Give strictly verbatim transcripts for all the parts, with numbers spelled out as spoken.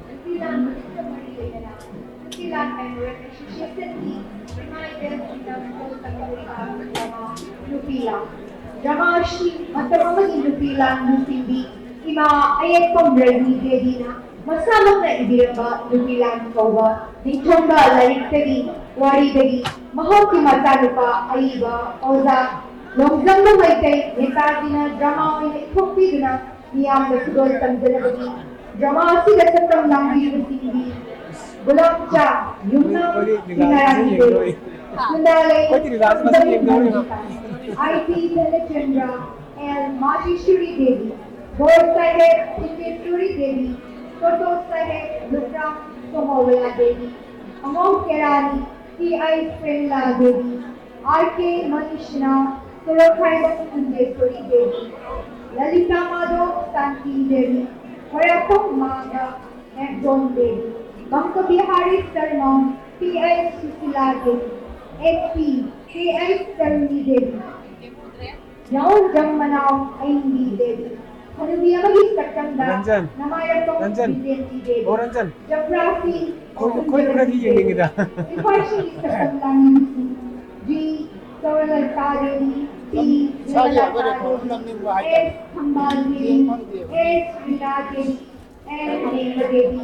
ꯅꯨꯄꯤ ꯂꯥꯟ ꯃꯔꯤ ꯂꯩꯅꯅ ꯅꯨꯄꯤ ꯂꯥꯟ Memorial Association ꯒꯤ ꯏꯃꯥ ꯏꯕꯦꯜ ꯈꯨꯟꯗꯝ ꯄꯣꯠ ꯇꯝꯕ ꯅꯨꯄꯤ ꯂꯥꯟ꯫ ꯗ꯭ꯔꯃꯥ ꯑꯁꯤ ꯃꯇꯝ ꯑꯃꯒꯤ ꯅꯨꯄꯤ ꯂꯥꯟ ꯂꯨꯆꯤꯡꯕꯤ ꯏꯃꯥ ꯑꯌꯦꯛꯄꯝ ꯔꯖꯅꯤ ꯗꯦꯕꯤꯅ ꯃꯁꯥꯃꯛꯅ ꯏꯕꯤꯔꯝꯕ ꯅꯨꯄꯤ ꯂꯥꯟ ꯀꯧꯕ ꯅꯤꯡꯊꯣꯟꯕ ꯂꯥꯏꯔꯤꯛꯇꯒꯤ ꯋꯥꯔꯤꯗꯒꯤ ꯃꯍꯥꯛꯀꯤ ꯃꯆꯥꯅꯨꯄꯥ ꯑꯏꯕ ꯑꯣꯖꯥ ꯂꯣꯡꯖꯝꯕ ꯃꯩꯇꯩ ꯅꯦꯇꯥꯖꯤꯅ ꯗ꯭ꯔꯃꯥ ꯑꯣꯏꯅ ꯏꯊꯣꯛꯄꯤꯗꯨꯅ ꯃꯤꯌꯥꯝꯗ ꯈꯨꯗꯣꯜ ꯇꯝꯖꯅꯕꯒꯤ ꯗ꯭ꯔꯃꯥ ꯑꯁꯤꯗ ꯁꯛꯇꯝ ꯂꯥꯡꯕꯤꯔꯤꯕꯁꯤꯡꯗꯤ Gulam Cha, Yumnam Shingnaram Devi, Khundalei I P Dhanachandra L Majeswari Devi, Bor Saheb Sindeswari Devi, Toto Saheb Lukhram Somobala Devi, Angou Kerani T I Premla Devi, R K Manisana Sorokhaibam Kunjeswari Devi, Lalita Madho Santi Devi, Khoirakpam ꯃꯥꯡꯗ Memdong Devi, Bangka Bihari Sarma P H Susila Devi, S P K H Taruni Devi, Yaonjam Manao ꯑꯏꯪꯕꯤ ꯗꯦꯕꯤ, ꯍꯅꯨꯕꯤ ꯑꯃꯒꯤ ꯁꯛꯇꯝꯗ ꯔꯟꯖꯟ, ꯅꯃꯥꯏꯔꯛꯄꯝ ꯔꯟꯖꯟ, ꯕꯤꯖꯦꯟꯇꯤ ꯗꯦꯕꯤ, ꯑꯣ ꯔꯟꯖꯟ, ꯆꯝꯄ꯭ꯔꯥꯁꯤ ꯑꯩꯈꯣꯏ, ꯑꯩꯈꯣꯏ ꯈꯔꯗꯤ ꯌꯦꯡꯅꯤꯡꯉꯤꯗ꯫ ꯁꯤꯐꯥꯏꯁꯤꯡꯒꯤ ꯁꯛꯇꯝ ꯂꯥꯡꯃꯤꯁꯤꯡ ꯖꯤ ꯁꯔꯂꯂꯇꯥ ꯗꯦꯕꯤ, ꯄꯤ ꯏꯁꯥꯒꯤ ꯑꯩꯈꯣꯏ ꯖꯌꯂꯂꯇꯥ ꯔꯦꯀꯣꯔꯠ ꯑꯃ ꯗꯦꯕꯤ, ꯅꯝꯅꯤꯡꯕ ꯍꯥꯏꯇꯥꯔꯦ꯫ ꯑꯦꯁ ꯊꯝꯕꯥꯜ ꯗꯦꯕꯤ, ꯌꯦꯡ ꯐꯪꯗꯦꯕ꯫ S Rina Devi, N Nema Devi,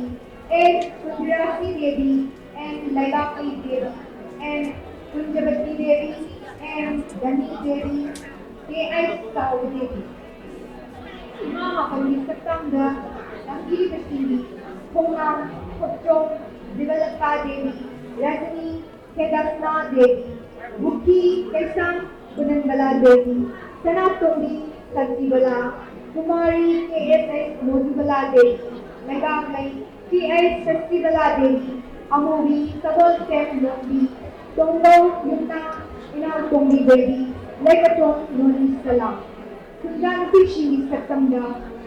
N Kunjarasi Devi, N Leibaklei Devi, N Kunjabati Devi, N Dhani Devi, K H Chaoba Devi. ꯏꯃꯥ ꯃꯥꯄꯟꯒꯤ ꯁꯛꯇꯝꯗ ꯂꯥꯡꯕꯤꯔꯤꯕꯁꯤꯡꯗꯤ ꯈꯣꯡꯅꯥꯡ Khokchom Jibalata Devi, Rajni Khedasana Devi, Bukhi Keisham Kunanbala Devi, Sanatombi Saktibala, Kumari K S H Mojubala Devi, Leibaklei K H Saktibala Devi, Amubi Sagolsem Lombi, Tongdou Yumnam Inaotombi Devi, Leikatong Norisala. ꯈꯨꯟꯖꯥ ꯅꯨꯄꯤꯁꯤꯡꯒꯤ ꯁꯛꯇꯝꯗ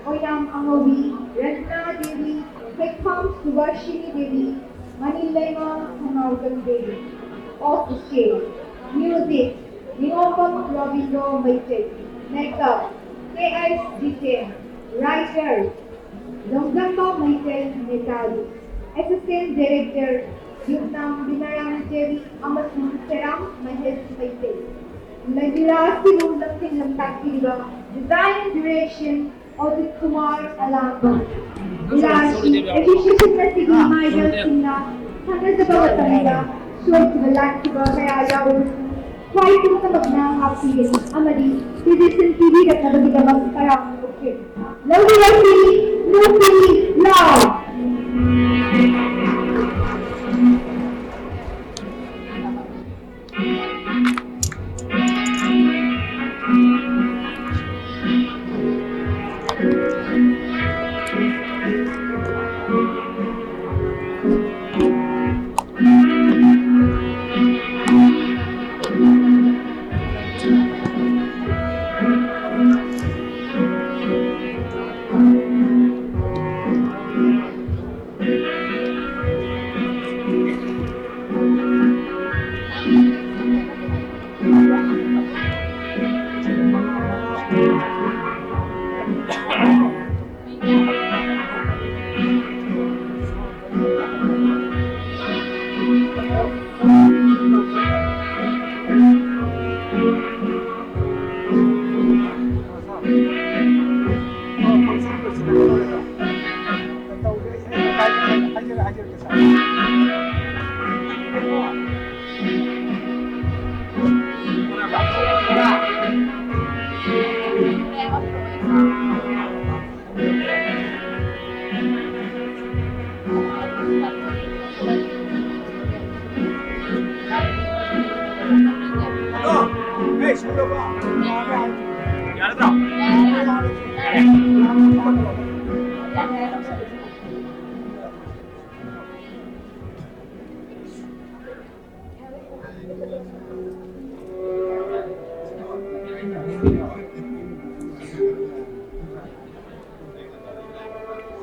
Oinam Angoubi Ratna Devi, ꯈꯩꯈꯥꯝ Subasini Devi, Manileima Thounaojam Devi. Of stage, music, Ningombam Robindro Meitei. Makeup, K H Jiten. Writer, Longjambao Meitei Netali, assistant director Yumnam Bimarani Devi ꯑꯃꯁꯨꯡ ꯁꯦꯔꯥꯝ ꯃꯍꯦꯁ ꯃꯩꯇꯩ꯫ ꯂꯤꯂꯥ ꯑꯁꯤꯕꯨ ꯂꯝꯖꯤꯡ ꯂꯝꯇꯥꯛꯄꯤꯔꯤꯕ ꯗꯤꯖꯥꯏꯟ ꯗꯤꯔꯦꯛꯁꯟ ꯑꯣꯖꯤꯠ ꯀꯨꯃꯥꯔ ꯑꯂꯥꯡꯕꯝ꯫ ꯂꯤꯂꯥ ꯑꯁꯤ ꯑꯦꯁꯣꯁꯤꯌꯦꯁꯟ ꯑꯁꯤꯒꯤ ꯃꯥꯏꯕꯁꯤꯡꯅ ꯈꯪꯅꯖꯕ ꯃꯇꯝꯗ ꯁꯣꯏꯈꯤꯕ ꯂꯥꯟꯈꯤꯕ ꯀꯌꯥ ꯌꯥꯎꯔꯕꯁꯨ ꯈ꯭ꯋꯥꯏ ꯄꯨꯝꯅꯃꯛꯅ ꯉꯥꯛꯄꯤꯒꯅꯤ ꯑꯃꯗꯤ ꯐꯤꯖꯤꯁꯟ ꯄꯤꯕꯤꯔꯛꯅꯕꯒꯤꯗꯃꯛ ꯇꯔꯥꯝꯅ ꯑꯣꯛꯆꯔꯤ꯫ ꯂꯧꯕꯤꯔꯁꯤ, ꯅꯨꯄꯤ ꯂꯥꯎ꯫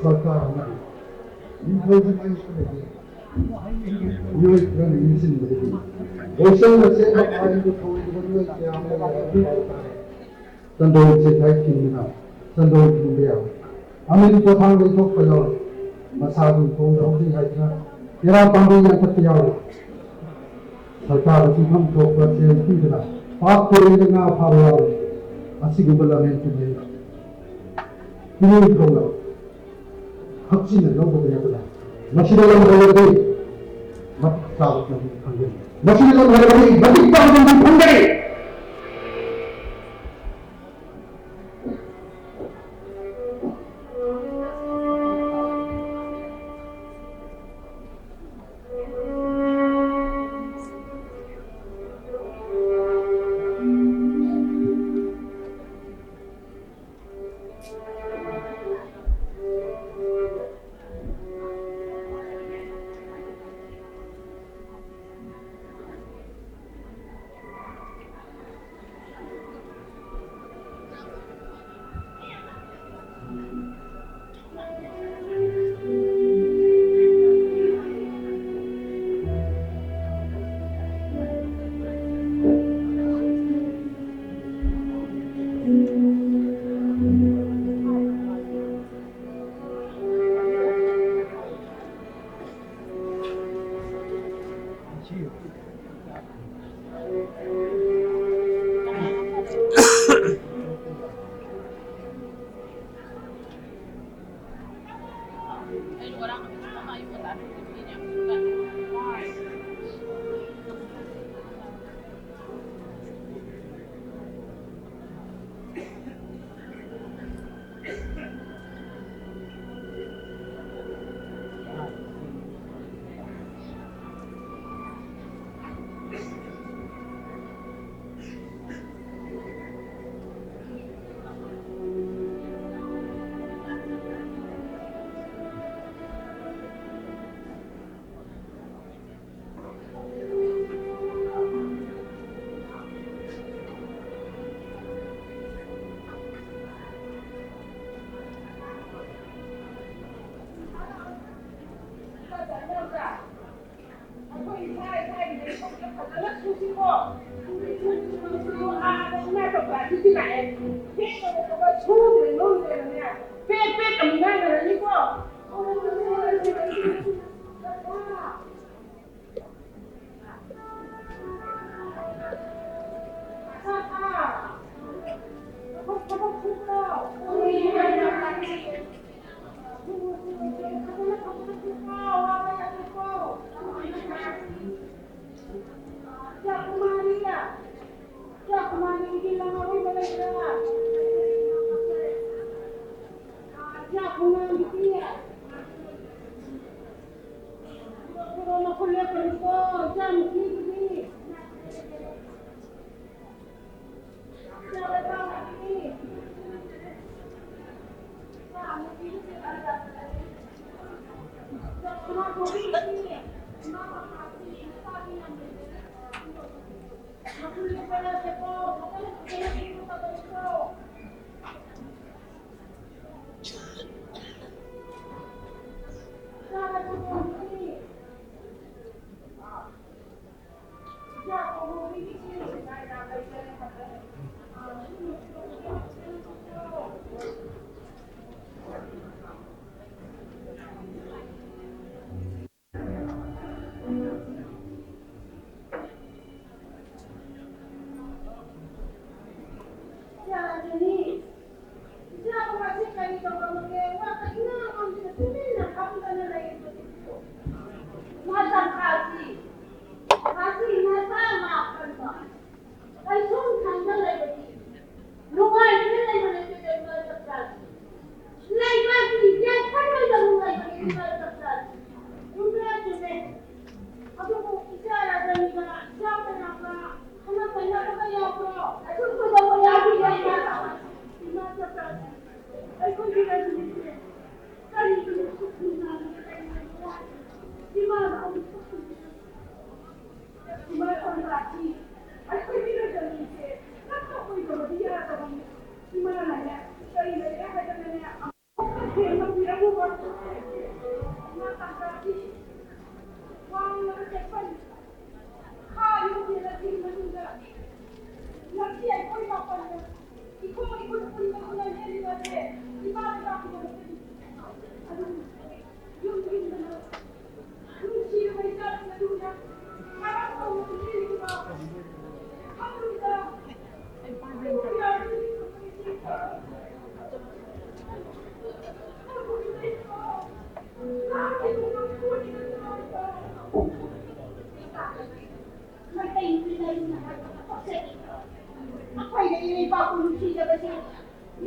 ꯁꯔꯀꯥꯔ ꯑꯃꯗꯤ ꯅꯤꯡꯊꯧꯒꯤ ꯃꯥꯌꯣꯛꯇ ꯂꯩꯕ ꯃꯤꯑꯣꯏ ꯈꯔꯅ ꯅꯤꯡꯁꯤꯡꯕꯗꯒꯤ ꯒꯣꯁꯜꯅ ꯆꯦꯟꯕ ꯃꯥꯂꯦꯝꯗ ꯊꯧꯑꯣꯏꯗꯕ ꯃꯤꯑꯣꯏ ꯀꯌꯥ ꯑꯃ ꯂꯩꯔꯝꯃꯤ ꯍꯥꯏꯕ ꯇꯥꯔꯦ꯫ ꯆꯟꯗꯣꯜ ꯆꯦꯈꯥꯏ ꯊꯤꯡꯗꯨꯅ ꯆꯟꯗꯣꯜ ꯊꯤꯡꯕ ꯌꯥꯕ ꯑꯃꯦꯔꯤꯀꯥ ꯊꯥꯡ ꯂꯩꯊꯣꯛꯄ ꯌꯥꯎꯔꯤ꯫ ꯃꯁꯥꯒꯤ ꯊꯣꯡꯗ ꯍꯧꯖꯤꯛ ꯍꯥꯏꯗꯅ ꯇꯦꯔꯥ ꯄꯥꯝꯕꯤ ꯌꯥꯟꯊꯠꯄ ꯌꯥꯎꯔꯤ꯫ ꯁꯔꯀꯥꯔꯅ ꯄꯤꯐꯝ ꯊꯣꯛꯄ ꯁꯦꯜ ꯄꯤꯗꯅ ꯄꯥꯠ ꯇꯨꯔꯦꯜꯗ ꯉꯥ ꯐꯥꯕ ꯌꯥꯎꯔꯤ꯫ ꯑꯁꯤꯒꯨꯝꯕ ꯂꯝꯍꯦꯟ ꯇꯨꯔꯦꯜꯗ ꯏꯅꯤꯡꯊꯧꯅ ꯍꯛꯆꯤꯟꯅ ꯂꯧꯕ ꯀꯌꯥ ꯂꯩ꯫ ꯃꯁꯤꯗ ꯂꯝ ꯍꯦꯜꯂꯕꯗꯤ ꯃꯇꯤꯛ ꯆꯥꯕ ꯇꯧꯕ ꯐꯪꯒꯅꯤ꯫ ꯃꯁꯤꯗ ꯂꯝ ꯍꯦꯜꯂꯕꯗꯤ ꯃꯇꯤꯛ ꯆꯥꯕ ꯇꯧꯕ ꯐꯪꯒꯅꯤ꯫ ꯑꯩꯈꯣꯏ ꯏꯁꯥ ꯏꯁꯥꯒꯤ ꯂꯩꯊꯣꯛꯇ ꯐꯖꯅ ꯁꯨꯁꯤꯀꯣ꯫ ꯁꯨꯁꯤ, ꯁꯨꯁꯤ, ꯁꯨꯁꯤ, ꯑꯥꯗ ꯏꯃꯥ ꯆꯧꯀꯥꯁꯤꯗꯤ ꯂꯥꯛꯑꯦ꯫ ꯊꯦꯡꯅ ꯁꯨꯗ꯭ꯔꯦ, ꯅꯣꯝꯗ꯭ꯔꯦꯕꯅꯦ꯫ ꯄꯦꯠ ꯄꯦꯠ ꯑꯃꯨꯛ ꯉꯥꯡꯅꯔꯅꯤꯀꯣ꯫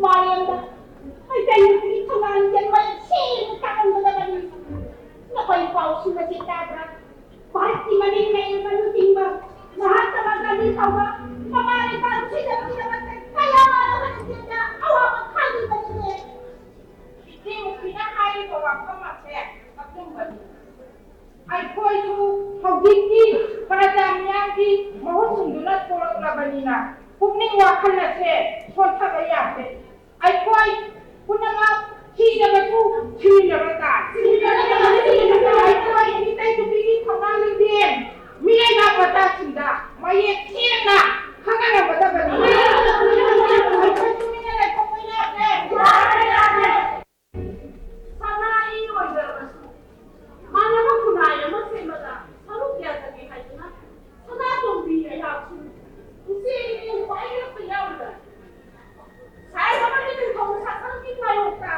ꯃꯥꯂꯦꯝꯗ ꯃꯩꯇꯩ ꯅꯨꯄꯤꯒꯤ ꯊꯧꯅꯥ ꯂꯤꯡꯖꯦꯜ ꯃꯌꯦꯛ ꯁꯦꯡꯅ ꯇꯥꯛꯂꯝꯒꯗꯕꯅꯤ꯫ ꯅꯈꯣꯏ ꯄꯥꯎꯁꯤꯡ ꯑꯁꯤ ꯇꯥꯕ꯭ꯔꯥ? ꯚꯥꯔꯠꯀꯤ ꯃꯅꯤꯡ ꯂꯩꯔꯕ ꯂꯨꯆꯤꯡꯕ ꯃꯍꯥꯇꯃꯥ ꯒꯥꯟꯙꯤ ꯐꯥꯎꯕ ꯃꯃꯥ ꯂꯩꯕꯥꯛ ꯅꯨꯡꯁꯤꯅꯕꯒꯤꯗꯃꯛꯇ ꯀꯌꯥ ꯑꯃ ꯂꯤꯡꯖꯦꯜꯗ ꯑꯋꯥꯕ ꯈꯥꯡꯂꯤꯕꯅꯤꯅꯦ꯫ ꯏꯆꯦ ꯃꯨꯛꯄꯤꯅ ꯍꯥꯏꯔꯤꯕ ꯋꯥꯐꯝ ꯑꯁꯦ ꯑꯆꯨꯝꯕꯅꯤ꯫ ꯑꯩꯈꯣꯏꯁꯨ ꯍꯧꯖꯤꯛꯇꯤ ꯄ꯭ꯔꯖꯥ ꯃꯤꯌꯥꯝꯒꯤ ꯃꯍꯨꯠ ꯁꯤꯟꯗꯨꯅ ꯊꯣꯛꯂꯛꯂꯕꯅꯤꯅ ꯄꯨꯛꯅꯤꯡ ꯋꯥꯈꯜ ꯑꯁꯦ ꯁꯣꯟꯊꯕ ꯌꯥꯗꯦ꯫ ꯑꯩꯈꯣꯏ ꯄꯨꯝꯅꯃꯛ ꯁꯤꯔꯕꯁꯨ ꯁꯤꯔꯕ ꯇꯥꯏ꯫ ꯑꯩꯈꯣꯏ ꯃꯤꯇꯩ ꯅꯨꯄꯤꯒꯤ ꯊꯧꯅꯥ ꯂꯤꯡꯖꯦꯜ ꯃꯤꯔꯩꯕꯥꯛ ꯃꯆꯥꯁꯤꯡꯗ ꯃꯌꯦꯛ ꯁꯦꯡꯅ ꯈꯪꯍꯟꯒꯗꯕꯅꯤ꯫ ꯑꯩꯈꯣꯏ ꯇꯨꯃꯤꯟꯅ ꯂꯩꯊꯣꯛꯄ ꯌꯥꯗꯦ꯫ ꯁꯅꯥ ꯏ ꯑꯣꯏꯖꯔꯕꯁꯨ ꯃꯥꯟꯅꯕ ꯈꯨꯟꯅꯥꯏ ꯑꯃ ꯁꯦꯝꯕꯗ ꯁꯔꯨꯛ ꯌꯥꯖꯒꯦ ꯍꯥꯏꯗꯨꯅ ꯁꯅꯥꯇꯣꯝꯕꯤ ꯑꯩꯍꯥꯛꯁꯨ ꯏꯆꯦ ꯏꯅꯦ ꯄꯥꯏꯔꯛꯄ ꯌꯥꯎꯔꯤꯕꯅꯤ꯫ ꯁꯥꯏ ꯑꯃꯗꯤ ꯅꯤꯡꯊꯧ ꯁꯥꯁꯟꯒꯤ ꯃꯥꯌꯣꯛꯇ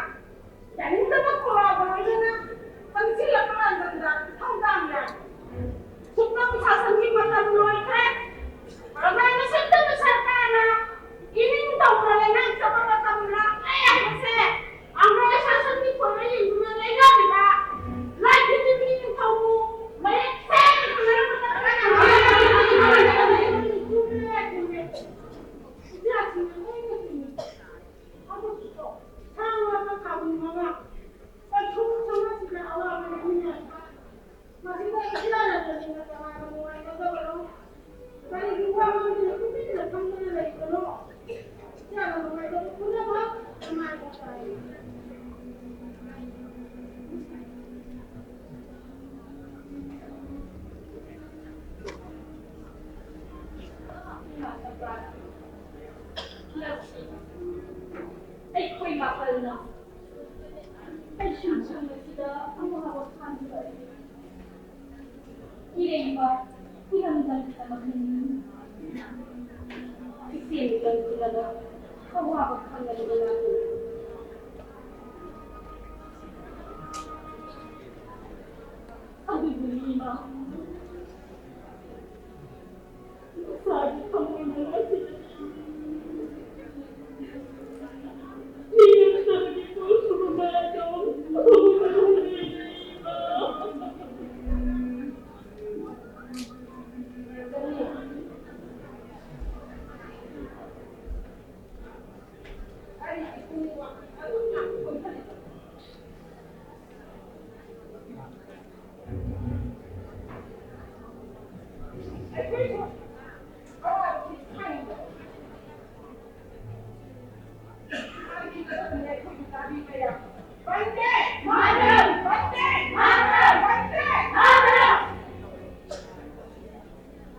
ꯌꯥꯅꯤꯡꯗꯕ ꯈꯧꯔꯥꯡꯕ ꯂꯣꯏꯅꯅ ꯆꯪꯁꯤꯜꯂꯛꯄ ꯂꯥꯟꯕꯟꯗ ꯊꯧꯗꯥꯡ ꯌꯥꯏ꯫ ꯁꯨꯞꯅꯝ ꯁꯥꯁꯟꯒꯤ ꯃꯇꯝ ꯂꯣꯏꯈ꯭ꯔꯦ꯫ ꯄ꯭ꯔꯖꯥꯅ ꯁꯦꯝꯖꯕ ꯁꯔꯀꯥꯔꯅ ꯏꯅꯤꯡ ꯇꯧꯅ ꯂꯩꯉꯥꯛꯆꯕ ꯃꯇꯝ ꯂꯥꯛꯂꯦ ꯍꯥꯏꯕꯁꯦ ꯑꯪꯒ꯭ꯔꯦꯖ ꯁꯥꯁꯟꯒꯤ ꯈꯣꯏꯅ ꯌꯦꯡꯗꯨꯅ ꯂꯩꯉꯥꯛꯂꯤꯕ ꯂꯥꯏꯊꯤꯟꯕꯤ ꯅꯤꯡꯊꯧꯕꯨ ꯃꯌꯦꯛ ꯁꯦꯡꯅ ꯈꯪꯍꯟꯕꯗ ꯀꯟꯅ ꯍꯣꯠꯅꯔꯤ꯫ ꯆꯨꯝꯃꯦ, ꯆꯨꯝꯃꯦ꯫ ꯏꯆꯥꯁꯤꯡꯅ ꯂꯣꯏꯅ ꯆꯨꯝꯃꯤ꯫ ꯑꯗꯨꯕꯨꯀꯣ, ꯁꯥ ꯉꯥ ꯊꯥꯕ ꯃꯉꯥ ꯀꯩꯁꯨ ꯁꯃꯥꯖꯁꯤꯗ ꯑꯋꯥꯕ ꯂꯩꯃꯤꯟꯅꯔꯦ꯫ ꯃꯁꯤꯗ ꯏꯆꯥꯅ ꯀꯔꯤꯅ ꯀꯅꯥꯅ ꯅꯨꯡꯉꯥꯏꯒꯗꯕꯅꯣ? ꯀꯔꯤꯒꯤ ꯋꯥ ꯉꯥꯡꯗꯨꯅ ꯇꯨꯃꯤꯟꯅ ꯐꯝꯗꯨꯅ ꯂꯩꯕꯅꯣ? ꯏꯆꯥꯅ ꯅꯨꯡꯉꯥꯏꯕꯗꯨ ꯄꯨꯝꯅꯃꯛ ꯅꯨꯡꯉꯥꯏꯕ ꯇꯥꯏ꯫ ꯑꯩꯈꯣꯏ ꯃꯥꯄꯜꯅ ꯑꯩꯁꯨ ꯁꯪ ꯑꯁꯤꯗ ꯑꯋꯥꯕ ꯈꯥꯡꯕ ꯏꯔꯩꯕ ꯏꯔꯝꯗꯝ ꯇꯝꯂꯛꯂꯤꯅꯤ꯫ ꯏꯆꯦ ꯃꯤꯇꯝ ꯇꯤꯜꯂꯕ ꯑꯋꯥꯕ ꯈꯥꯡꯂꯕ ꯉꯥꯛꯇꯅꯤ꯫ ꯑꯗꯨꯕꯨ ꯏꯃꯥ, ꯏꯁꯥꯒꯤ ꯊꯃꯣꯏꯅ ꯉꯁꯤꯗꯤ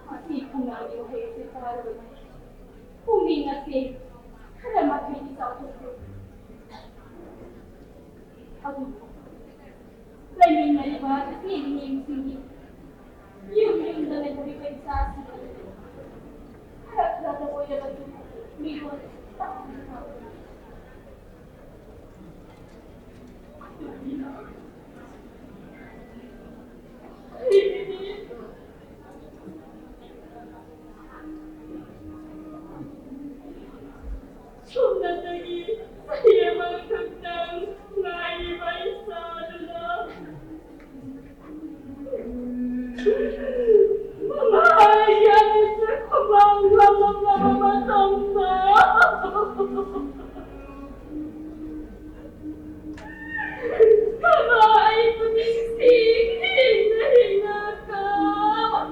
ꯃꯁꯤ ꯈꯨꯟꯅꯥꯏꯒꯤ ꯋꯥꯍꯩ ꯑꯁꯤ ꯇꯥꯔꯕꯗꯤ ꯄꯨꯛꯅꯤꯡ ꯑꯁꯤ ꯈꯔ ꯃꯈꯩꯗꯤ ꯆꯥꯎꯊꯣꯛꯈ꯭ꯔꯦ꯫ ꯑꯗꯨꯕꯨ ꯂꯩꯃꯤꯟꯅꯔꯤꯕ ꯏꯆꯦ ꯏꯅꯦꯁꯤꯡꯒꯤ ꯌꯨꯝ ꯌꯨꯝꯗ ꯂꯩꯍꯧꯔꯤꯕ ꯏꯆꯥꯁꯤꯡ ꯑꯗꯨ ꯈꯔ ꯈꯔꯗ ꯑꯣꯏꯔꯕꯁꯨ ꯃꯤꯔꯣꯜ ꯇꯝꯕꯤꯕ ꯁꯣꯝꯗꯒꯤ ꯆꯍꯤ ꯑꯃꯈꯛꯇꯪ ꯉꯥꯏꯔꯤꯕ ꯏꯆꯥꯗꯨꯅ ꯃꯃꯥ ꯑꯩꯒꯤ ꯑꯅꯤꯁꯦ ꯈꯨꯃꯥꯡ ꯂꯥꯡꯂꯝꯂꯕ ꯃꯇꯝꯗ ꯃꯃꯥ ꯑꯩꯕꯨ ꯅꯤꯡꯁꯤ ꯍꯤꯡꯅ ꯍꯤꯡꯅ ꯀꯞ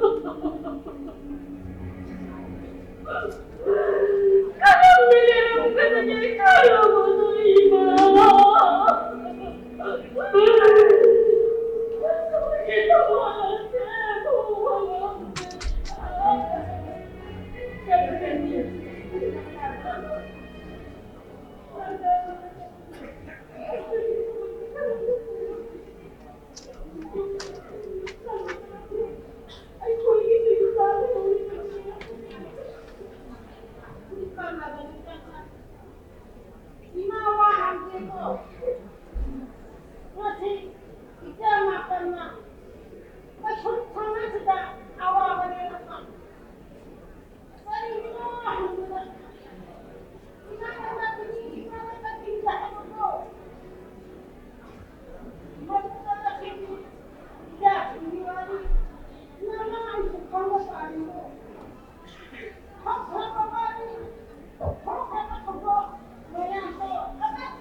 ꯏꯃꯥ ꯋꯥ ꯍꯪꯒꯦꯀꯣ꯫ ꯉꯁꯤ ꯏꯆꯥ ꯃꯥꯄꯟꯅ ꯃꯩꯁꯨꯝ ꯊꯥꯅꯁꯤꯗ ꯑꯋꯥꯕ ꯂꯩꯔꯛꯄ꯫ ꯀꯔꯤꯒꯤꯅꯣ ꯍꯪꯕꯗ ꯏꯃꯥ ꯅꯆꯥꯅꯨꯄꯤꯅꯤ ꯏꯃꯥ ꯅꯆꯥꯅꯨꯄꯤꯅꯤ ꯍꯥꯏꯕꯀꯣ꯫ ꯃꯗꯨꯗ ꯇꯁꯦꯡꯅ ꯏꯆꯥꯁꯤꯡꯒꯤ ꯋꯥꯔꯤ ꯅꯃꯥ ꯑꯩꯁꯨ ꯈꯪꯕ ꯄꯥꯝꯃꯤꯀꯣ꯫ ꯐꯈ꯭ꯔꯕ ꯋꯥꯔꯤ, ꯐꯈ꯭ꯔꯕ ꯊꯧꯗꯣꯛ ꯃꯌꯥꯝꯗꯣ ꯀꯗꯥꯏ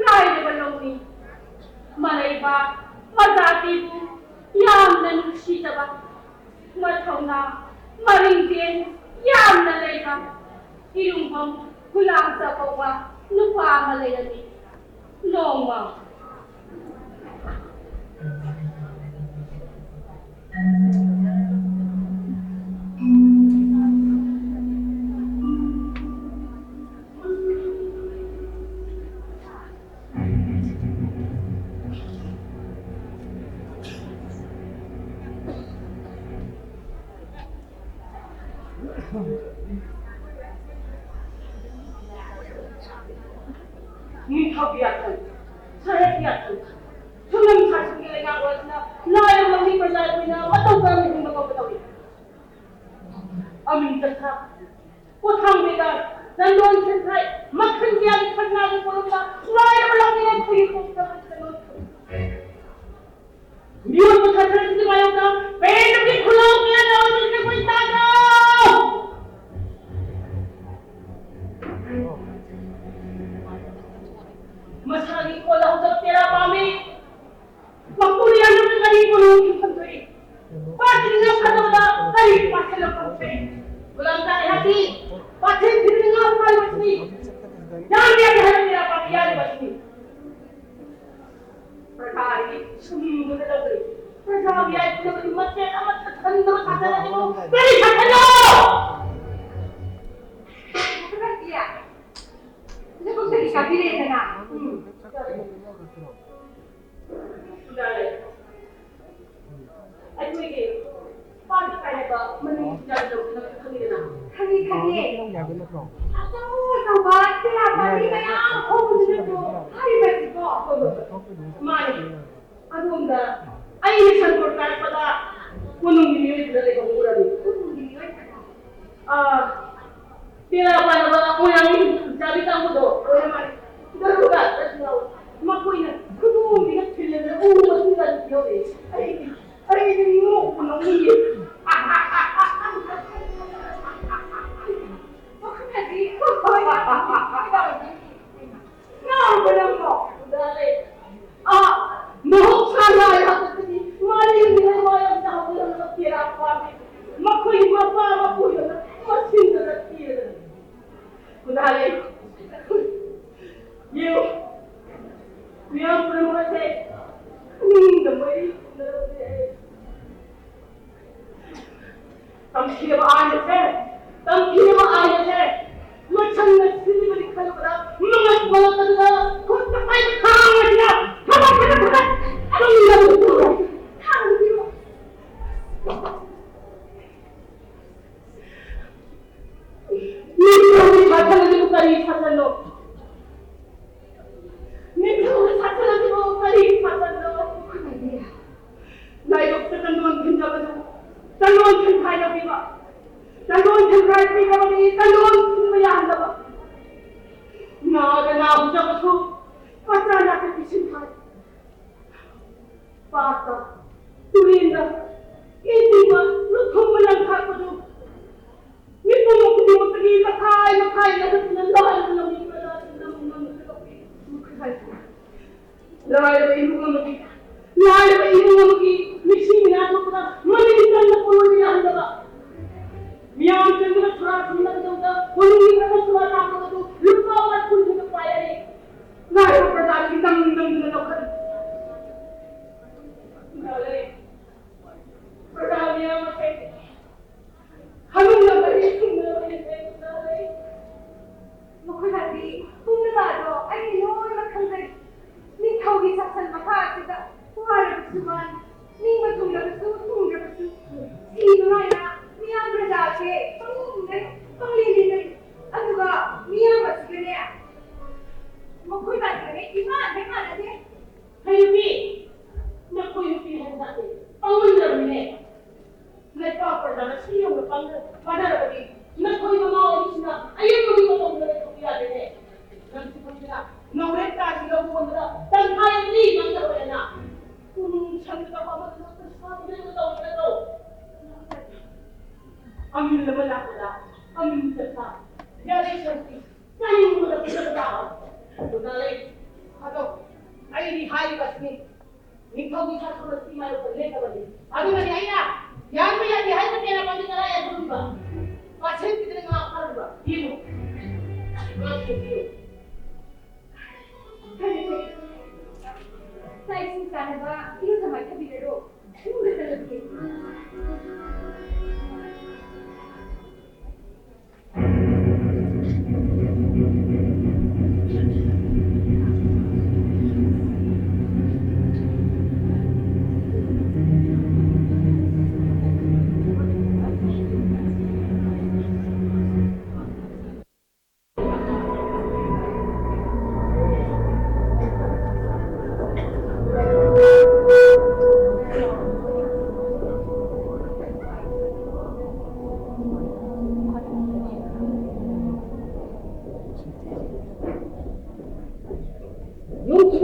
ꯂꯥꯏꯔꯕ ꯂꯧꯃꯤ, ꯃꯔꯩꯕꯥꯛ ꯃꯖꯥꯇꯤꯕꯨ ꯌꯥꯝꯅ ꯅꯨꯡꯁꯤꯖꯕ, ꯃꯊꯧꯅꯥ ꯃꯔꯤꯡꯖꯦꯜ ꯌꯥꯝꯅ ꯂꯩꯕ, ꯏꯔꯨꯡꯕꯝ ꯈꯨꯂꯥꯡꯆ ꯀꯧꯕ ꯅꯨꯄꯥ ꯑꯃ ꯂꯩꯔꯝꯃꯤ꯫ ꯅꯣꯡꯃ ꯅꯤꯡꯊꯧꯒꯤ ꯌꯥꯊꯪ, ꯁꯍꯦꯕꯀꯤ ꯌꯥꯊꯪ, ꯁꯨꯝꯅ ꯁꯥꯁꯟꯒꯤ ꯂꯩꯉꯥꯛꯂꯣꯟ ꯑꯁꯤꯅ ꯂꯥꯏꯔꯕ ꯂꯧꯃꯤ ꯄ꯭ꯔꯖꯥ ꯑꯩꯈꯣꯏꯅ ꯃꯇꯧ ꯀꯔꯝꯅ ꯍꯤꯡꯕ ꯉꯝꯒꯗꯧꯔꯤ? ꯑꯃꯤꯟ ꯆꯠꯊ, ꯄꯣꯠꯊꯥꯡ ꯕꯦꯒꯥꯔ, ꯂꯟꯗꯣꯟ ꯁꯦꯟꯈꯥꯏ, ꯃꯈꯜ ꯀꯌꯥꯒꯤ ꯈꯖꯅꯥꯒꯤ ꯄꯣꯠꯂꯨꯝꯅ ꯂꯥꯏꯔꯕ ꯂꯧꯃꯤ ꯑꯩꯈꯣꯏꯒꯤ ꯀꯣꯛꯇ ꯂꯩꯇꯅ ꯃꯤꯑꯣꯏꯕ ꯊꯥꯊꯔꯛꯄꯒꯤ ꯃꯥꯌꯣꯛꯇ ꯄꯦꯟꯗꯕꯒꯤ ꯈꯨꯜꯂꯥꯎ ꯀꯌꯥ ꯇꯧꯔꯕꯁꯤꯅ ꯑꯩꯈꯣꯏ ꯇꯥꯗ꯭ꯔꯣ? ꯃꯁꯥꯒꯤ ꯀꯣꯟꯅ ꯍꯧꯖꯤꯛ ꯇꯦꯔꯥ ꯄꯥꯝꯃꯤ꯫ ꯃꯄꯨ ꯌꯥꯝꯅ ꯀꯔꯤ ꯀꯣꯟꯅ ꯍꯧꯖꯤꯛ ꯐꯪꯗꯣꯏ? ꯄꯥꯠꯇ꯭ꯔꯤꯉꯩ ꯐꯖꯕꯗ ꯀꯔꯤ ꯄꯥꯠꯁꯤꯜꯂ ꯐꯪꯗꯣꯏ? ꯒꯨꯂꯥꯝ ꯇꯥꯔꯦ ꯍꯥꯏꯕꯤ, ꯄꯥꯠꯊꯦꯡ ꯊꯤꯟꯗ꯭ꯔꯤꯉꯩ ꯍꯥꯏꯕꯁꯤ ꯌꯥꯝ ꯌꯥꯝꯅ ꯍꯥꯏꯔꯛꯄ ꯌꯥꯕ ꯌꯥꯔꯤꯕ ꯑꯁꯤꯅꯤ꯫ ꯄ꯭ꯔꯖꯥꯒꯤ ꯁꯨꯝꯕꯗ ꯂꯧꯗ꯭ꯔꯤ꯫ ꯄ꯭ꯔꯖꯥꯒꯤ ꯌꯥꯏꯐꯅꯕꯗꯤ ꯃꯆꯦꯠ ꯑꯃꯠꯇ ꯊꯝꯗꯕ ꯁꯥꯁꯟ ꯑꯁꯤꯕꯨ ꯀꯔꯤ ꯁꯥꯁꯟꯅꯣ? ꯂꯧꯕꯨꯛꯇꯒꯤ ꯀꯥꯕꯤꯔꯛꯑꯦꯗꯅ꯫ ꯎꯝ꯫ ꯌꯥꯔꯦ꯫ ꯑꯩꯈꯣꯏꯒꯤ ꯄꯥꯠ ꯀꯥꯏꯅꯕ ꯃꯅꯨꯡ ꯆꯪꯗꯕ ꯈꯪꯉꯤꯗꯅ? ꯈꯪꯉꯤ, ꯈꯪꯉꯤ꯫ ꯑꯆꯧ ꯑꯆꯧꯕ ꯇꯦꯔꯥ ꯄꯥꯝꯕꯤ ꯃꯌꯥꯝ ꯍꯧꯕꯗꯨ ꯅꯠꯇ꯭ꯔꯣ ꯍꯥꯏꯔꯤꯕꯁꯤꯕꯣ? ꯃꯥꯅꯤ꯫ ꯑꯗꯣꯝꯗ ꯑꯩꯅ ꯁꯟꯄꯣꯠ ꯀꯥꯔꯛꯄꯗ ꯀꯣꯅꯨꯡꯒꯤ ꯃꯤꯑꯣꯏꯁꯤꯡꯗ ꯂꯩꯐꯝ ꯎꯔꯝꯃꯤ꯫ ꯀꯣꯅꯨꯡꯒꯤ ꯃꯤꯑꯣꯏꯁꯤꯡꯗ? ꯑꯥ, ꯇꯦꯔꯥ ꯄꯥꯏꯔꯕ ꯃꯣꯏꯔꯥꯡꯒꯤ ꯆꯥꯕꯤ ꯀꯥꯡꯕꯨꯗꯣ ꯑꯣꯏꯔ ꯃꯥꯜꯂꯦ꯫ ꯗꯔꯨꯒ ꯃꯈꯣꯏꯅ ꯈꯨꯗꯣꯝꯕꯤꯒ ꯊꯤꯜꯂꯗꯅ ꯎ ꯃꯇꯨꯡꯗ ꯑꯗꯨꯝ ꯌꯧꯔꯛꯑꯦ꯫ ꯑꯩꯗꯤ, ꯑꯩꯗꯤ ꯅꯣꯛꯄꯨ ꯅꯣꯛꯅꯤꯡꯉꯦ꯫ ꯋꯥꯈꯜꯅꯗꯤ ꯍꯣꯏ, ꯍꯣꯏ, ꯍꯣꯏ, ꯍꯣꯏ꯫ ꯃꯤꯌꯥꯝ ꯄꯨꯝꯅꯃꯛ ꯑꯁꯦ ꯈꯪꯅꯤꯡꯗꯕ ꯃꯔꯤ ꯊꯨꯡꯅꯔꯕꯅꯦ꯫ ꯇꯝꯈꯤꯔꯕ ꯑꯥꯏꯟ ꯑꯁꯦ, ꯇꯝꯈꯤꯔꯕ ꯑꯥꯏꯟ ꯑꯁꯦ ꯂꯣꯏꯁꯪꯅ ꯁꯤꯖꯤꯟꯅꯕꯅꯤ ꯈꯜꯂꯨꯕꯗ ꯃꯉꯛ ꯃꯉꯛ ꯑꯗꯨꯗ ꯈꯨꯠꯇ ꯄꯥꯏꯕ ꯊꯥꯡ ꯑꯁꯤꯅ ꯊꯕꯛ ꯈꯔ ꯈꯔ ꯇꯧꯅꯤꯡꯗꯕ ꯊꯥꯡ ꯑꯁꯤꯕꯨ꯫ ꯅꯤꯡꯊꯧꯒꯤ ꯁꯥꯁꯟ ꯑꯗꯨꯕꯨ ꯀꯔꯤ ꯁꯥꯁꯟꯅꯣ? ꯅꯤꯡꯊꯧꯒꯤ ꯁꯥꯁꯟ ꯑꯗꯨꯕꯨ ꯀꯔꯤ ꯁꯥꯁꯟꯅꯣ? ꯂꯥꯏꯕꯛꯇ ꯆꯟꯗꯣꯟ ꯊꯤꯟꯖꯕꯗꯨ ꯆꯟꯗꯣꯟ ꯊꯤꯟꯈꯥꯏꯅ ꯄꯤꯕ, ꯆꯟꯗꯣꯟ ꯊꯤꯟꯈꯥꯏ ꯄꯤꯅꯕꯗꯤ ꯆꯟꯗꯣꯟ ꯊꯤꯟꯕ ꯌꯥꯍꯟꯗꯕ, ꯅꯥꯗ ꯅꯥꯕꯨꯖꯕꯁꯨ ꯃꯆꯥ ꯅꯥꯀꯩ ꯄꯤꯁꯤꯟꯈꯥꯏ, ꯄꯥꯠꯇ, ꯇꯨꯔꯦꯟꯗ, ꯏꯁꯤꯡꯗ ꯂꯨꯞꯊꯣꯛꯄ ꯂꯪꯊꯥꯛꯄꯗꯨ ꯃꯤꯄꯨꯝ ꯈꯨꯗꯤꯡꯃꯛꯇꯒꯤ ꯃꯈꯥꯏ ꯃꯈꯥꯏ ꯂꯧꯈꯠꯇꯨꯅ ꯂꯥꯏꯔꯕ ꯂꯧꯃꯤ ꯄ꯭ꯔꯖꯥꯁꯤꯡꯅ ꯃꯃꯜ ꯃꯈꯜ ꯂꯧꯕꯤ ꯃꯈꯣꯏ ꯍꯥꯏꯁꯤ꯫ ꯂꯥꯏꯔꯕ ꯏꯃꯨꯡ ꯑꯃꯒꯤ, ꯂꯥꯏꯔꯕ ꯏꯃꯨꯡ ꯑꯃꯒꯤ ꯃꯤꯁꯤ ꯃꯤꯅꯥ ꯊꯣꯛꯄꯗ ꯃꯅꯤꯡ ꯇꯝꯅ ꯄꯣꯔꯣꯏꯕ ꯌꯥꯍꯟꯗꯕ, ꯃꯤꯌꯥꯝ ꯆꯪꯗꯨꯅ ꯁꯣꯔꯥ ꯊꯨꯡꯅꯕꯗꯧꯗ ꯀꯣꯅꯨꯡꯒꯤ ꯄ꯭ꯔꯖꯥ ꯁꯣꯔꯥ ꯇꯥꯡꯕ ꯑꯗꯨ ꯂꯨꯄꯥ ꯋꯥꯠ ꯀꯨꯟ ꯈꯛꯇ ꯄꯥꯏꯔꯛꯏ꯫ ꯂꯥꯏꯔꯕ ꯄ꯭ꯔꯖꯥꯗꯒꯤ ꯅꯝ ꯅꯝꯗꯨꯅ ꯂꯧꯈꯠꯂꯤ꯫ ꯄ꯭ꯔꯖꯥ ꯂꯩ꯫ ꯄ꯭ꯔꯖꯥ ꯃꯤꯌꯥꯝ ꯑꯁꯦ ꯍꯅꯨꯅ ꯃꯔꯤ ꯊꯨꯡꯅꯕ ꯂꯩꯇꯦ, ꯄ꯭ꯔꯖꯥ ꯂꯩ꯫ ꯃꯈꯣꯏ ꯍꯥꯏꯕꯤ ꯄꯨꯝꯅꯃꯛ ꯑꯗꯣ ꯑꯩ ꯂꯣꯏꯅꯃꯛ ꯈꯪꯖꯩ꯫ ꯅꯤꯡꯊꯧꯒꯤ ꯁꯥꯁꯟ ꯃꯈꯥ ꯑꯁꯤꯗ ꯋꯥꯔꯕꯁꯨ ꯋꯥꯅ, ꯅꯤꯡꯕ ꯊꯨꯡꯂꯕꯁꯨ ꯊꯨꯡꯗ꯭ꯔꯕꯁꯨ, ꯁꯤꯕ ꯉꯥꯏꯅ ꯃꯤꯌꯥꯝ ꯄ꯭ꯔꯖꯥꯁꯦ ꯄꯪꯂꯦꯟ ꯂꯦꯟꯅꯔꯤ, ꯄꯪꯂꯦꯟ ꯂꯦꯟꯅꯔꯤ꯫ ꯑꯗꯨꯒ ꯃꯤꯌꯥꯝ ꯑꯁꯤꯒꯅꯦ, ꯃꯈꯣꯏ ꯃꯥꯟꯅꯔꯦ, ꯏꯃꯥꯟ ꯍꯦꯛ ꯃꯥꯟꯅꯗꯦ꯫ ꯍꯩ ꯅꯨꯄꯤ, ꯅꯈꯣꯏ ꯅꯨꯄꯤ ꯍꯥꯏꯕ ꯖꯥꯠꯁꯦ ꯄꯪꯃꯟꯈ꯭ꯔꯕꯅꯤꯅꯦ꯫ ꯂꯩꯄꯥꯛ ꯄ꯭ꯔꯖꯥꯅ ꯁꯤ ꯌꯧꯅ ꯄꯪꯅ ꯋꯥꯅꯔꯕꯗꯤ ꯅꯈꯣꯏ ꯃꯃꯥ ꯑꯣꯏꯕꯁꯤꯡꯅ ꯑꯌꯦꯡꯕꯒꯤ ꯃꯇꯧꯗ ꯂꯩꯊꯣꯛꯄ ꯌꯥꯗꯦꯅꯦ꯫ ꯅꯪꯁꯨ ꯈꯪꯗꯅ ꯅꯧꯔꯦ ꯀꯥꯁꯤ ꯂꯧꯕ ꯉꯝꯕꯗ ꯇꯪꯈꯥꯏ ꯑꯃꯗꯤ ꯉꯝꯗꯕꯅꯦꯅ꯫ ꯀꯣꯅꯨꯡ ꯁꯪꯗ ꯇꯧꯕ ꯑꯃꯗꯨꯅ ꯄꯩꯁꯥ ꯄꯤꯔꯒ ꯇꯧꯕ ꯅꯠꯇ꯭ꯔꯣ? ꯑꯃꯤꯜ ꯑꯃ ꯂꯥꯛꯄꯗ ꯑꯃꯤꯜ ꯆꯠꯄ꯫ ꯌꯥꯔꯦ ꯁꯔꯨꯛꯇꯤ ꯆꯥꯅꯤꯡꯕꯗ ꯄꯤꯖꯕ ꯇꯥꯕ꯫ ꯑꯗꯨꯅ ꯂꯩ꯫ ꯑꯗꯣ ꯑꯩꯗꯤ ꯍꯥꯏꯔꯤꯕꯁꯤꯅꯤ꯫ ꯅꯤꯡꯊꯧꯒꯤ ꯁꯥꯁꯟ ꯑꯁꯤ ꯃꯥꯌꯣꯛꯇ ꯂꯦꯞꯇꯕꯅꯤ꯫ ꯑꯗꯨꯅꯅꯤ ꯑꯩꯅ ꯌꯥꯟꯕ ꯌꯥꯗꯦ ꯍꯥꯏꯕ ꯇꯦꯔꯥ ꯄꯥꯟꯕꯤ ꯇꯔꯥ ꯌꯥꯟꯊꯣꯛꯂꯤꯕ꯫ ꯄꯥꯁꯦꯟ ꯄꯤꯗꯅ ꯉꯥ ꯐꯥꯔꯤꯕ꯫ ꯌꯦꯡꯉꯨ꯫ ꯉꯥ ꯊꯣꯡꯕꯤꯌꯨ꯫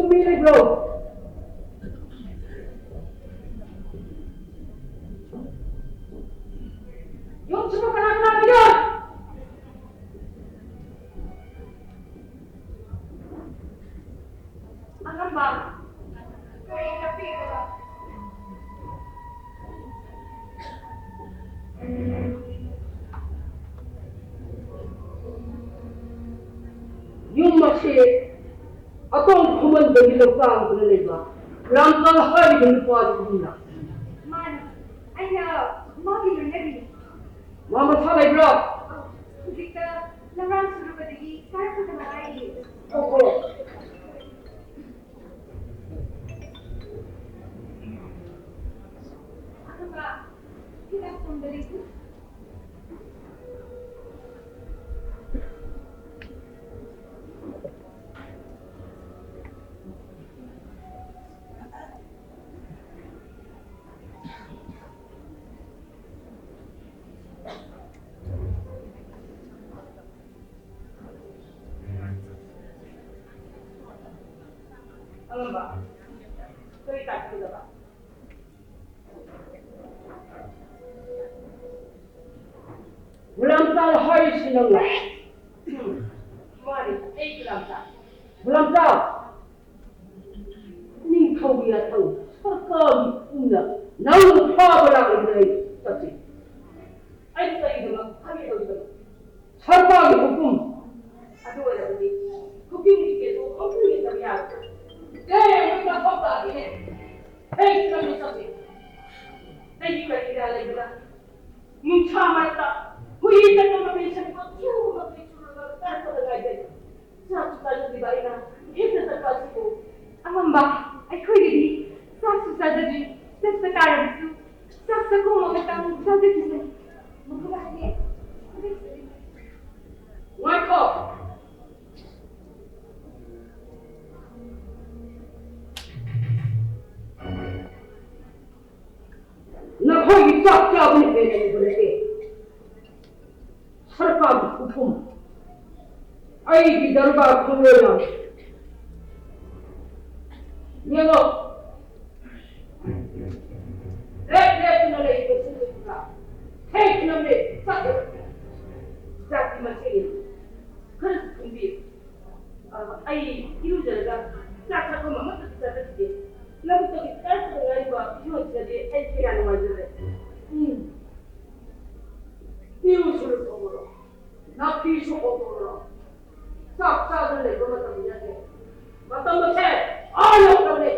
ꯃꯤ ꯂꯩꯕ꯭ꯔꯣ? ꯌꯨꯝꯁꯤꯕꯨ ꯀꯅꯥ ꯀꯅꯥ ꯂꯩꯒꯦ? ꯑꯉꯝꯕ, ꯀꯔꯤ ꯇꯥꯛꯄꯤꯒꯗꯕ? ꯌꯨꯝ ꯑꯁꯤ ꯑꯇꯣꯝ ꯈꯨꯃꯟꯗꯒꯤ ꯂꯧꯇꯥꯗꯨꯅ ꯂꯩꯕ ꯂꯥꯡꯀꯜ ꯍꯥꯏꯔꯤꯕ ꯅꯨꯄꯥꯗꯨ ꯈꯪꯕ꯭ꯔꯥ? ꯃꯥꯅꯤ, ꯑꯩꯅ ꯃꯥꯒꯤ ꯂꯣꯏꯅꯕꯤꯅꯤ꯫ ꯃꯥ ꯃꯁꯥ ꯂꯩꯕ꯭ꯔꯥ? ꯍꯧꯖꯤꯛꯇ ꯂꯝꯔꯥꯡ ꯁꯨꯔꯨꯕꯗꯒꯤ ꯀꯥꯔꯛꯄꯗ ꯉꯥꯏꯔꯤ꯫ ꯑꯣꯍꯣ꯫ ꯑꯗꯨꯒ ꯍꯤꯗꯥꯛ ꯀꯨꯝꯕꯗꯒꯤ ꯑꯉꯝꯕ, ꯀꯔꯤ ꯇꯥꯛꯄꯤꯒꯗꯕ? ꯒꯨꯂꯥꯝꯆꯥ ꯍꯥꯏꯔꯤꯁꯤ ꯅꯪꯂ? ꯎꯝ, ꯃꯥꯅꯤ, ꯑꯩ ꯒꯨꯂꯥꯝꯆꯥ꯫ ꯒꯨꯂꯥꯝꯆꯥ, ꯅꯤꯡꯊꯧꯒꯤ ꯌꯥꯊꯪ ꯁꯔꯀꯥꯔꯒꯤ ꯄꯨꯝꯅ ꯅꯪꯕꯨ ꯐꯥꯕ ꯂꯥꯛꯂꯤꯕꯅ ꯑꯩ ꯆꯠꯁꯤ꯫ ꯑꯩ ꯀꯔꯤꯒꯤꯗꯃꯛ ꯐꯥꯒꯦ ꯇꯧꯔꯤꯕꯅꯣ? ꯁꯔꯀꯥꯔꯒꯤ ꯍꯨꯀꯨꯝ꯫ ꯑꯗꯨ ꯑꯣꯏꯔꯕꯗꯤ ꯍꯨꯀꯨꯝꯒꯤ ꯀꯦꯇꯨ ꯑꯃꯨꯛꯇ ꯌꯦꯡꯗꯕ ꯌꯥꯔꯣꯏ꯫ ꯑꯦ, ꯑꯩꯈꯣꯏ ꯃꯊꯧ ꯇꯥꯗꯦꯅꯦ꯫ ꯍꯦ, ꯅꯪ ꯆꯠꯁꯤ꯫ ꯑꯩꯒꯤ ꯀꯔꯤ ꯀꯔꯥ ꯂꯩꯕꯗ ꯅꯨꯡꯁꯥ ꯃꯔꯛꯇ ꯍꯨꯏ ꯆꯠꯄ ꯃꯈꯩ ꯁꯛꯄ ꯆꯨ ꯃꯈꯩ ꯆꯨꯔꯒ ꯀꯥꯔꯛꯄꯗ ꯉꯥꯏꯖꯩ꯫ ꯆꯥꯛꯁꯨ ꯆꯥꯖꯗ꯭ꯔꯤꯕ ꯑꯩꯅ ꯍꯦꯛꯇ ꯆꯠꯄ ꯑꯁꯤꯕꯨ꯫ ꯑꯉꯝꯕ, ꯑꯩꯈꯣꯏꯒꯤꯗꯤ ꯆꯥꯛꯁꯨ ꯆꯥꯖꯗ꯭ꯔꯤ꯫ ꯆꯠꯄ ꯇꯥꯔꯕꯁꯨ ꯆꯥꯛ ꯆꯥꯛꯈꯣꯝ ꯑꯃꯇꯪ ꯆꯥꯖꯈꯤꯁꯅꯨ꯫ ꯃꯈꯣꯏ ꯍꯥꯏꯗꯤ ꯉꯥꯏꯈꯣ꯫ ꯅꯈꯣꯏꯒꯤ ꯆꯥꯛ ꯆꯥꯕꯅ ꯍꯦꯟꯅ ꯂꯨꯕ ꯅꯠꯇꯦ꯫ ꯁꯔꯀꯥꯔꯒꯤ ꯈꯨꯐꯝ, ꯑꯩꯒꯤ ꯗꯔꯕꯥꯔ ꯈꯣꯡꯂꯣꯏꯅ ꯌꯦꯡꯉꯣ, ꯂꯦꯞ ꯂꯦꯞꯇꯨꯅ ꯂꯩꯔꯤꯕꯁꯤꯡꯗꯨꯗ ꯊꯦꯡꯅꯕꯅꯦ꯫ ꯆꯠꯂꯣ꯫ ꯆꯥꯛꯇꯤ ꯃꯁꯤꯅꯤ꯫ ꯈꯔꯁꯨ ꯊꯣꯡꯕꯤꯌꯨ꯫ ꯑ, ꯑꯩ ꯏꯔꯨꯖꯔꯒ ꯆꯥꯛ ꯆꯥꯐꯝ ꯑꯃꯠꯇ ꯆꯠꯂꯛꯈꯤꯒꯦ꯫ ꯂꯧꯕꯨꯛꯇꯒꯤ ꯀꯥꯔꯛꯄꯗ ꯉꯥꯏꯔꯤꯕ ꯐꯤꯖꯣꯜꯁꯤꯗꯗꯤ ꯑꯩ ꯀꯌꯥ ꯅꯨꯡꯉꯥꯏꯖꯗ꯭ꯔꯦ꯫ ꯎꯝ꯫ ꯏꯔꯨꯁꯨ ꯂꯨꯊꯣꯛꯎꯔꯣ, ꯅꯥꯄꯤꯁꯨ ꯍꯧꯗꯣꯛꯎꯔꯣ꯫ ꯆꯥꯛ ꯆꯥꯗꯅ ꯂꯩꯕ ꯃꯇꯝꯗꯤ ꯅꯠꯇꯦ꯫ ꯃꯇꯝ ꯑꯁꯦ ꯑꯥ ꯌꯧꯈ꯭ꯔꯕꯅꯦ꯫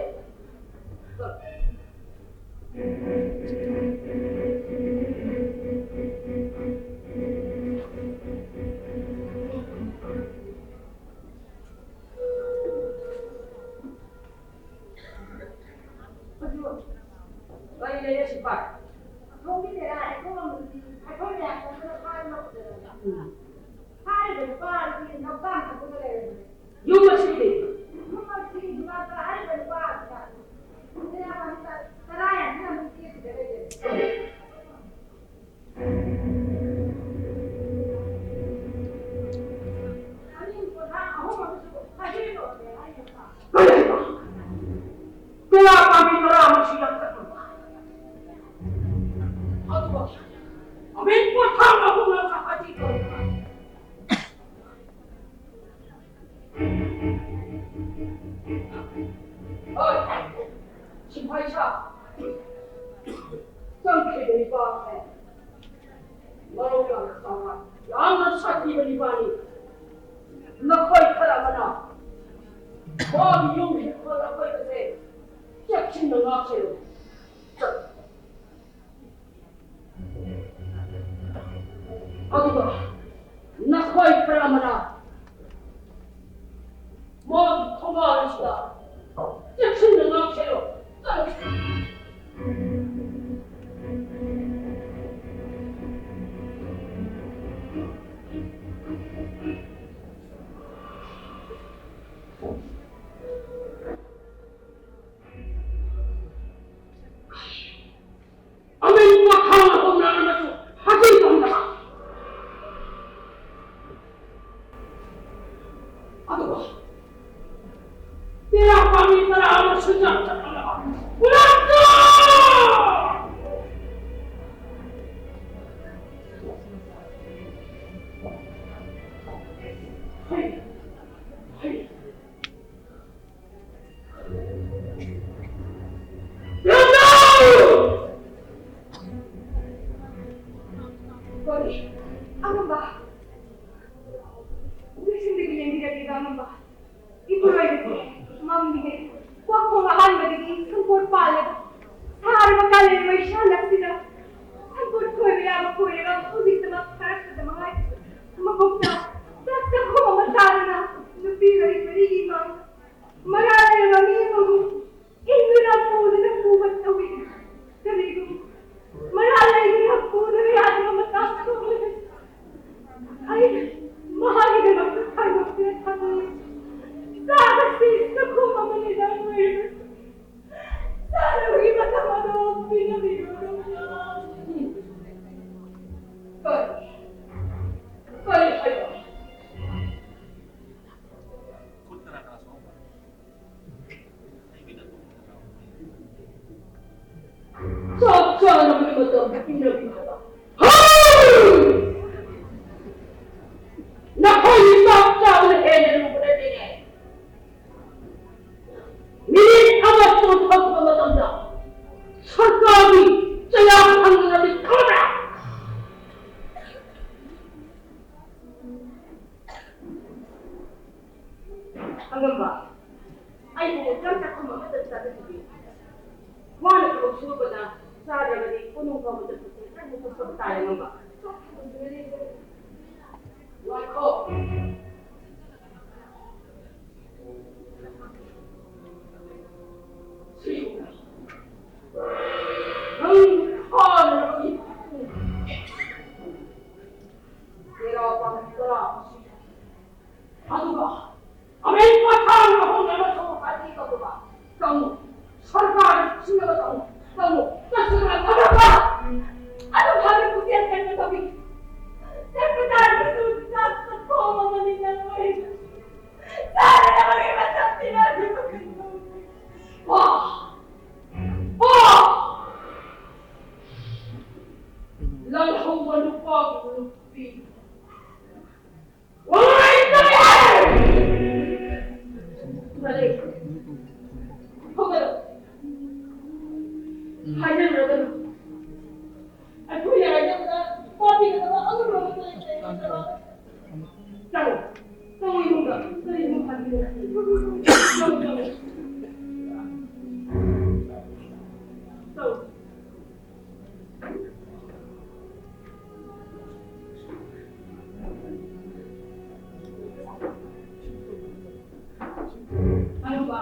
ꯀꯔꯤ ꯂꯩꯔꯦ ꯁꯤꯐꯥꯏ? ꯑꯁꯣꯝꯒꯤ ꯕꯦꯔꯥ ꯍꯥꯏꯗꯣꯛꯂꯝꯕꯗꯨꯗꯤ ꯑꯩꯈꯣꯏ ꯃꯌꯥꯝ ꯆꯪꯗꯅ ꯐꯥꯗꯅ ꯄꯨꯖꯔꯒ꯫ ꯎꯝ꯫ ꯍꯥꯏꯔꯤꯕ ꯅꯨꯄꯥ ꯑꯗꯨꯗꯤ ꯂꯧꯇꯥꯟ ꯊꯣꯛꯄꯗ ꯂꯩꯔꯝꯃꯦ꯫ ꯌꯨꯝ ꯑꯁꯤꯒꯤ? ꯌꯨꯝ ꯑꯁꯤꯒꯤ ꯅꯨꯄꯥꯗ ꯍꯥꯏꯔꯤꯕ ꯅꯨꯄꯥ ꯑꯗꯨꯅ ꯁꯦꯅꯥꯄꯇꯤꯗ ꯇꯔꯥ ꯌꯥꯡꯈꯩ ꯑꯃꯨꯛ ꯄꯤꯔꯤꯗ ꯂꯩꯔꯦ꯫ ꯀꯔꯤ ꯍꯥꯏꯕ? ꯀꯌꯥ ꯄꯥꯝꯃꯤ ꯇꯔꯥ ꯑꯃꯁꯨ ꯌꯥꯝ ꯆꯠꯂꯨꯕ꯫ ꯑꯗꯨꯒ ꯑꯃꯤꯠ ꯄꯣꯊꯥꯡ ꯑꯍꯨꯝꯂꯛ ꯍꯥꯏꯖꯤ ꯇꯧꯕ꯫ ꯍꯣꯏ, ꯁꯤꯐꯥꯏ ꯁꯥ, ꯆꯪꯈ꯭ꯔꯤꯕ ꯅꯨꯄꯥꯁꯦ ꯃꯔꯧ ꯌꯥꯝꯅ ꯆꯥꯎꯕ, ꯌꯥꯝꯅ ꯁꯥꯊꯤꯕ ꯅꯨꯄꯥꯅꯤ꯫ ꯅꯈꯣꯏ ꯈꯔ ꯑꯃꯅ ꯃꯥꯒꯤ ꯌꯨꯝꯒꯤ ꯏꯪꯈꯣꯜ ꯑꯀꯣꯏꯕꯁꯦ ꯆꯦꯛꯁꯤꯟꯅ ꯉꯥꯛꯁꯦꯜꯂꯨ꯫ ꯆꯠ-, ꯑꯗꯨꯒ ꯅꯈꯣꯏ ꯈꯔ ꯑꯃꯅ ꯃꯥꯒꯤ ꯊꯣꯡꯒꯥꯜ ꯑꯁꯤꯗ ꯆꯦꯛꯁꯤꯟꯅ ꯉꯥꯛꯁꯦꯜꯂꯨ꯫ ꯑꯃꯤꯟ ꯃꯈꯥ ꯍꯧꯅꯔꯝꯕꯁꯨ ꯍꯥꯖꯤꯟ ꯇꯧꯅꯕ꯫ ꯑꯗꯨꯒ ꯇꯦꯔꯥ ꯄꯥꯝꯕꯤ ꯇꯔꯥ ꯑꯃ ꯀꯔꯤ? ꯑꯉꯝꯕ! ꯅꯨꯡꯁꯤꯡꯗꯒꯤ ꯂꯦꯡꯕꯤꯔꯛꯂꯤꯕ ꯑꯉꯝꯕ! ꯏꯄꯨꯔꯣꯏꯕꯁꯦ ꯃꯝꯂꯤꯉꯩ ꯋꯥꯈꯣꯡ ꯑꯍꯥꯟꯕꯗꯒꯤ ꯁꯪꯄꯣꯠ ꯄꯥꯜꯂꯦ꯫ ꯁꯥꯔꯕ ꯀꯥꯂꯦꯟ ꯃꯩꯁꯥ ꯅꯛꯁꯤꯗ ꯁꯪꯄꯣꯠ ꯈꯣꯏꯕ ꯌꯥꯕ ꯈꯣꯏꯔꯒ ꯍꯧꯖꯤꯛꯇꯃꯛ ꯊꯥꯔꯛꯄꯗ ꯃꯉꯥꯏ꯫ ꯃꯕꯨꯛꯇ ꯆꯥꯛ ꯆꯥꯛꯈꯣꯝ ꯑꯃ ꯆꯥꯗꯅ ꯅꯨꯄꯤ ꯂꯩ ꯃꯔꯤꯒꯤ ꯃꯥꯡꯗ ꯃꯔꯥ ꯂꯩꯔꯕ ꯃꯤ ꯑꯃꯕꯨ ꯏꯟꯗꯨꯅ ꯄꯨꯗꯨꯅ ꯄꯨꯕ ꯇꯧꯏ꯫ ꯀꯔꯤꯒꯨꯝ ꯃꯔꯥ ꯂꯩꯗꯨꯅ ꯄꯨꯗꯕ ꯌꯥꯗꯕ ꯃꯇꯥꯡ ꯊꯣꯛꯂꯦ꯫ ꯑꯩ ꯃꯍꯥꯛꯀꯤꯗꯃꯛꯇ ꯈꯥꯏꯗꯣꯛꯇꯨꯅ ꯊꯝꯃꯤ꯫ ꯆꯥꯕꯁꯤ ꯆꯥꯛꯈꯨꯝ ꯑꯃꯅꯤꯗ ꯑꯣꯏꯔꯕꯁꯨ ꯆꯥꯅꯕꯒꯤ ꯃꯇꯝ ꯑꯗꯨ ꯄꯤꯅꯕꯤꯌꯨ, ꯅꯣꯡꯃ꯫ ꯀꯔꯤ? ꯀꯔꯤ ꯍꯥꯏꯕ? ꯆꯥꯛ ꯆꯥꯅꯕꯒꯤ ꯃꯇꯝ ꯄꯤꯅꯕꯤꯌꯨ ꯍꯥꯏꯕ? ꯍꯩ! ꯅꯈꯣꯏꯒꯤ ꯆꯥꯛ ꯆꯥꯕꯅ ꯍꯦꯟꯅ ꯂꯨꯕ ꯅꯠꯇꯦꯅꯦ꯫ ꯃꯤꯅꯤꯠ ꯑꯃ ꯆꯣꯟꯊꯣꯛꯄ ꯃꯇꯝꯗ ꯁꯔꯀꯥꯔꯒꯤ ꯆꯩꯔꯥꯛ ꯐꯪꯗꯅꯗꯤ ꯈꯪꯗ꯭ꯔꯥ? ꯑꯉꯝꯕ, ꯑꯩꯕꯨ ꯆꯥꯛ ꯆꯥꯛꯈꯨꯝ ꯑꯃꯠꯇ ꯆꯥꯖꯕꯤꯌꯨ꯫ ꯋꯥꯅ ꯊꯕꯛ ꯁꯨꯔꯨꯕꯅ ꯆꯥꯗ꯭ꯔꯕꯗꯤ ꯀꯣꯅꯨꯡ ꯐꯥꯎꯕ ꯆꯠꯄꯁꯦ ꯀꯟꯅ ꯆꯣꯛꯊꯕ ꯇꯥꯔꯦ, ꯑꯉꯝꯕ꯫ ꯉꯥꯏꯈꯣ꯫ ꯁꯤꯕꯨ ꯅꯪ ꯐꯥꯅꯕꯒꯤ ꯆꯩꯔꯥꯎ ꯄꯥꯝꯕꯤ ꯇꯔꯥ ꯑꯃꯁꯨ ꯌꯥꯏ꯫ ꯑꯗꯨꯒ ꯑꯃꯦꯔꯤꯀꯥ ꯊꯥꯡꯅ ꯍꯣꯡꯅꯕ ꯁꯣꯁꯥꯏꯇꯤ ꯇꯧꯗꯕ ꯇꯧꯅꯨ꯫ ꯁꯔꯀꯥꯔ ꯁꯤꯟꯅꯕ ꯇꯧꯅꯨ꯫ ꯇꯧꯅꯨ꯫ ꯇꯁꯦꯡꯅ ꯇꯧꯅꯕ꯫ ꯑꯗꯨ ꯐꯥꯎꯗꯤ ꯄꯨꯛꯆꯦꯜ ꯁꯦꯡꯅ ꯇꯧꯕꯤ꯫ ꯁꯦꯡꯕ ꯇꯥꯔꯕꯁꯨ ꯆꯥꯛ ꯆꯥꯛꯈꯣꯝ ꯑꯃꯅꯤ ꯅꯪ ꯑꯣꯏꯔꯤꯕ꯫ ꯆꯥꯅꯅꯕꯒꯤ ꯃꯇꯝ ꯊꯤꯔꯛꯑꯗꯤ ꯐꯔꯦ꯫ ꯍꯧꯒꯠꯂꯣ꯫ ꯍꯥꯏꯖꯔꯨꯔꯒꯅꯨ꯫ ꯑꯩꯈꯣꯏꯅ ꯍꯥꯏꯖꯕꯗ ꯇꯥꯕꯤꯒꯗꯕ ꯑꯉꯝꯕ ꯑꯃꯠꯇ ꯂꯩꯇ꯭ꯔꯦ꯫ ꯆꯪꯉꯣ꯫ ꯆꯪꯉꯣ ꯏꯃꯨꯡꯗ꯫ ꯀꯔꯤꯅꯣ ꯍꯥꯏꯕꯤꯌꯨ꯫ ꯆꯪꯉꯣ, ꯆꯪꯉꯣ꯫ ꯆꯪꯉꯣ꯫ ꯑꯅꯧꯕ꯫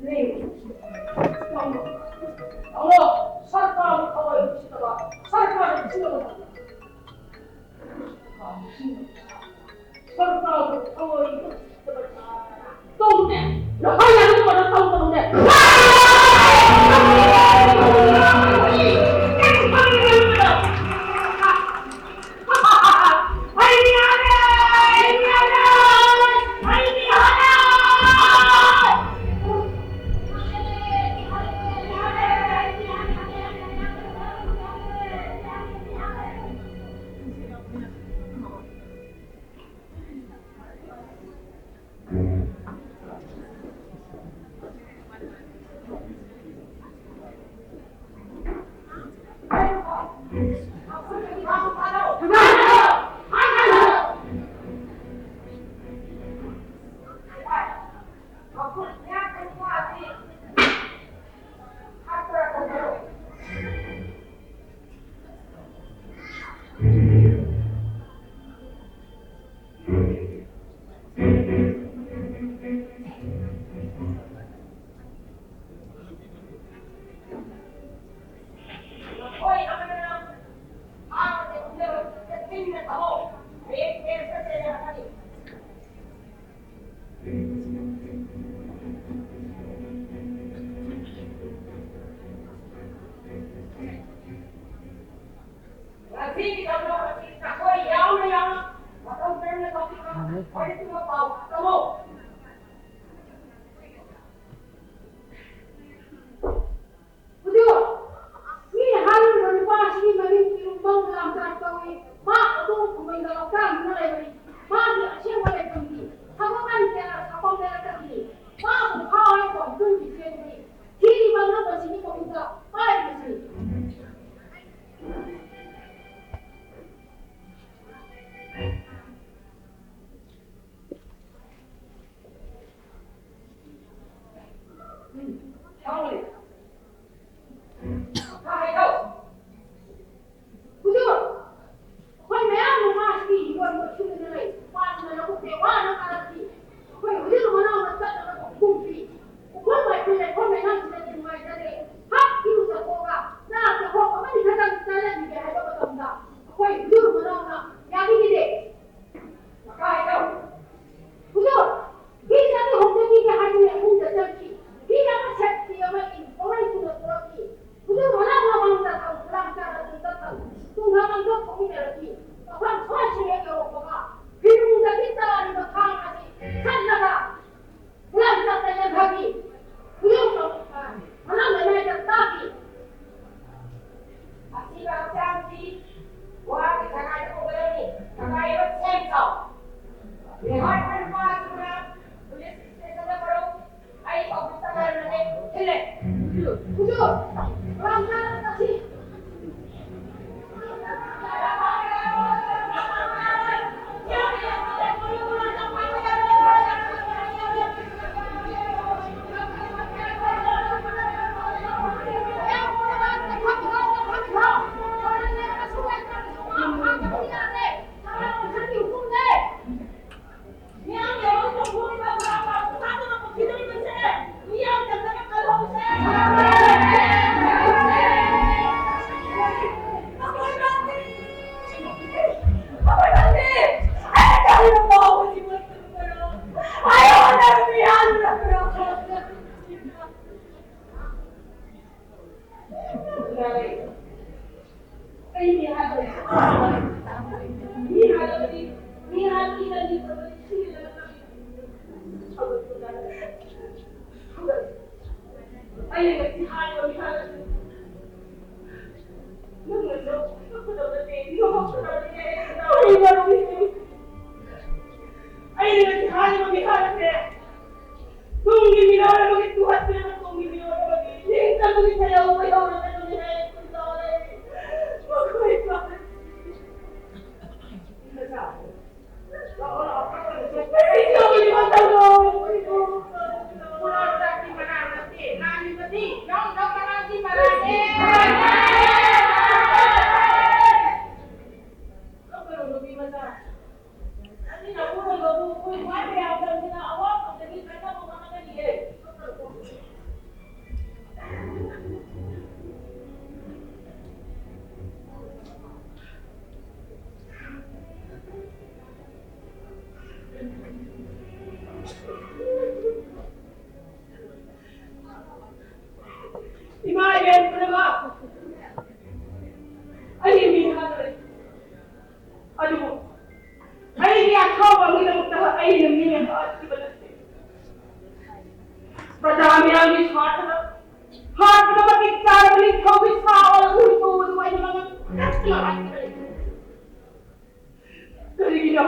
ꯂꯩ꯫ ꯆꯪꯉꯣ꯫ ꯆꯪꯉꯣ꯫ ꯁꯠ ꯍꯨꯖꯨ, ꯔꯥꯝ ꯂꯥꯜ ꯑꯁꯤ ꯑꯩ ꯃꯤ ꯍꯥꯠꯄꯗꯤ ꯃꯤ ꯍꯥꯠꯂꯕꯗꯤ, ꯃꯤ ꯍꯥꯠꯈꯤꯕꯅꯤ ꯈꯪꯕꯗꯤ ꯁꯤꯔꯦꯗꯅ ꯈꯪꯉꯤ꯫ ꯍꯧꯒꯠꯄ ꯀꯥꯟꯗ ꯍꯧꯒꯠꯂꯦ꯫ ꯑꯩꯅ ꯉꯁꯤ ꯍꯥꯠꯂꯤꯕ ꯃꯤꯍꯥꯠ ꯑꯁꯤ ꯅꯪꯅꯁꯨ ꯀꯞꯀꯗꯕ ꯅꯠꯇꯦ, ꯅꯣꯛꯀꯗꯕꯅꯤ꯫ ꯑꯩ ꯃꯔꯨꯞꯅꯤ꯫ ꯑꯩꯅ ꯉꯁꯤ ꯍꯥꯠꯂꯤꯕ ꯃꯤꯍꯥꯠ ꯑꯁꯦ ꯇꯨꯡꯒꯤ ꯃꯤꯔꯣꯜ ꯑꯃꯒꯤ ꯇꯨꯍꯠꯄꯤꯔꯕ ꯇꯨꯡꯒꯤ ꯃꯤꯔꯣꯜ ꯑꯃꯒꯤ ꯅꯤꯡꯇꯝꯕꯒꯤ ꯁꯦꯜ ꯂꯧꯕ ꯌꯧꯔꯒꯗꯕꯅꯤ ꯍꯥꯏ ꯈꯨꯟꯗꯥꯔꯦ꯫ ꯃꯈꯣꯏ ꯃꯁꯤ ꯌꯧꯕꯗꯤ ꯃꯇꯝ ꯂꯧ꯫ ꯀꯣꯂꯥ ꯆꯥꯛꯇꯤ ꯃꯅꯥ ꯅꯠꯇꯦ, ꯂꯥꯡꯂꯤꯕꯗꯤ ꯌꯥꯎꯗ ꯃꯅꯥꯒꯤ ꯃꯔꯥꯅꯦ꯫ ꯀꯞꯀꯅꯨ ꯅꯨꯄꯤ ꯃꯆꯥ꯫ ꯏꯃꯥ ꯏꯕꯦꯟ ꯄꯨꯝꯅꯃꯛ, ꯑꯩ ꯃꯤ ꯍꯥꯠꯂꯣꯏ꯫ ꯑꯗꯨꯕꯨ ꯑꯩꯒꯤ ꯑꯁꯥꯎꯕ ꯑꯃꯒꯤꯗꯃꯛꯇ ꯑꯩꯅ ꯃꯤ ꯍꯥꯠꯈꯤꯕ ꯅꯠꯇꯦ꯫ ꯄ꯭ꯔꯖꯥ ꯃꯤꯌꯥꯝꯒꯤ ꯁ꯭ꯋꯥꯔꯊꯗ ꯍꯥꯠꯄꯗ ꯃꯇꯤꯛ ꯆꯥꯔꯕ ꯅꯤꯡꯊꯧꯒꯤ ꯁꯥ ꯑꯣꯜꯂꯛꯂꯤꯕ ꯑꯗꯨ ꯑꯩꯅ ꯃꯉꯛ ꯅꯛꯅ ꯍꯥꯠꯈꯤꯕꯅꯤ꯫ ꯀꯔꯤꯒꯤꯅꯣ?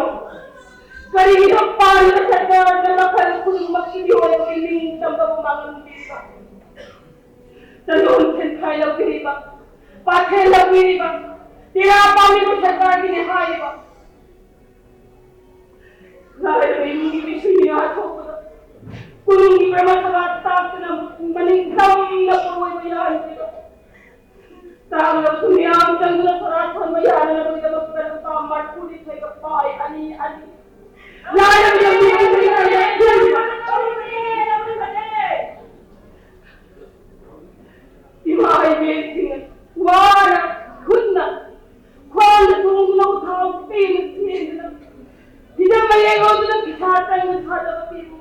ꯀꯔꯤꯒꯤꯅꯣ ꯄꯥꯜꯂꯤꯕ ꯁꯔꯀꯥꯔꯅ ꯃꯈꯜ ꯈꯨꯗꯤꯡꯃꯛꯀꯤ ꯃꯤꯑꯣꯏꯕꯒꯤ ꯅꯤꯡꯇꯝꯕꯕꯨ ꯃꯥꯡꯍꯟꯕꯤꯔꯤꯕ? ꯆꯂꯣꯟ ꯁꯦꯟꯈꯥꯏ ꯂꯧꯕꯤꯔꯤꯕ, ꯄꯥꯊꯦꯜ ꯂꯧꯕꯤꯔꯤꯕ, ꯇꯦꯔꯥ ꯄꯥꯝꯂꯤꯕ ꯁꯔꯀꯥꯔꯒꯤꯅꯦ ꯍꯥꯏꯔꯤꯕ꯫ ꯂꯥꯏꯔꯕ ꯏꯃꯨꯡꯒꯤ ꯃꯤꯁꯤꯡ ꯃꯤꯌꯥ ꯊꯣꯛꯄꯗ ꯀꯣꯅꯨꯡꯒꯤ ꯕ꯭ꯔꯍ꯭ꯃ ꯁꯚꯥ ꯇꯥꯛꯇꯨꯅ ꯃꯅꯤꯡ ꯇꯝꯅ ꯄꯣꯔꯣꯏꯕ ꯌꯥꯍꯟꯕꯤꯕ꯫ ꯇꯥꯡꯂꯕꯁꯨ ꯃꯤꯌꯥꯝ ꯆꯪꯗꯨꯅ ꯁꯣꯔꯥꯠ ꯊꯣꯟꯕ ꯌꯥꯅꯅꯕꯒꯤꯗꯃꯛꯇ ꯂꯨꯄꯥ ꯃꯔꯤꯐꯨꯅꯤꯊꯣꯏꯒ ꯄꯥꯏ ꯑꯅꯤ ꯑꯅꯤ꯫ ꯂꯥꯏꯔꯕ ꯏꯃꯨꯡꯒꯤ ꯃꯤꯁꯤꯡ ꯃꯤꯌꯥ ꯊꯣꯛꯄꯗ ꯏꯃꯥ ꯏꯕꯦꯟꯁꯤꯡꯅ ꯋꯥꯅ ꯈꯨꯠꯅ ꯈ꯭ꯋꯥꯡꯗ ꯇꯣꯡꯗꯨꯅ ꯎꯊꯥꯎ ꯄꯦꯟꯅ ꯆꯦꯟꯗꯨꯅ ꯐꯤꯖꯝ ꯃꯌꯦꯛ ꯂꯣꯟꯗꯨꯅ ꯄꯤꯁꯥ ꯆꯪꯅ ꯁꯥꯖꯕ ꯄꯤꯕꯨ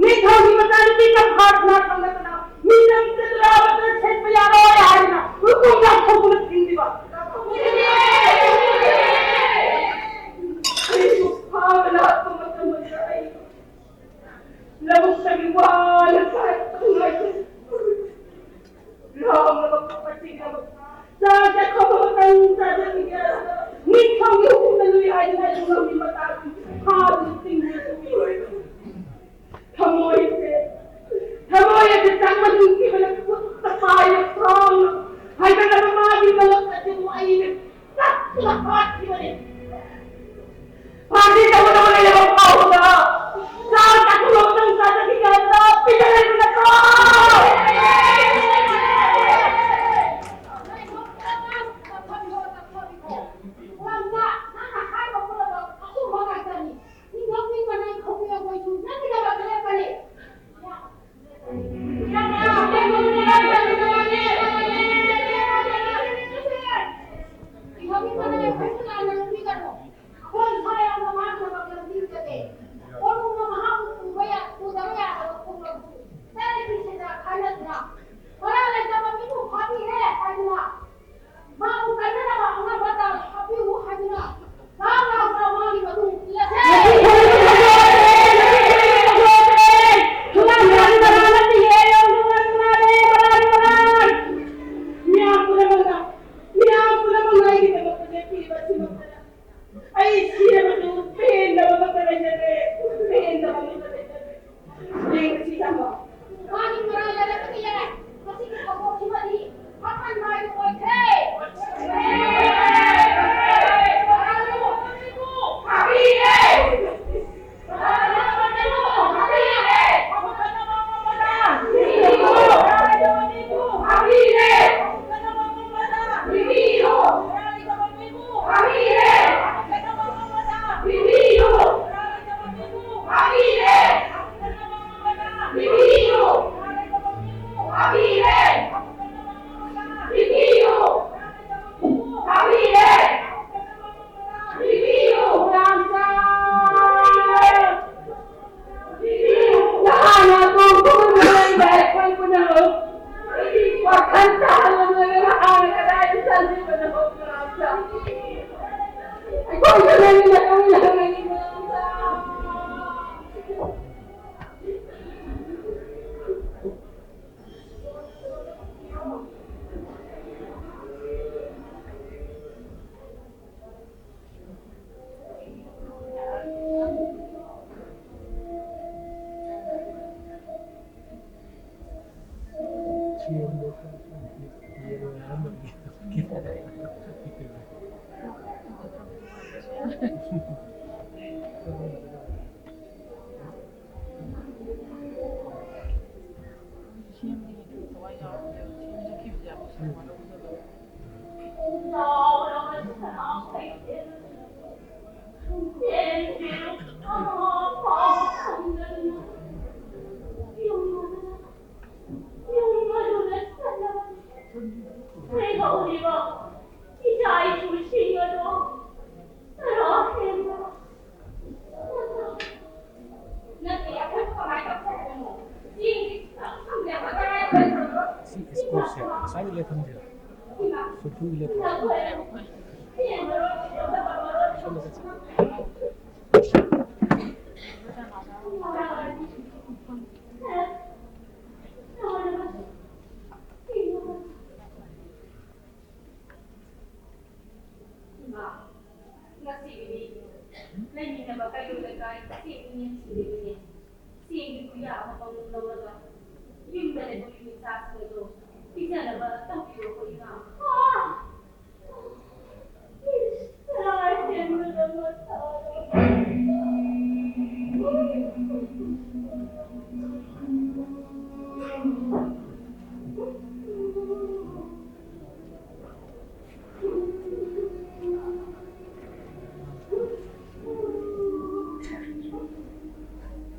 ꯅꯤꯡꯊꯧꯒꯤ ꯃꯆꯥꯅꯨꯄꯤ ꯇꯝꯐꯥꯁꯤꯅ ꯈꯪꯂꯗꯅ ꯃꯤꯆꯝ ꯆꯠꯇꯨꯅ ꯑꯃꯠꯇ ꯁꯦꯠꯄ ꯌꯥꯔꯣꯏ ꯍꯥꯏꯗꯨꯅ ꯎꯀꯣꯡ ꯂꯥꯎꯊꯣꯛꯇꯨꯅ ꯊꯤꯡꯂꯤꯕ꯫ ꯑꯩꯕꯨ ꯐꯥꯕ ꯂꯥꯛꯄ ꯃꯇꯝ ꯑꯗꯨꯗ ꯑꯩ ꯂꯧꯕꯨꯛꯇꯒꯤ ꯋꯥꯅ ꯆꯥꯔꯛꯄ ꯉꯥꯏꯗꯨꯅ ꯂꯥꯎꯅꯕ ꯀꯞꯄ ꯆꯤꯡꯅꯕ ꯆꯥ ꯆꯠꯈ꯭ꯔꯕ ꯃꯇꯝ ꯆꯥꯖꯈꯤꯒꯦ ꯍꯥꯏꯔꯒ ꯅꯤꯡꯊꯧꯒꯤ ꯍꯨꯀꯨꯝꯅ ꯂꯨꯏ ꯍꯥꯏꯗꯨꯅ ꯑꯩꯕꯨ ꯉꯝꯃꯤ ꯃꯇꯥꯒꯤ ꯐꯥꯗꯨꯅ ꯆꯤꯡꯗꯨꯅ ꯇꯨꯝꯕꯤꯔꯣꯏ꯫ ꯊꯃꯣꯏꯁꯦ ꯊꯃꯣꯏ ꯑꯁꯤ ꯆꯪꯕ ꯅꯨꯡꯁꯤꯕꯅ ꯈꯨꯠꯇ ꯄꯥꯏꯕ ꯊꯥꯡꯅ ꯍꯥꯏꯒꯠꯂꯕ ꯃꯥꯒꯤ ꯃꯉꯛ ꯑꯁꯤꯕꯨ ꯑꯩꯅ ꯀꯛꯇꯨꯅ ꯍꯥꯠꯈꯤꯕꯅꯤ꯫ ꯐꯥꯁꯤ ꯇꯧꯒꯗꯕ ꯂꯩꯔꯕ ꯐꯥꯎꯕꯗ ꯆꯥ ꯆꯥꯊꯣꯛꯂꯕ ꯃꯇꯨꯡ ꯆꯥꯖꯈꯤꯒꯦ ꯍꯥꯏꯕꯗ ꯄꯤꯖꯔꯤꯕ ꯅꯠꯇ꯭ꯔꯣ? ꯂꯩꯍꯧꯔꯤꯕ ꯏꯆꯥ ꯏꯁꯨꯁꯤꯡ ꯑꯗꯣ ꯆꯔꯥ ꯍꯦꯟꯕ ꯅꯠꯇꯦ, ꯑꯩꯈꯣꯏꯕꯨ ꯀꯃꯥꯏꯅ ꯇꯧꯊꯣꯛꯄꯅꯣ? ꯆꯦꯡꯁꯤ ꯈꯤꯇꯪ ꯐꯪꯗꯦ, ꯑꯩꯈꯣꯏ ꯀꯔꯥꯏ ꯀꯔꯥꯏ ꯇꯧꯔꯒ ꯁꯤ ꯁ꯭ꯀꯨꯜꯁꯦ ꯉꯁꯥꯏꯗ ꯂꯦꯞꯐꯝꯁꯦ ꯏꯃꯥ, ꯁꯨꯡꯊꯨꯡ ꯂꯦꯞꯄꯣꯏ꯫ ꯅꯈꯣꯏ ꯍꯌꯦꯡ ꯃꯔꯣꯟ ꯁꯤꯗ ꯃꯔꯣꯟ ꯁꯣꯝꯗ ꯆꯠꯁꯤ꯫ ꯏꯃꯥ, ꯉꯁꯤꯒꯤꯗꯤ ꯂꯩꯃꯤꯟꯅꯕ ꯀꯩꯔꯣꯜ ꯂꯩꯀꯥꯏ ꯆꯦꯡ ꯌꯦꯟꯁꯤꯡꯗꯒꯤꯅꯦ ꯆꯦꯡꯒꯤ ꯈꯨꯌꯥ ꯑꯃꯃꯝ ꯂꯧꯔꯒ ꯌꯨꯝꯗ ꯂꯩꯍꯧꯔꯤꯕ ꯏꯆꯥꯁꯤꯡ ꯑꯗꯣ ꯄꯤꯖꯅꯕ ꯇꯧꯕꯤꯔꯣꯀꯣ ꯏꯃꯥ꯫ ꯏꯁ, ꯆꯔꯥ ꯍꯦꯟꯕꯗ ꯃꯊꯥ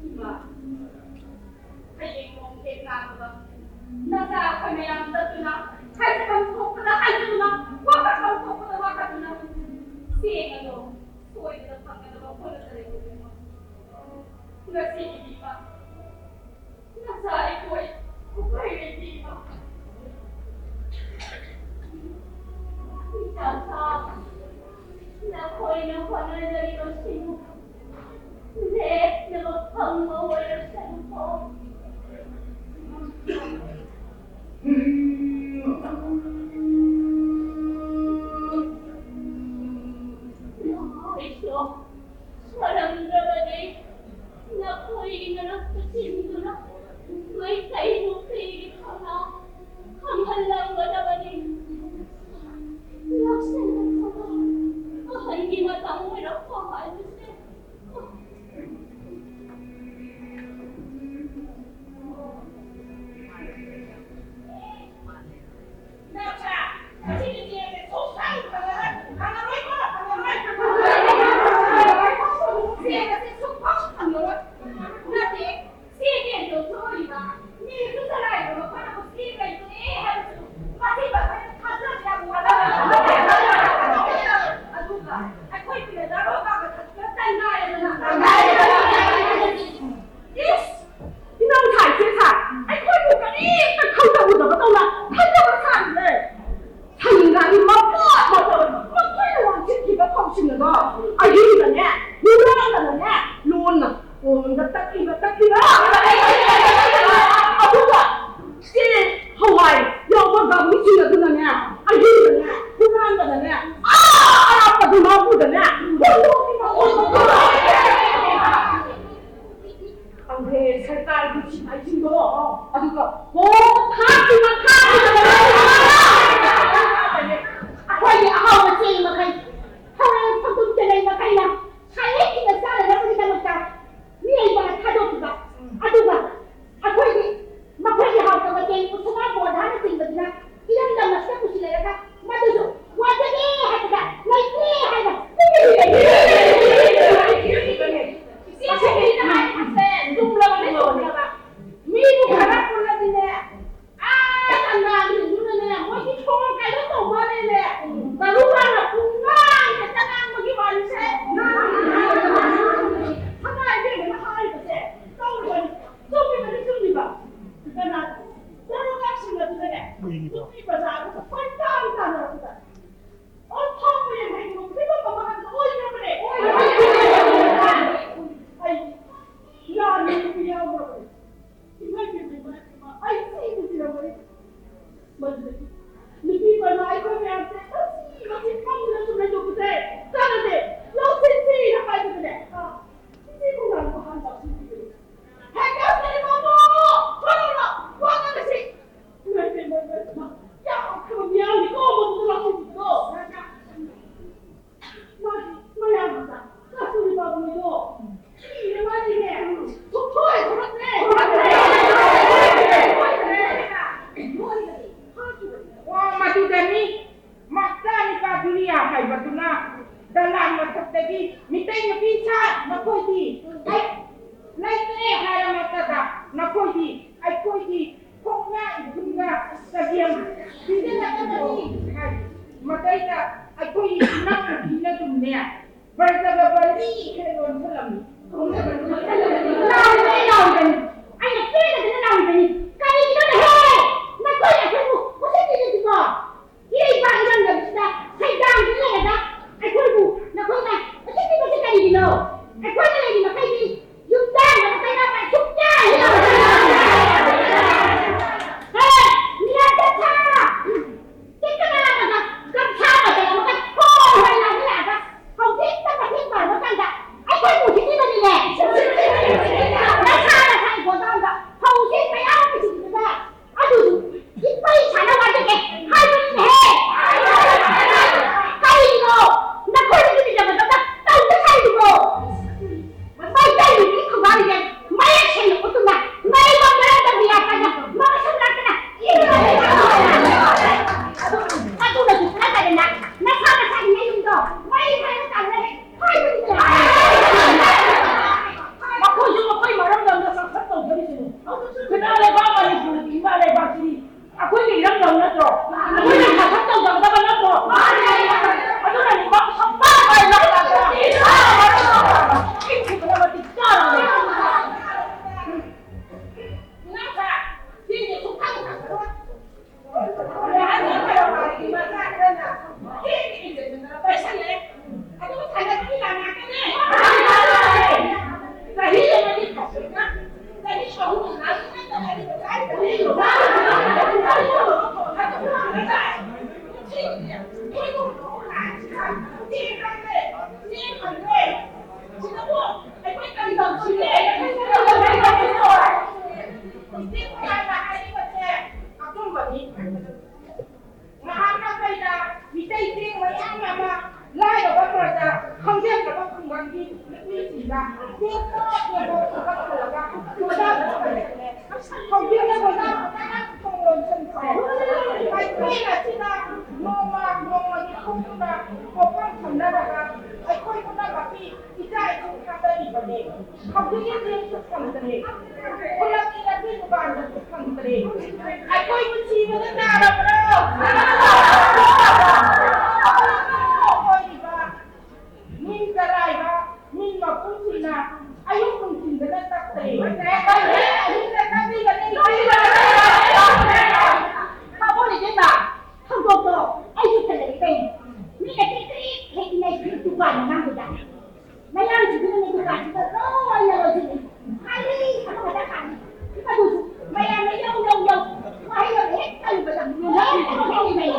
ꯏꯃꯥ, ꯍꯌꯦꯡ ꯅꯣꯡ ꯍꯦꯛ ꯉꯥꯟꯕꯒ ꯅꯆꯥ ꯑꯩꯈꯣꯏ ꯃꯌꯥꯝ ꯆꯠꯇꯨꯅ ꯍꯥꯏꯖꯐꯝ ꯊꯣꯛꯄꯗ ꯍꯥꯏꯖꯗꯨꯅ, ꯋꯥꯀꯠꯐꯝ ꯊꯣꯛꯄꯗ ꯋꯥꯀꯠꯇꯨꯅ ꯆꯦꯡ ꯑꯗꯣ ꯁꯣꯏꯗꯅ ꯐꯪꯅꯅꯕ ꯍꯣꯠꯅꯖꯔꯒꯦ ꯏꯃꯥ꯫ ꯉꯁꯤꯒꯤꯗꯤ ꯏꯃꯥ ꯅꯆꯥ ꯑꯩꯈꯣꯏ ꯎꯄꯥꯏ ꯂꯩꯇꯦ ꯏꯃꯥ꯫ ꯏꯆꯥ ꯁꯥ, ꯅꯈꯣꯏꯅ ꯍꯣꯠꯅ ꯑꯗꯨꯒ ꯍꯣ, ꯈꯥꯛꯈꯤꯕ, ꯈꯥꯛꯈꯤꯕ, ꯑꯩꯈꯣꯏꯒꯤ ꯑꯍꯥꯎꯕ ꯆꯦꯡ ꯃꯈꯩ, ꯊꯧꯔꯥꯡ ꯐꯪꯐꯝ ꯆꯦꯜꯂꯩ ꯃꯈꯩꯅ ꯁꯥꯏꯍꯦꯛ ꯏꯟꯅ ꯆꯥꯅꯅꯕꯒꯤꯗꯃꯛꯇ ꯃꯤꯑꯣꯏꯕ ꯊꯥꯗꯣꯛꯈꯤꯕ꯫ ꯑꯗꯨꯒ ꯑꯩꯈꯣꯏꯒꯤ ꯃꯈꯣꯏꯒꯤ ꯍꯥꯎꯇꯕ ꯆꯦꯡ ꯎꯁꯣꯏ ꯕꯣꯔꯥꯅꯆꯤꯡꯕꯗꯨꯅ ꯏꯔꯝꯗꯝ ꯑꯁꯤꯗ ꯄꯨꯁꯤꯜꯂꯛꯂꯒ ꯃꯗꯨꯁꯨ ꯋꯥꯖꯒꯦ ꯍꯥꯏꯕꯗ ꯂꯩꯇꯦ ꯍꯥꯏꯅ ꯇꯨꯃꯤꯟꯅ ꯂꯩꯈꯤꯕꯅꯤ꯫ ꯏꯆꯦ ꯁꯤꯕꯤꯅ ꯍꯥꯏꯔꯤꯕꯁꯦ ꯆꯨꯝꯂꯕꯅꯤ, ꯆꯨꯝꯂꯕ꯫ ꯃꯤꯕꯨ ꯈꯔ ꯄꯨꯜꯂꯗꯤꯅꯦ, ꯑꯥ ꯀꯪꯂꯥꯁꯤꯡꯗꯨꯅꯅꯦ, ꯃꯣꯏꯒꯤ ꯊꯣꯡ ꯀꯩꯅꯣ ꯇꯧꯕ ꯂꯩꯔꯦ꯫ ꯇꯔꯨ ꯂꯥꯟꯅ ꯄꯨꯡꯉꯥꯡ ꯍꯦꯛꯇ ꯉꯥꯡꯕꯒꯤ ꯋꯥꯔꯤꯁꯦ꯫ ꯁꯉꯥꯏ ꯏꯕꯦꯝꯃꯅ ꯍꯥꯏꯔꯤꯕꯁꯦ ꯇꯧꯔꯤꯕꯅꯤ꯫ ꯆꯨꯝꯃꯤꯕꯅꯤ, ꯆꯨꯝꯃꯤꯕ꯫ ꯀꯅꯥ? ꯇꯔꯨ ꯂꯥꯛꯁꯤꯟꯕꯗꯨꯗꯅꯦ, ꯅꯨꯄꯤ ꯃꯆꯥꯗꯨ ꯀꯣꯏꯇꯥꯟ ꯇꯥꯟꯅꯔꯛꯄꯗ, ꯑꯣꯟꯊꯣꯛꯄ ꯌꯦꯡꯍꯩꯗꯕ ꯐꯤꯕꯝ ꯑꯃ ꯍꯥꯟꯅ ꯑꯣꯏꯔꯕꯅꯦ꯫ ꯑꯩ ꯂꯥꯟꯅ ꯅꯨꯄꯤ ꯌꯥꯎꯈ꯭ꯔꯕꯅꯦ꯫ ꯏꯃꯥꯏ ꯄꯦꯝꯃ, ꯏꯃꯥꯏ ꯄꯦꯝꯃ, ꯑꯩ ꯁꯤꯕꯨ ꯁꯤꯔꯝꯒꯅꯤ꯫ ꯃꯗꯨꯗꯒꯤ ꯅꯨꯄꯤ ꯄꯔꯃ ꯑꯩꯈꯣꯏ ꯃꯌꯥꯝꯁꯦ ꯃꯁꯤ ꯃꯁꯤ ꯐꯝꯗꯨꯅ ꯁꯨꯝ ꯂꯩꯊꯣꯛꯄꯁꯦ ꯀꯥꯟꯅꯗꯦ, ꯂꯧꯁꯤꯟꯁꯤ ꯍꯥꯏꯕꯗꯅꯦ, ꯑꯥ, ꯏꯆꯦ ꯈꯣꯡꯅꯥꯡ ꯃꯈꯥ ꯂꯧꯁꯤꯟꯕꯤꯕꯅꯤ꯫ ꯍꯦꯛꯇ ꯁꯦ ꯃꯃꯣ! ꯊꯣꯔꯛꯑꯣ! ꯋꯥ ꯉꯥꯡꯅꯁꯤ! ꯏꯃꯥꯏ ꯄꯦꯝꯃ, ꯏꯃꯥꯏ ꯄꯦꯝꯃ, ꯌꯥꯝꯈ꯭ꯔꯕ ꯃꯤꯌꯥꯝꯅꯤꯀꯣ ꯃꯗꯨꯗ ꯂꯧꯁꯤꯟꯕꯤꯕꯗꯣ! ꯃꯥꯗꯤ ꯃꯌꯥꯝ ꯃꯆꯥ ꯀꯁꯇꯨꯔꯤ ꯕꯥꯕꯨꯅꯤꯗꯣ ꯊꯤꯔ ꯃꯥꯗꯤꯅꯦ ꯁꯨꯛꯊꯣꯏ ꯊꯣꯔꯛꯇ꯭ꯔꯦ꯫ ꯑꯣ, ꯃꯗꯨꯗꯅꯤ ꯃꯆꯥꯅꯤꯄꯥ ꯗꯨꯅꯤꯌꯥ ꯍꯥꯏꯕꯗꯨꯅ ꯗꯂꯥꯟ ꯃꯊꯛꯇꯒꯤ ꯃꯤꯇꯩ ꯅꯨꯄꯤ ꯁꯥ ꯅꯈꯣꯏꯗꯤ ꯑꯩ ꯂꯩꯇ꯭ꯔꯦ ꯍꯥꯏꯔꯃꯛꯇꯗ ꯅꯈꯣꯏꯗꯤ ꯑꯩꯈꯣꯏꯒꯤ ꯈꯣꯡꯅ ꯏꯊꯨꯟꯒ ꯆꯒꯦꯝ ꯄꯤꯖꯔꯛꯀꯗꯕꯅꯤ ꯍꯥꯏ꯫ ꯃꯇꯩꯗ ꯑꯩꯈꯣꯏꯒꯤ ꯏꯅꯥꯎꯅꯨꯄꯤꯅ ꯑꯗꯨꯝꯅꯦ ꯕ꯭ꯔꯖꯒ ꯕꯂꯤ ꯍꯦꯛ ꯂꯣꯟꯁꯤꯜꯂꯝꯃꯤ꯫ ꯂꯥꯎꯔꯤꯕꯅꯤ, ꯂꯥꯎꯔꯤꯕꯅꯤ꯫ ꯑꯩꯅ ꯄꯦꯟꯗꯗꯅ ꯂꯥꯎꯔꯤꯕꯅꯤ꯫ ꯀꯔꯤꯒꯤꯅꯣꯅꯦꯍꯦ? ꯅꯈꯣꯏꯅ ꯑꯩꯈꯣꯏꯕꯨ ꯎꯁꯤꯠꯇ꯭ꯔꯤꯕꯁꯤꯕꯣ? ꯏꯔꯩꯄꯥꯛ ꯏꯔꯝꯗꯝꯁꯤꯗ ꯁꯩꯗꯥꯡꯗꯨꯅ ꯂꯩꯔꯒ ꯑꯩꯈꯣꯏꯕꯨ ꯅꯈꯣꯏꯅ ꯎꯁꯤꯠꯇ꯭ꯔꯤꯕꯁꯤ ꯀꯔꯤꯒꯤꯅꯣ? ꯑꯩꯈꯣꯏꯅ ꯂꯩꯔꯤ ꯃꯈꯩꯗꯤ ꯌꯨꯝꯖꯥꯡꯗ ꯀꯩꯅꯣ ꯁꯨꯛꯌꯥ ꯌꯥꯔꯣꯏ꯫ ꯇꯧꯗꯕ ꯅꯠꯇ꯭ꯔꯣ? ꯑꯗꯨꯅꯅꯤꯀꯣ, ꯁꯨꯡꯄꯥꯏ ꯄꯥꯏꯗꯕ ꯅꯠꯇ꯭ꯔꯣ? ꯏꯟꯈꯤꯕꯅ ꯃꯇꯤꯛ ꯆꯥꯔꯕꯅꯦ꯫ ꯏꯅꯥꯎꯆꯥ, ꯆꯦꯡꯁꯦ ꯁꯨꯡꯊꯛ ꯊꯛꯇꯕ꯫ ꯅꯍꯥꯟ ꯅꯪ ꯀꯔꯕꯥꯔꯒꯤ ꯃꯆꯥ ꯈꯔꯅ ꯆꯦꯡꯒꯤ injection ꯈꯔ ꯄꯥꯏꯁꯜꯂꯦ꯫ ꯑꯗꯨꯒ ꯊꯥꯡꯒꯠꯄꯒꯤ ꯂꯥꯟ ꯉꯥꯛꯇꯅꯦ꯫ ꯆꯍꯤ ꯑꯃꯒꯤ ꯐꯧꯕꯅ ꯆꯍꯤ ꯑꯍꯨꯝ ꯉꯥꯛꯇꯅꯦ꯫ ꯅꯍꯥꯟ ꯃꯈꯩꯗ ꯃꯤꯇꯩ ꯆꯦꯡ ꯃꯌꯥꯝ ꯑꯃ ꯂꯥꯏꯔꯕ ꯄ꯭ꯔꯖꯥ, ꯈꯪꯖꯗ꯭ꯔꯕ ꯈꯨꯡꯒꯪꯒꯤ ꯅꯨꯄꯤꯁꯤꯡꯗ ꯆꯦꯡ ꯀꯥꯞ ꯀꯥꯞ ꯄꯨꯈꯠꯍꯜꯂꯒ ꯕꯣꯔꯥ ꯄꯨꯈꯠꯂꯛꯄꯅꯦ꯫ ꯍꯧꯖꯤꯛꯅ ꯕꯣꯔꯥ ꯕꯣꯔꯥ ꯊꯣꯡ ꯂꯣꯟꯁꯤꯟꯈ꯭ꯔꯦ꯫ ꯀꯩꯊꯦꯜ ꯑꯁꯤꯗ ꯅꯣꯡꯃ ꯅꯣꯡꯃꯒꯤ ꯈꯣꯡꯗ ꯄꯣꯠꯐꯝ ꯊꯝꯅꯔꯒ ꯑꯩꯈꯣꯏ ꯄꯨꯝꯅꯃꯛꯀꯤ ꯏꯆꯥ ꯏꯁꯨ ꯊꯥꯗꯔꯤꯕꯅꯤ꯫ ꯍꯧꯖꯤꯛꯀꯤ ꯆꯦꯡꯁꯨ ꯐꯪꯗ꯭ꯔꯦ꯫ ꯈꯨꯜꯂꯛꯀꯤ ꯂꯝꯕꯤ ꯗꯨꯀꯥꯟꯗꯁꯨ ꯐꯪꯗ꯭ꯔꯦ꯫ ꯑꯩꯈꯣꯏꯕꯨ ꯁꯤꯕꯗ ꯇꯥꯔꯕ꯭ꯔꯣ? ꯑꯣꯏꯔꯤꯕ ꯃꯤꯡ ꯆꯔꯥꯏꯕ ꯃꯤꯡ ꯃꯄꯨꯁꯤꯡꯅ ꯑꯌꯨꯛ ꯅꯨꯡꯊꯤꯟꯗꯅ ꯇꯛꯇ꯭ꯔꯦ꯫ ꯑꯍꯤꯡꯗ ꯇꯛꯂꯤꯕꯅꯤ꯫ ꯃꯕꯨꯡ ꯏꯕꯦꯝꯃ, ꯊꯧꯗꯣꯛꯇꯣ ꯑꯩꯁꯨ ꯊꯦꯡꯅꯩ ꯀꯩꯅꯣ꯫ ꯃꯤꯅ ꯀ꯭ꯔꯤꯛ ꯀ꯭ꯔꯤꯛ ꯍꯦꯛ ꯏꯟꯅꯩ ꯗꯨꯀꯥꯟ ꯃꯃꯥꯡꯗꯨꯗ꯫ ꯃꯌꯥꯡꯁꯤꯡꯗꯨꯅꯅꯦ ꯗꯨꯀꯥꯟꯁꯤꯗ ꯂꯣꯏꯅ ꯂꯣꯏꯁꯤꯜꯂꯤ꯫ ꯍꯥꯏꯔꯤ ꯑꯃꯈꯛꯇ ꯈꯥꯝꯃꯤ꯫ ꯑꯗꯨꯁꯨ ꯃꯌꯥꯝꯅ ꯌꯧ, ꯌꯧ, ꯌꯧ꯫ ꯋꯥꯍꯩ ꯑꯃ ꯍꯦꯛ ꯄꯜꯂꯨꯕꯗ ꯂꯣꯏꯅ ꯍꯦꯛ ꯂꯩ꯫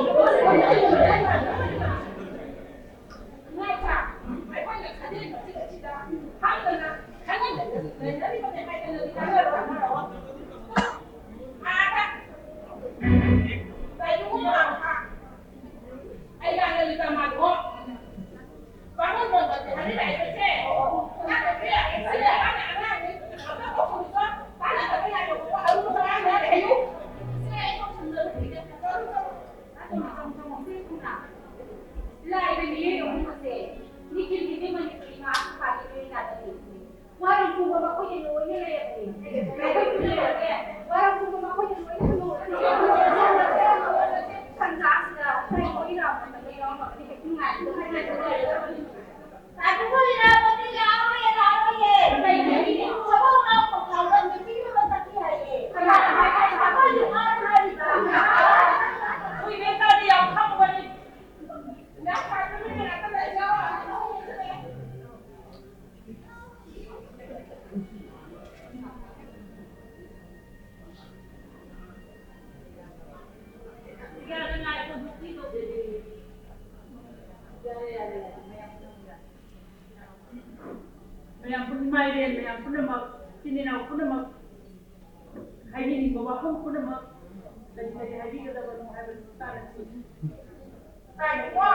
ꯃꯥꯏꯔꯦꯟ ꯃꯌꯥꯝ ꯄꯨꯝꯅꯃꯛ, ꯏꯆꯤꯟ ꯏꯅꯥꯎ ꯄꯨꯝꯅꯃꯛ, ꯍꯥꯏꯕꯤꯅꯤꯡꯕ ꯋꯥꯐꯝ ꯄꯨꯝꯅꯃꯛ ꯀꯔꯤ ꯀꯔꯤ ꯍꯥꯏꯕꯤꯒꯗꯕꯅꯣ ꯍꯥꯏꯕꯗꯨ ꯇꯥꯟꯅꯁꯤ꯫ ꯀꯩꯅꯣ,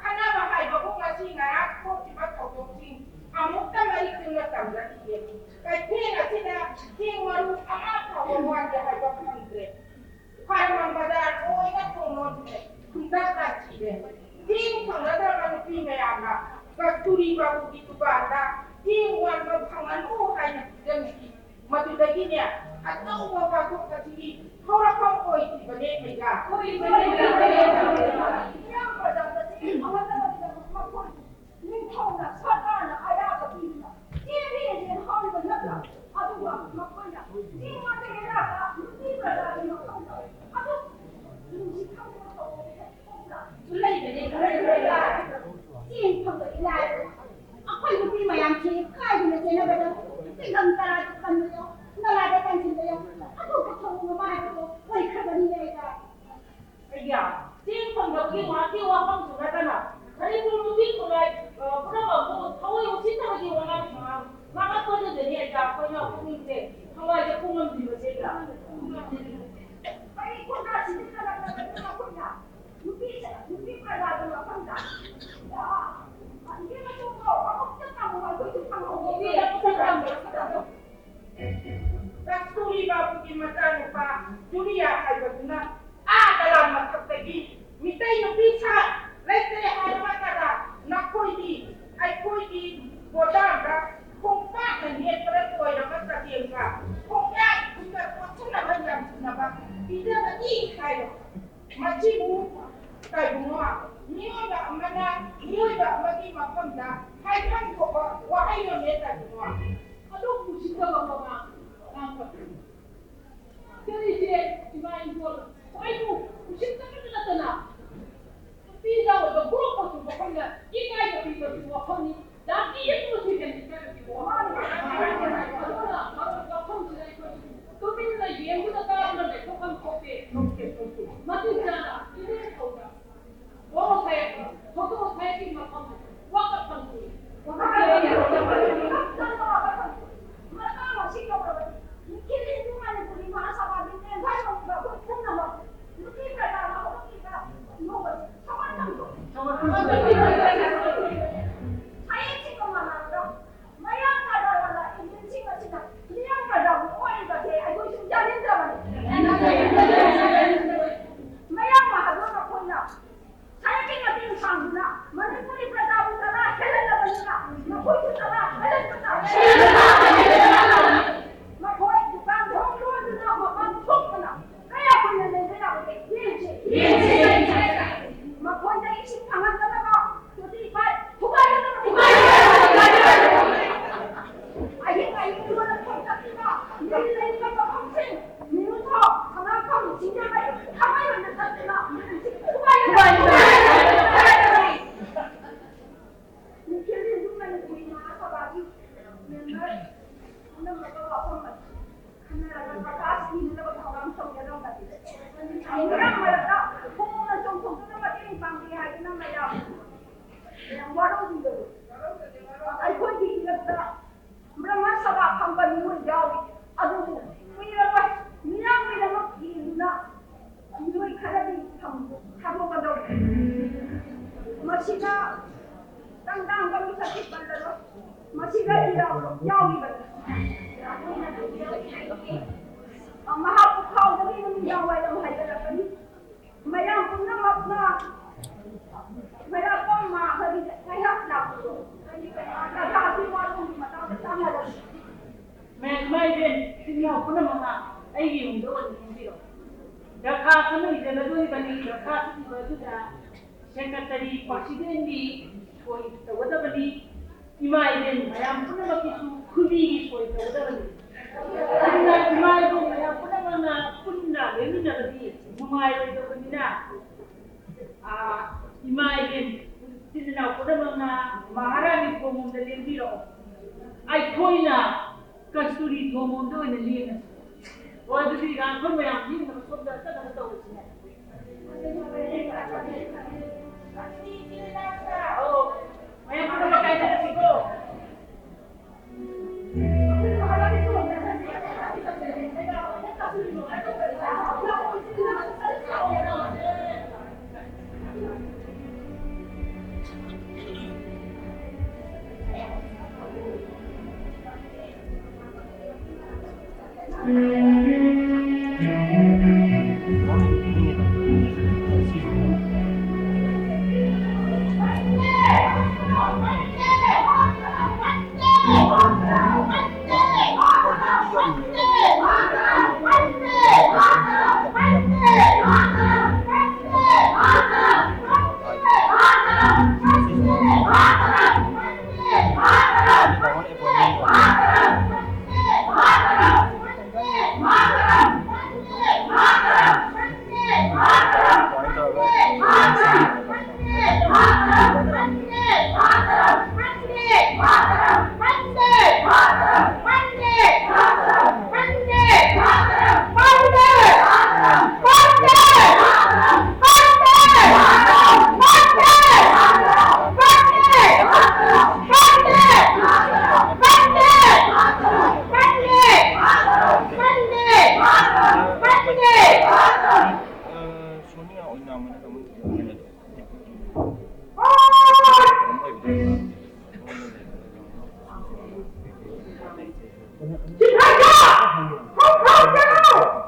ꯈꯠꯅꯕ ꯍꯥꯏꯕꯕꯨ ꯉꯁꯤ ꯉꯔꯥꯡ ꯊꯣꯛꯈꯤꯕ ꯊꯧꯗꯣꯛꯁꯤꯡ ꯑꯃꯨꯛꯇ ꯃꯔꯤꯛ ꯆꯨꯝꯅ ꯇꯝꯖꯈꯤꯒꯦ꯫ ꯀꯩꯊꯦꯜ ꯑꯁꯤꯗ ꯆꯦꯡ ꯃꯔꯨ ꯑꯃ ꯐꯥꯎꯕ ꯋꯥꯠꯂꯦ ꯍꯥꯏꯕ ꯐꯪꯗ꯭ꯔꯦ꯫ ꯈ꯭ꯋꯥꯏꯔꯝꯕꯟ ꯕꯖꯥꯔ ꯂꯣꯏꯅ ꯊꯣꯡ ꯂꯣꯟꯈ꯭ꯔꯦ, ꯈꯨꯟꯗꯥ ꯇꯥꯁꯤꯔꯦ꯫ ꯆꯦꯡ ꯐꯪꯅꯗ꯭ꯔꯕ ꯅꯨꯄꯤ ꯃꯌꯥꯝꯅ ꯀꯁꯇꯨꯔꯤ ꯕꯥꯕꯨꯒꯤ ꯗꯨꯀꯥꯟꯗ ꯆꯦꯡ ꯋꯥꯟꯕ ꯐꯪꯍꯟꯈꯣ ꯍꯥꯏꯅ ꯄꯤꯖꯅꯈꯤ꯫ ꯃꯗꯨꯗꯒꯤꯅꯦ, ꯑꯆꯧꯕ ꯋꯥꯊꯣꯛ ꯑꯁꯤꯒꯤ ꯍꯧꯔꯛꯐꯝ ꯑꯣꯏꯈꯤꯕꯅꯦ ꯑꯩꯒ꯫ ꯏꯌꯥꯝꯕ ꯕꯖꯥꯔꯗ ꯆꯦꯡ ꯐꯪꯍꯟꯗꯕꯒꯤꯗꯃꯛ ꯃꯈꯣꯏ ꯅꯤꯡꯊꯧꯅ ꯁꯔꯀꯥꯔꯅ ꯑꯌꯥꯕ ꯄꯤꯗꯨꯅ ꯆꯦꯟꯕꯤꯔꯦ ꯍꯥꯏꯔꯤꯕ ꯅꯠꯇ꯭ꯔꯥ? ꯑꯗꯨꯒ ꯃꯈꯣꯏꯅ ꯆꯦꯡ ꯃꯥꯡꯖꯒꯦ ꯂꯥꯛꯄ ꯅꯨꯄꯤ ꯄ꯭ꯔꯖꯥꯒꯤ ꯃꯐꯝꯗ ꯑꯗꯨ ꯅꯨꯡꯁꯤ ꯈꯪꯗꯅ ꯇꯧꯕ ꯊꯣꯛꯄ꯭ꯔꯥ? ꯂꯩꯕꯅꯦ, ꯂꯩꯕꯅꯦ꯫ ꯆꯦꯡ ꯐꯪꯕꯒꯤ ꯂꯥꯏꯔꯕ ꯑꯩꯈꯣꯏ ꯅꯨꯄꯤ ꯃꯌꯥꯝꯁꯤ ꯀꯥꯏꯗꯅ ꯆꯦꯟꯅꯕꯗ ꯆꯤꯡꯈꯪ ꯇꯔꯥꯗ ꯀꯟꯕ ꯌꯥꯎ, ꯅꯂꯥꯗ ꯀꯟꯁꯤꯟꯕ ꯌꯥꯎ, ꯑꯗꯨꯒ ꯊꯧꯑꯣꯡ ꯑꯃ ꯍꯥꯏꯕꯗꯣ ꯑꯣꯏꯈ꯭ꯔꯕꯅꯤꯅꯦ ꯑꯩꯒ꯫ ꯑꯩꯌꯥ, ꯆꯦꯡ ꯐꯪꯗꯕꯒꯤ ꯉꯥꯏꯍꯥꯛꯀꯤ ꯋꯥꯐꯝꯁꯨ ꯅꯠꯇꯅ, ꯃꯅꯤꯄꯨꯔ ꯅꯨꯄꯤ ꯈꯨꯟꯅꯥꯏ, ꯑ, ꯄꯨꯝꯅꯃꯛꯄꯨ ꯊꯑꯣꯏ ꯎꯁꯤꯠꯇꯕꯒꯤ ꯋꯥꯉꯥꯡ ꯁꯉꯥꯡ ꯉꯥꯡꯉꯛꯄꯗꯨꯗꯅꯤ ꯑꯩꯌꯥ ꯑꯩꯈꯣꯏꯅ ꯄꯨꯛꯅꯤꯡꯁꯦ ꯊꯋꯥꯏꯁꯦ ꯄꯨꯡꯉꯝꯂꯤꯕꯁꯦ ꯑꯩꯌꯥ꯫ ꯀꯔꯤ ꯈꯨꯟꯅꯥꯏ ꯁꯤꯖꯤꯟꯅꯔꯛꯂꯕꯅꯤꯅ ꯑꯩꯈꯣꯏꯅ ꯅꯨꯄꯤꯁꯦ, ꯅꯨꯄꯤ ꯄ꯭ꯔꯖꯥꯒꯤ ꯃꯐꯝꯗ, ꯑ, ꯑ, ꯏꯕꯦꯝꯃ ꯇꯣꯝꯕ, ꯑꯃꯨꯛꯇ ꯇꯝꯃꯨ, ꯑꯩꯈꯣꯏꯁꯨ ꯐꯪꯍꯧꯒꯦ꯫ ꯅꯨꯄꯤ ꯑꯃꯨꯛꯇ ꯇꯝꯃꯨ꯫ ꯀꯁꯇꯨꯔꯤ ꯕꯥꯕꯨꯒꯤ ꯃꯆꯥꯅꯨꯄꯥ ꯖꯨꯂꯤꯌꯥ ꯍꯥꯏꯕꯗꯨꯅ ꯑꯥ ꯗꯂꯥꯟ ꯃꯊꯛꯇꯒꯤ ꯃꯤꯇꯩ ꯅꯨꯄꯤ ꯁꯥ ꯂꯩꯇ꯭ꯔꯦ ꯍꯥꯏꯔꯕ ꯀꯗꯥ ꯅꯈꯣꯏꯗꯤ ꯑꯩꯈꯣꯏꯒꯤ ꯒꯣꯗꯥꯎꯟꯗ ꯈꯣꯡꯄꯥꯛꯅ ꯅꯦꯠꯄꯗ ꯇꯣꯏꯔꯕ ꯆꯒꯦꯝꯒ ꯈꯣꯡꯌꯥꯏ ꯈꯨꯟꯗ ꯀꯣꯠꯁꯤꯟꯅꯕ ꯌꯥꯟꯁꯤꯟꯅꯕ ꯄꯤꯖꯒꯅꯤ ꯍꯥꯏꯔꯣ? ꯃꯁꯤꯕꯨ ꯀꯩꯒꯨꯝꯕ ꯃꯤꯑꯣꯏꯕ ꯑꯃꯅ ꯃꯤꯑꯣꯏꯕ ꯑꯃꯒꯤ ꯃꯐꯝꯗ ꯍꯥꯏꯐꯝ ꯊꯣꯛꯄ ꯋꯥꯍꯩ ꯂꯣꯟꯅꯦ ꯀꯩꯒꯨꯝꯕ꯫ ꯑꯗꯨꯛ ꯎꯁꯤꯠꯇꯕ ꯋꯥꯉꯥꯡ ꯉꯥꯡꯕ꯫ ꯀꯔꯤꯁꯦ ꯏꯃꯥ ꯏꯕꯣꯜ ꯈ꯭ꯋꯥꯏꯕꯨ ꯎꯁꯤꯠꯇꯕꯇ ꯅꯠꯇꯅ ꯅꯨꯄꯤꯗ ꯑꯣꯏꯕ ꯒ꯭ꯔꯨꯞ ꯑꯣꯏꯕ ꯃꯈꯣꯏꯅ ꯏꯀꯥꯏꯕ ꯄꯤꯕꯒꯤ ꯋꯥꯐꯝꯅꯤ꯫ ꯖꯥꯇꯤ ꯑꯃꯕꯨ ꯊꯤꯖꯤꯟꯕ ꯏꯀꯥꯏꯕꯒꯤ ꯋꯥꯐꯝꯅꯤ꯫ ꯑꯗꯨꯅ ꯃꯔꯨꯞ ꯋꯥꯐꯝꯁꯤꯗ ꯑꯩꯈꯣꯏ ꯇꯨꯃꯤꯟꯅ ꯌꯦꯡꯗꯨꯅ ꯇꯥꯗꯨꯅ ꯂꯩꯊꯣꯛꯐꯝ ꯊꯣꯛꯇꯦ꯫ ꯃꯇꯤꯛ ꯆꯥꯅ ꯏꯅꯦ ꯊꯧꯗ ꯕꯣꯔꯣ ꯁꯥꯏ, ꯊꯧꯗꯣꯛ ꯁꯥꯏꯒꯤ ꯃꯐꯝ ꯋꯥꯀꯠꯐꯝ ꯊꯣꯛꯏ꯫ ꯌꯥꯎꯔꯤꯕꯅꯤ꯫ ꯃꯍꯥꯛ ꯄꯨꯈꯥꯎꯗꯒꯤ ꯅꯨꯃꯤꯗꯥꯡ ꯋꯥꯏꯔꯝ ꯍꯥꯏꯒꯠꯂꯛꯀꯅꯤ꯫ ꯃꯌꯥꯝ ꯄꯨꯝꯅꯃꯛꯅ ꯃꯌꯥꯝ ꯄꯨꯝꯅꯃꯛ ꯉꯥꯏꯍꯥꯛ ꯂꯥꯛꯄꯤꯌꯨ꯫ ꯀꯊꯥꯁꯤ ꯋꯥꯔꯣꯝꯒꯤ ꯃꯇꯥꯡꯗ ꯇꯥꯟꯅꯔꯁꯤ꯫ ꯃꯌꯥꯝ ꯏꯃꯥ ꯏꯕꯦꯟ ꯏꯆꯤꯟ ꯏꯅꯥꯎ ꯄꯨꯝꯅꯃꯛꯅ ꯑꯩꯒꯤ ꯌꯨꯝꯗ ꯑꯣꯏꯅ ꯂꯦꯡꯕꯤꯔꯛꯎ꯫ ꯗ꯭ꯔꯈꯥ ꯑꯃ ꯏꯖꯒꯗꯣꯔꯤꯕꯅꯤ꯫ ꯗ꯭ꯔꯈꯥ ꯆꯠꯂꯤꯕ ꯑꯗꯨꯗ ꯁꯦꯀ꯭ꯔꯦꯇꯔꯤ ꯄ꯭ꯔꯁꯤꯗꯦꯟꯒꯤ ꯁꯣꯏ ꯇꯧꯒꯗꯕꯅꯤ꯫ ꯏꯃꯥ ꯏꯕꯦꯟ ꯃꯌꯥꯝ ꯄꯨꯝꯅꯃꯛꯀꯤꯁꯨ ꯈꯨꯕꯤꯒꯤ ꯁꯣꯏ ꯇꯧꯒꯗꯕꯅꯤ꯫ ꯑꯗꯨꯅ ꯏꯃꯥ ꯏꯕꯦꯟ ꯃꯌꯥꯝ ꯄꯨꯝꯅꯃꯛꯅ ꯄꯨꯟꯅ ꯂꯦꯡꯃꯤꯟꯅꯕꯗꯤ ꯅꯨꯡꯉꯥꯏꯔꯣꯏꯗꯕꯅꯤꯅ, ꯑꯥ, ꯏꯃꯥ ꯏꯕꯦꯟ ꯏꯆꯤꯟ ꯏꯅꯥꯎ ꯄꯨꯝꯅꯃꯛꯅ ꯃꯍꯥꯔꯥꯅꯤ ꯊꯣꯡꯂꯣꯝꯗ ꯂꯦꯡꯕꯤꯔꯛꯑꯣ꯫ ꯑꯩꯈꯣꯏꯅ ꯀꯁꯇꯨꯔꯤ ꯊꯣꯡꯂꯣꯝꯗ ꯑꯣꯏꯅ ꯂꯦꯡꯉꯁꯤ꯫ ꯍꯣꯏ, ꯑꯗꯨꯗꯤ ꯏꯔꯥꯡ ꯈꯣꯏ ꯃꯌꯥꯝ ꯂꯦꯡꯅꯕ ꯁꯣꯝꯗ ꯆꯠꯅꯕ ꯇꯧꯔꯁꯤꯅꯦ꯫ ꯑꯧ, ꯃꯌꯥꯝ ꯄꯨꯝꯅꯃꯛ ꯀꯥꯏꯅꯔꯁꯤꯀꯣ꯫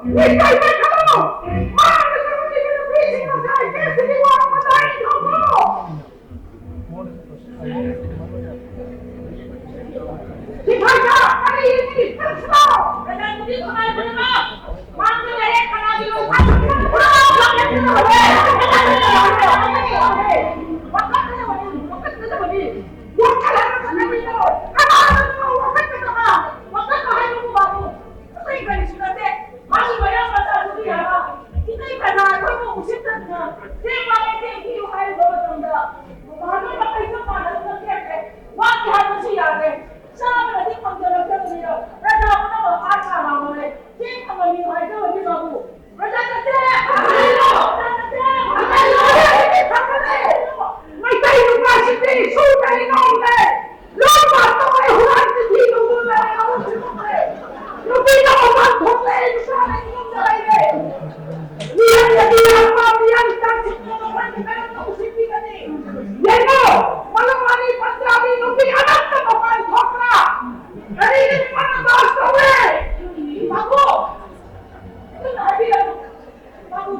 ꯃꯤꯇꯩ ꯂꯩꯈꯠꯂꯨ! ꯃꯥꯡꯗ ꯆꯪꯂꯤꯕ ꯅꯨꯄꯤꯁꯤꯡ ꯃꯆꯥ ꯏꯕꯦꯟꯁꯤꯡꯒꯤ ꯋꯥ ꯑꯃ ꯇꯥꯏ ꯊꯝꯃꯨ! ꯁꯤꯐꯥꯏꯗ ꯀꯔꯤ ꯏꯪꯂꯤꯁ ꯇꯝꯁꯤꯔꯣ? ꯀꯅꯥꯒꯤꯗꯤ ꯅꯨꯡꯉꯥꯏꯕꯅꯣ? ꯃꯥꯡꯗ ꯂꯩꯔꯦ, ꯀꯅꯥꯒꯤ ꯂꯣꯡꯈꯥꯏ ꯇꯝꯁꯤꯔꯣ? ꯋꯥꯀꯠꯀꯗꯕꯅꯤ, ꯋꯥꯀꯠꯀꯗꯕꯅꯤ꯫ ꯋꯥꯀꯠꯂꯒ ꯀꯅꯥꯒꯤꯅꯣ? ꯀꯅꯥꯒꯤꯅꯣ ꯋꯥꯀꯠꯀꯗꯕ? ꯋꯥꯀꯠꯄ ꯍꯥꯏꯕꯕꯨ ꯕꯥꯕꯨ, ꯑꯇꯩ ꯀꯔꯤꯁꯨ ꯅꯠꯇꯦ꯫ ꯃꯥꯒꯤ ꯃꯌꯥꯝ ꯃꯆꯥꯗꯨꯗꯤ ꯌꯥꯕ꯫ ꯏꯇꯩ ꯀꯅꯥ ꯑꯩꯈꯣꯏꯕꯨ ꯎꯁꯤꯠꯇꯗꯅ ꯆꯦꯡ ꯋꯥꯠꯂꯦ, ꯆꯦꯡ ꯄꯤꯌꯨ ꯍꯥꯏꯔꯨꯕ ꯃꯇꯝꯗ ꯃꯃꯥꯟꯅꯕ ꯃꯈꯩ ꯆꯞ ꯃꯥꯟꯅꯗꯨꯅ ꯆꯦꯟꯈ꯭ꯔꯦ꯫ ꯋꯥꯠꯂꯦ ꯍꯥꯏꯕꯁꯨ ꯌꯥꯗ꯭ꯔꯦ꯫ ꯆꯥꯕꯅꯗꯤ ꯐꯪꯖꯔꯛꯇꯕꯅꯤꯅ ꯄ꯭ꯔꯖꯥ ꯄꯨꯝꯅꯃꯛ ꯑꯥ ꯁꯥ ꯂꯥꯡꯕꯅꯦ꯫ ꯆꯦꯡ ꯐꯪꯍꯟꯕꯤꯌꯨ ꯍꯥꯏꯖꯕꯅꯤ ꯃꯥꯕꯨ꯫ ꯄ꯭ꯔꯖꯥ ꯅꯠꯇꯦ! ꯄ꯭ꯔꯖꯥ ꯅꯠꯇꯦ! ꯃꯩꯇꯩ ꯅꯨꯄꯥꯁꯤꯡꯗꯤ ꯁꯨꯗ꯭ꯔꯗꯤ ꯅꯣꯝꯗꯦ! ꯂꯣꯏ ꯄꯥꯊꯣꯛꯑꯦ, ꯍꯨꯔꯥꯟ ꯆꯤꯟꯊꯤ ꯇꯧꯗꯨꯅ ꯂꯩꯔꯦ, ꯑꯃꯨꯛ ꯁꯤꯟꯗꯣꯛꯈ꯭ꯔꯦ꯫ ꯅꯨꯄꯤꯅ ꯃꯄꯥꯟ ꯊꯣꯛꯂꯦ, ꯅꯨꯄꯥꯅ ꯏꯃꯨꯡꯗ ꯂꯩꯔꯦ꯫ ꯃꯤꯌꯥꯝꯅ ꯃꯤꯌꯥꯝ ꯄꯥꯝ, ꯃꯤꯌꯥꯝ ꯆꯥꯁꯤꯟꯅꯕ ꯃꯣꯏꯅ ꯀꯔꯝꯅ ꯎꯁꯤꯠꯄꯤꯒꯅꯤ? ꯌꯦꯡꯉꯣ, ꯃꯅꯨꯡ ꯑꯅꯤ ꯄꯟꯖꯥꯕꯤ ꯅꯨꯄꯤ ꯑꯃꯠꯇ ꯃꯄꯥꯟ ꯊꯣꯛꯄ꯭ꯔꯥ? ꯀꯔꯤꯒꯤ ꯃꯄꯥꯟ ꯄꯥꯁ ꯇꯧꯋꯦ? ꯃꯥꯕꯨ ꯑꯗꯨꯝ ꯍꯥꯏꯕꯤꯔꯝꯃꯨ꯫ ꯃꯥꯕꯨ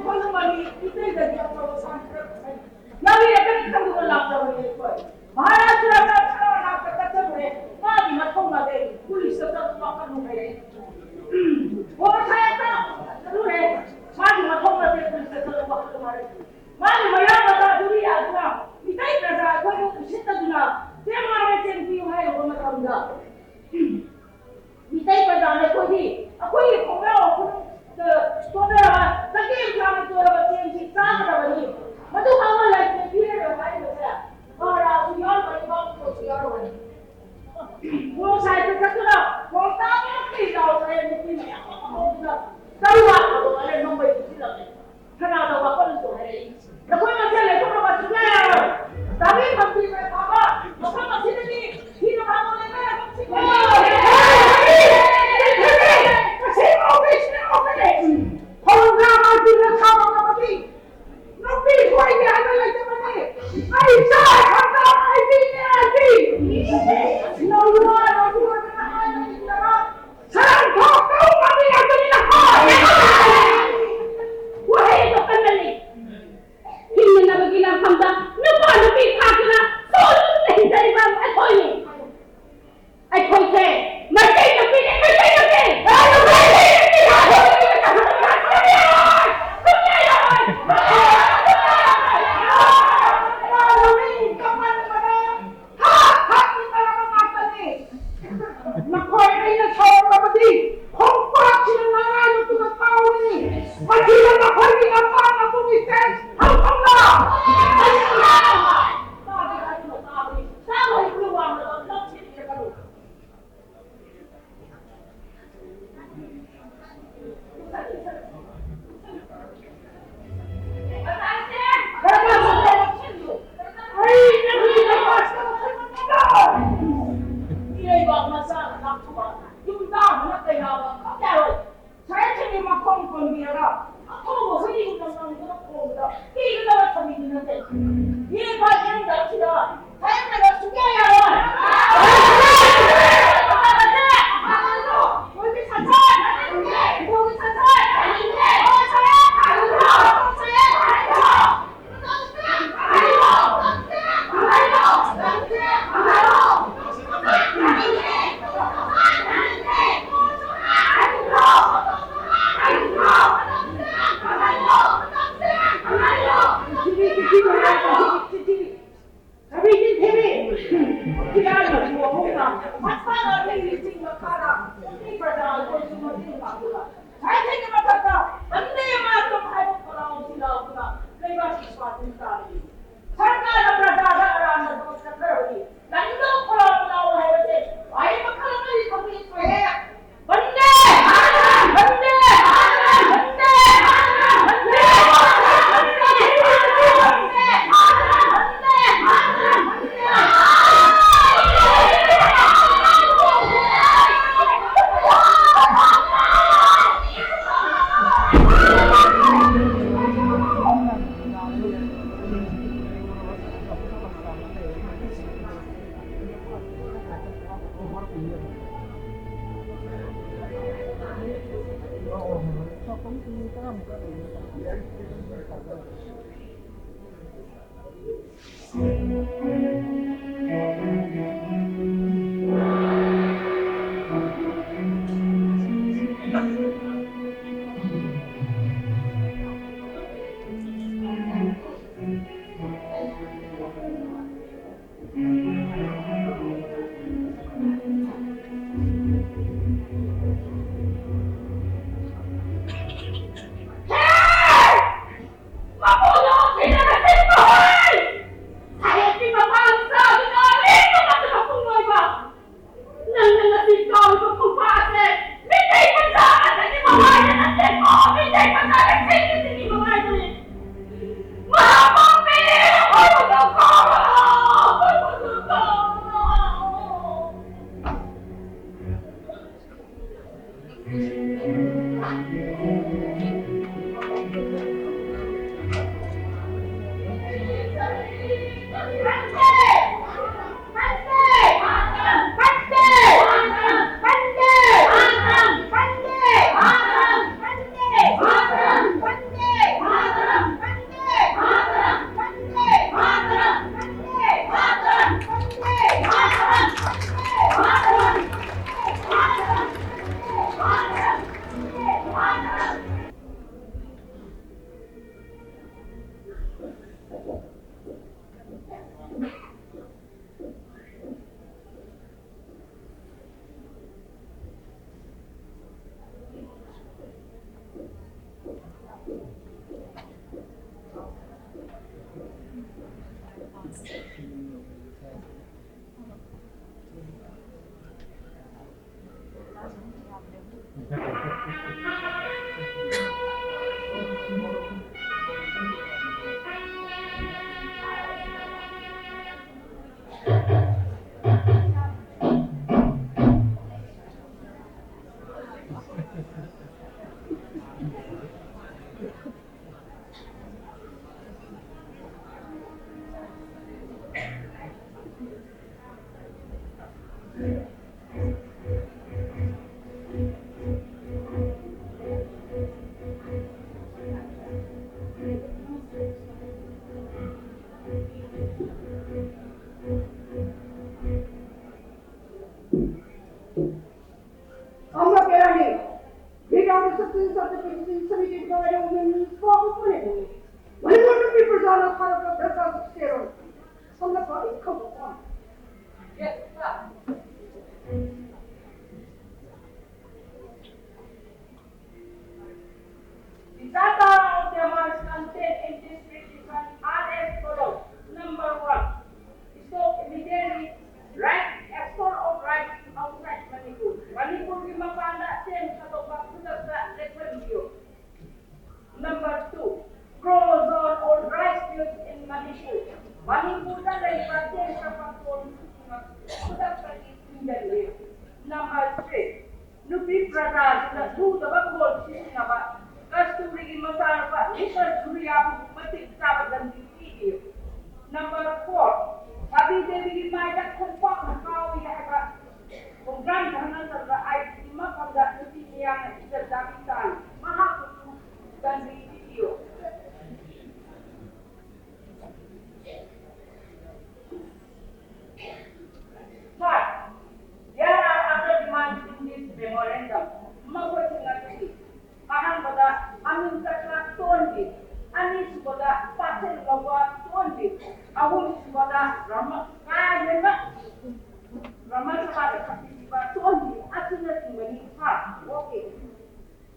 ꯁꯤꯗ ꯅꯈꯣꯏꯒꯤ ꯃꯄꯥ ꯃꯄꯨꯒꯤ ꯆꯦꯡ ꯍꯧꯈ꯭ꯔꯕ꯭ꯔꯥ? ꯇꯥꯗꯦ ꯍꯥꯏꯗꯨꯅ ꯇꯥꯕꯅꯤ꯫ ꯆꯥꯕ ꯍꯩꯕꯒꯤ ꯋꯥꯡꯃꯗ ꯂꯧꯁꯤꯟꯕꯤꯔꯒꯅꯨ꯫ ꯃꯤꯔꯩꯕꯥꯛ ꯃꯆꯥꯅ ꯂꯥꯛꯊꯣꯛꯑ ꯌꯨꯝ ꯇꯥꯡꯕꯅ ꯀꯩꯅꯥꯕ ꯈꯛ ꯌꯥꯔꯣꯏ꯫ ꯁꯔꯦꯡꯁꯤꯡꯒꯤ ꯃꯈꯣꯡ ꯀꯣꯟꯕꯤꯔꯒ ꯑꯊꯧꯕ ꯍꯨꯏꯒꯨꯝꯅ ꯉꯪꯗꯨꯅ ꯈꯣꯡꯕꯗ ꯀꯤꯒꯗꯕ ꯊꯕꯤꯗꯤ ꯅꯠꯇꯦ꯫ ꯌꯦꯡꯕ ꯌꯦꯡꯗꯕꯁꯤꯗ ꯁꯔꯦꯡꯅꯒ ꯁꯨꯡꯌꯥ ꯌꯥꯔꯣꯏ꯫ ꯃꯣꯏꯒꯤ ꯁꯟꯁꯥ! ꯃꯣꯏꯒꯤ ꯁꯟꯁꯥ! ꯁꯔꯀꯥꯔꯅ ꯄ꯭ꯔꯖꯥꯗ ꯑꯔꯥꯟꯕ ꯊꯕꯛ ꯆꯠꯊꯔꯕꯗꯤ ꯂꯥꯏꯅꯤꯡꯊꯧ ꯈꯣꯂꯥꯎ ꯈꯣꯂꯥꯎ ꯍꯥꯏꯕꯁꯦ ꯋꯥꯍꯩ ꯃꯈꯜ ꯑꯃꯅꯤ ꯈꯪꯕꯤ ꯊꯣꯛꯑꯦ꯫ ꯕꯟꯗꯦ ꯃꯥꯇꯔꯝ! ꯕꯟꯗꯦ ꯃꯥꯇꯔꯝ! ꯕꯟꯗꯦ ꯃꯥꯇꯔꯝ! ꯕꯟꯗꯦ ꯃꯥꯇꯔꯝ! ꯕꯟꯗꯦ ꯃꯥꯇꯔꯝ! ꯕꯟꯗꯦ ꯃꯥꯇꯔꯝ! ꯕꯟꯗꯦ ꯃꯥꯇꯔꯝ! Amra Kerani, Greater Sixteen Subdivision Committee Divided Women Form Manipur. Manipur People Jana Kharaka Dasa Serum. Samla Kari Khabu. Yes, sir. The Charter of the House contains in this treaty are as follows. Number one, stop immediately right, export of rice outside Manipur. ꯃꯅꯤꯄꯨꯔꯒꯤ ꯃꯄꯥꯟꯗ ꯆꯦꯡ ꯊꯥꯗꯣꯛꯄ ꯈꯨꯗꯛꯇ ꯂꯦꯞꯍꯟꯕꯤꯌꯨ꯫ Number two, closure all rice fields in Manipur. ꯃꯅꯤꯄꯨꯔꯗ ꯂꯩꯕ ꯆꯦꯡ ꯊꯥꯗꯣꯛꯄ ꯈꯨꯗꯛꯇꯒꯤ ꯊꯤꯡꯖꯤꯜꯂꯨ꯫ Number three, ꯅꯨꯄꯤ ꯄ꯭ꯔꯖꯥꯁꯤꯡꯅ ꯁꯨꯗꯕ ꯈꯣꯜ ꯁꯤꯖꯤꯟꯅꯕ ꯑꯍꯨꯝꯁꯨꯕꯗ ꯕ꯭ꯔꯍ꯭ꯃ, ꯀꯥ ꯍꯦꯟꯕ ꯕ꯭ꯔꯍ꯭ꯃ ꯁꯃꯥꯖꯗ ꯈꯛꯇꯤꯕ ꯆꯣꯟꯕꯤ ꯑꯁꯤꯅꯆꯤꯡꯕꯅꯤ꯫ ꯍꯥ? Okay.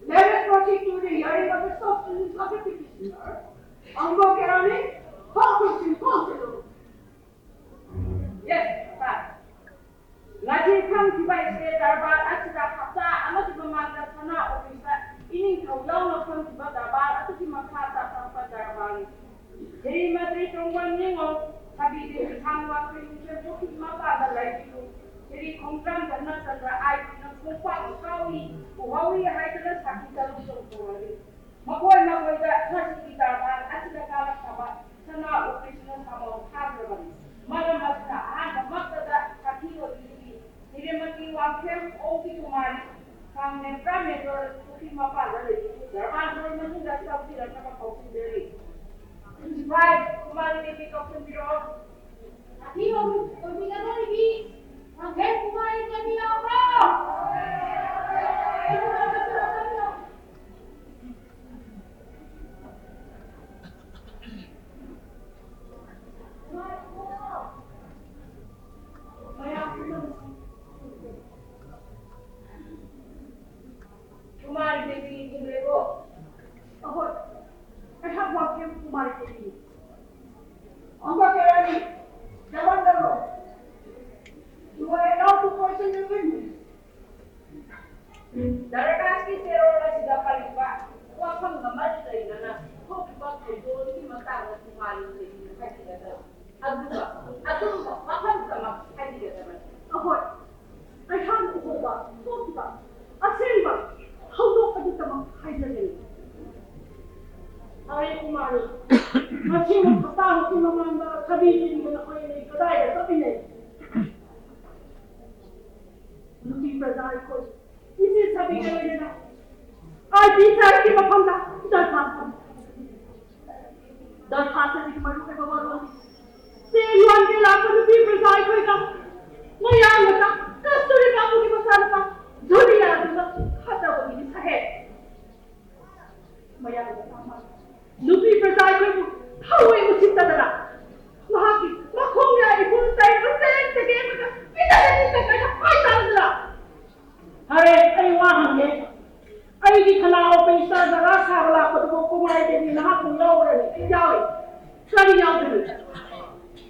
Let us proceed to the hearing of the substance of the petitioner. ꯑꯪꯒ ꯀꯌꯥꯅꯤ? ꯍꯣ, ꯍꯣ, ꯍꯣ, ꯍꯣ꯫ Yes, sir. ꯉꯁꯤ ꯐꯝꯈꯤꯕ ꯏꯁꯇꯦꯠ ꯗꯔꯕꯥꯔ ꯑꯁꯤꯗ ꯍꯞꯇꯥ ꯑꯃꯒꯤ ꯃꯃꯥꯡꯗ ꯁꯅꯥ ꯑꯣꯐꯤꯁꯇ ꯏꯅꯤꯡꯊꯧ ꯌꯥꯎꯅ ꯐꯝꯈꯤꯕ ꯗꯔꯕꯥꯔ ꯑꯗꯨꯒꯤ ꯃꯈꯥ ꯇꯥꯊꯔꯛꯄ ꯗꯔꯕꯥꯔꯅꯤ꯫ ꯁ꯭ꯔꯤꯃꯇꯤ ꯇꯣꯡꯕ ꯅꯤꯉꯣꯜ ꯁꯕꯤ ꯗꯦꯕꯤ ꯁꯥꯡꯃ ꯈꯣꯏꯅꯨꯡꯁꯦꯝ ꯄꯨꯈ꯭ꯔꯤ ꯃꯄꯥꯟꯗ ꯂꯩꯕꯤꯌꯨ꯫ ꯁ꯭ꯔꯤ ꯈꯣꯡꯗ꯭ꯔꯥꯝ ꯙꯔꯃꯆꯟꯗ꯭ꯔ ꯑꯥꯏ ꯇꯤꯅ ꯈꯣꯡꯄꯥꯛ ꯀꯥꯎꯏ, ꯎꯍꯧꯏ ꯍꯥꯏꯗꯨꯅ ꯁꯥꯈꯤ ꯇꯔꯨꯛ ꯆꯣꯡꯊꯣꯔꯛꯂꯤ꯫ ꯃꯈꯣꯏ ꯃꯈꯣꯏꯗ ꯉꯁꯤꯒꯤ ꯗꯔꯕꯥꯔ ꯑꯁꯤꯗ ꯀꯥꯔꯛꯇꯕ ꯁꯅꯥ ꯑꯣꯐꯤꯁꯅ ꯁꯥꯃꯣꯟ ꯊꯥꯈ꯭ꯔꯕꯅꯤ꯫ ꯃꯔꯝ ꯑꯁꯤꯅ ꯑꯍꯥꯟꯕꯃꯛꯇꯗ ꯁꯥꯈꯤ ꯑꯣꯏꯕꯤꯔꯤꯕꯤ ꯁ꯭ꯔꯤꯃꯇꯤ ꯋꯥꯡꯈꯦꯝ ꯑꯣꯡꯕꯤ ꯀꯨꯃꯥꯔꯤ, ꯈꯥꯡꯂꯦꯟ ꯄ꯭ꯔꯥꯃꯦꯟꯗꯣꯔ ꯄꯨꯈ꯭ꯔꯤ ꯃꯄꯥꯟꯗ ꯂꯩꯕꯤꯌꯨ꯫ ꯗꯔꯕꯥꯔ ꯍꯣꯜ ꯃꯅꯨꯡꯗ ꯆꯪꯕꯤꯔꯛꯅꯕ ꯀꯧꯁꯤꯟꯖꯔꯤ꯫ ꯐꯥꯏꯚ, ꯀꯨꯃꯥꯔꯤ ꯗꯦꯕꯤ ꯀꯧꯁꯤꯟꯕꯤꯔꯛꯑꯣ꯫ ꯁꯥꯈꯤ ꯑꯣꯏꯕꯤꯒꯗꯧꯔꯤꯕꯤ ꯋꯥꯡꯈꯦꯝ ꯀꯨꯃꯥꯔꯤ ꯗꯦꯕꯤ ꯌꯥꯎꯕ꯭ꯔꯣ? ꯀꯨꯃꯥꯔꯤ ꯗꯦꯕꯤ ꯆꯨꯝꯂꯦꯀꯣ? ꯑꯍꯣꯏ, ꯑꯩꯍꯥꯛ ꯋꯥꯡꯈꯦꯝ ꯀꯨꯃꯥꯔꯤ ꯗꯦꯕꯤꯅꯤ꯫ ꯑꯃꯨꯛꯀ ꯀꯌꯥꯅꯤ? ꯌꯥꯝꯃꯟꯗ꯭ꯔꯣ? You are allowed to question the witness. ꯗꯔꯀꯥꯁꯀꯤ ꯆꯦꯔꯣꯜ ꯑꯁꯤꯗ ꯄꯜꯂꯤꯕ ꯋꯥꯐꯝ ꯑꯃ ꯂꯩꯗꯅ ꯊꯣꯛꯈꯤꯕ ꯊꯧꯗꯣꯛ ꯑꯗꯨꯒꯤ ꯃꯇꯥꯡꯗ ꯅꯨꯡꯉꯥꯏꯅ ꯍꯥꯏꯕꯤꯒꯗ꯭ꯔꯥ? ꯑꯗꯨꯒ ꯑꯆꯨꯝꯕ ꯋꯥꯐꯝ ꯆꯃꯛ ꯍꯥꯏꯕꯤꯒꯗꯕꯅꯤ꯫ ꯑꯍꯣꯏ, ꯑꯩꯍꯥꯛꯅ ꯎꯍꯧꯕ ꯊꯣꯛꯈꯤꯕ ꯑꯁꯦꯡꯕ ꯊꯧꯗꯣꯛ ꯑꯗꯨꯇꯃꯛ ꯍꯥꯏꯖꯒꯅꯤ꯫ ꯍꯔꯦ ꯀꯨꯃꯥꯔꯤ, ꯃꯁꯤꯃ ꯍꯞꯇꯥꯃꯨꯛꯀꯤ ꯃꯃꯥꯡꯗ ꯁꯕꯤ ꯗꯦꯕꯤꯒ ꯅꯈꯣꯏ ꯑꯅꯤ ꯀꯗꯥꯏꯗ ꯆꯠꯃꯤꯟꯅꯩ? ꯅꯨꯄꯤ ꯄ꯭ꯔꯖꯥ ꯑꯩꯈꯣꯏ ꯏꯆꯦ ꯁꯕꯤꯒ ꯂꯣꯏꯅꯅ ꯑꯥꯏ ꯄꯤ ꯁꯥꯍꯦꯕꯀꯤ ꯃꯐꯝꯗ ꯗꯔꯈꯥꯁ ꯊꯝꯃꯤ꯫ ꯗꯔꯈꯥꯁ ꯑꯁꯤꯒꯤ ꯃꯔꯨꯑꯣꯏꯕ ꯋꯥꯔꯣꯜꯗꯤ ꯆꯦꯡ ꯂꯥꯟꯒꯦ ꯂꯥꯛꯄ ꯅꯨꯄꯤ ꯄ꯭ꯔꯖꯥ ꯑꯩꯈꯣꯏꯒ ꯃꯌꯥꯡ ꯃꯆꯥ ꯀꯁꯇꯨꯔꯤ ꯀꯥꯄꯨꯒꯤ ꯃꯆꯥꯅꯨꯄꯥ ꯖꯨꯂꯤꯌꯥꯗꯨꯒ ꯈꯠꯅꯕꯒꯤꯅꯤ ꯁꯥꯍꯦꯕ꯫ ꯃꯌꯥꯡ ꯃꯆꯥ ꯑꯃ ꯅꯨꯄꯤ ꯄ꯭ꯔꯖꯥ ꯑꯩꯈꯣꯏꯕꯨ ꯊꯑꯣꯏ ꯎꯁꯤꯠꯇꯗꯅ ꯄꯤꯖꯒꯅꯤ ꯀꯥꯏꯅ ꯍꯥꯏ ꯇꯥꯔꯗꯅ꯫ ꯐꯔꯦ, ꯑꯩ ꯋꯥ ꯍꯪꯒꯦ꯫ ꯑꯩꯒꯤ ꯊꯅꯥ ꯑꯣꯐꯤꯁꯇ ꯖꯒꯥ ꯁꯥꯕ ꯂꯥꯛꯄꯗꯨꯕꯨ ꯀꯨꯃꯥꯔꯤ ꯗꯦꯕꯤ ꯅꯍꯥꯛꯄꯨ ꯌꯥꯎꯕ꯭ꯔꯅꯦ? ꯑꯩ ꯌꯥꯎꯏ꯫ ꯀꯔꯤ ꯌꯥꯎꯗ꯭ꯔꯤꯅꯣ?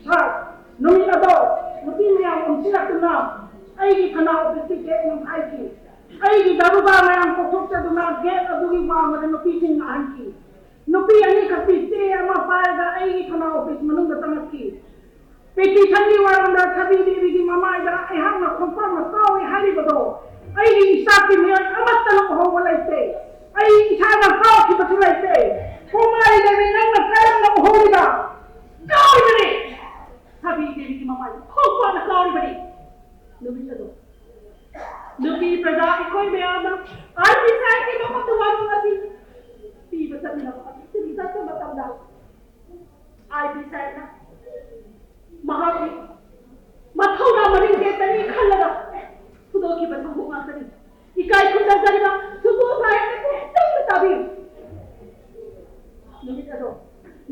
ꯁꯥꯔ, ꯅꯨꯃꯤꯠ ꯑꯗꯣ ꯅꯨꯄꯤ ꯃꯌꯥꯝ ꯑꯣꯟꯁꯤꯜꯂꯛꯇꯨꯅ ꯑꯩꯒꯤ ꯊꯅꯥ ꯑꯣꯐꯤꯁꯀꯤ ꯒꯦꯠ ꯅꯝꯈꯥꯏꯈꯤ꯫ ꯑꯩꯒꯤ ꯗꯥꯔꯨꯒꯥ ꯃꯌꯥꯝ ꯀꯣꯛꯊꯣꯛꯆꯗꯨꯅ ꯒꯦꯠ ꯑꯗꯨꯒꯤ ꯋꯥꯡꯃꯗ ꯅꯨꯄꯤꯁꯤꯡ ꯉꯥꯛꯍꯟꯈꯤ꯫ ꯅꯨꯄꯤ ꯑꯅꯤꯈꯛꯇꯤ ꯆꯦ ꯑꯃ ꯄꯥꯏꯔꯒ ꯑꯩꯒꯤ ꯊꯅꯥ ꯑꯣꯐꯤꯁ ꯃꯅꯨꯡꯗ ꯆꯪꯉꯛꯈꯤ꯫ ꯄꯤꯇꯤꯁꯟꯒꯤ ꯋꯥꯔꯣꯝꯗ ꯁꯥꯕꯤ ꯗꯦꯕꯤꯒꯤ ꯃꯃꯥꯏꯗ ꯑꯩꯍꯥꯛꯅ ꯈꯣꯡꯄꯥꯛꯅ ꯀꯥꯎꯏ ꯍꯥꯏꯔꯤꯕꯗꯣ ꯑꯩꯒꯤ ꯏꯆꯥꯛꯀꯤ ꯃꯤꯑꯣꯏ ꯑꯃꯠꯇꯅ ꯎꯍꯧꯕ ꯂꯩꯇꯦ꯫ ꯑꯩ ꯏꯁꯥꯅ ꯀꯥꯎꯈꯤꯕꯁꯨ ꯂꯩꯇꯦ꯫ ꯀꯨꯃꯥꯔꯤ ꯗꯦꯕꯤ, ꯅꯪꯅ ꯀꯔꯝꯅ ꯎꯍꯧꯔꯤꯕ? ꯀꯥꯎꯔꯤꯕꯅꯤ꯫ ꯁꯥꯕꯤ ꯗꯦꯕꯤꯒꯤ ꯃꯃꯥꯏꯗ ꯈꯣꯡꯄꯥꯛꯅ ꯀꯥꯎꯔꯤꯕꯅꯤ꯫ ꯅꯨꯃꯤꯠ ꯑꯗꯣ ꯅꯨꯄꯤ ꯄ꯭ꯔꯖꯥ ꯑꯩꯈꯣꯏ ꯃꯌꯥꯝꯅ ꯑꯥꯏ ꯄꯤ ꯁꯥꯍꯦꯕꯀꯤ ꯃꯐꯝꯗ ꯋꯥꯔꯣꯜ ꯑꯁꯤ ꯄꯤꯕ ꯆꯠꯃꯤꯟꯅꯕ ꯑꯗꯨ ꯆꯠꯄ ꯃꯇꯝꯗ ꯑꯥꯏ ꯄꯤ ꯁꯥꯍꯦꯕꯅ ꯃꯍꯥꯛꯀꯤ ꯃꯊꯧꯅꯥ ꯃꯔꯤꯡ ꯆꯦꯠꯇꯅꯤ ꯈꯜꯂꯒ ꯍꯨꯟꯗꯣꯛꯈꯤꯕ ꯊꯧꯗꯣꯛ ꯉꯥꯛꯇꯅꯤ꯫ ꯏꯀꯥꯏ ꯈꯨꯝꯅꯖꯔꯤꯕ ꯁꯨꯇꯣ ꯁꯥꯍꯦꯕꯅ ꯈꯤꯇꯪ ꯇꯥꯕꯤꯌꯨ꯫ ꯅꯨꯃꯤꯠ ꯑꯗꯣ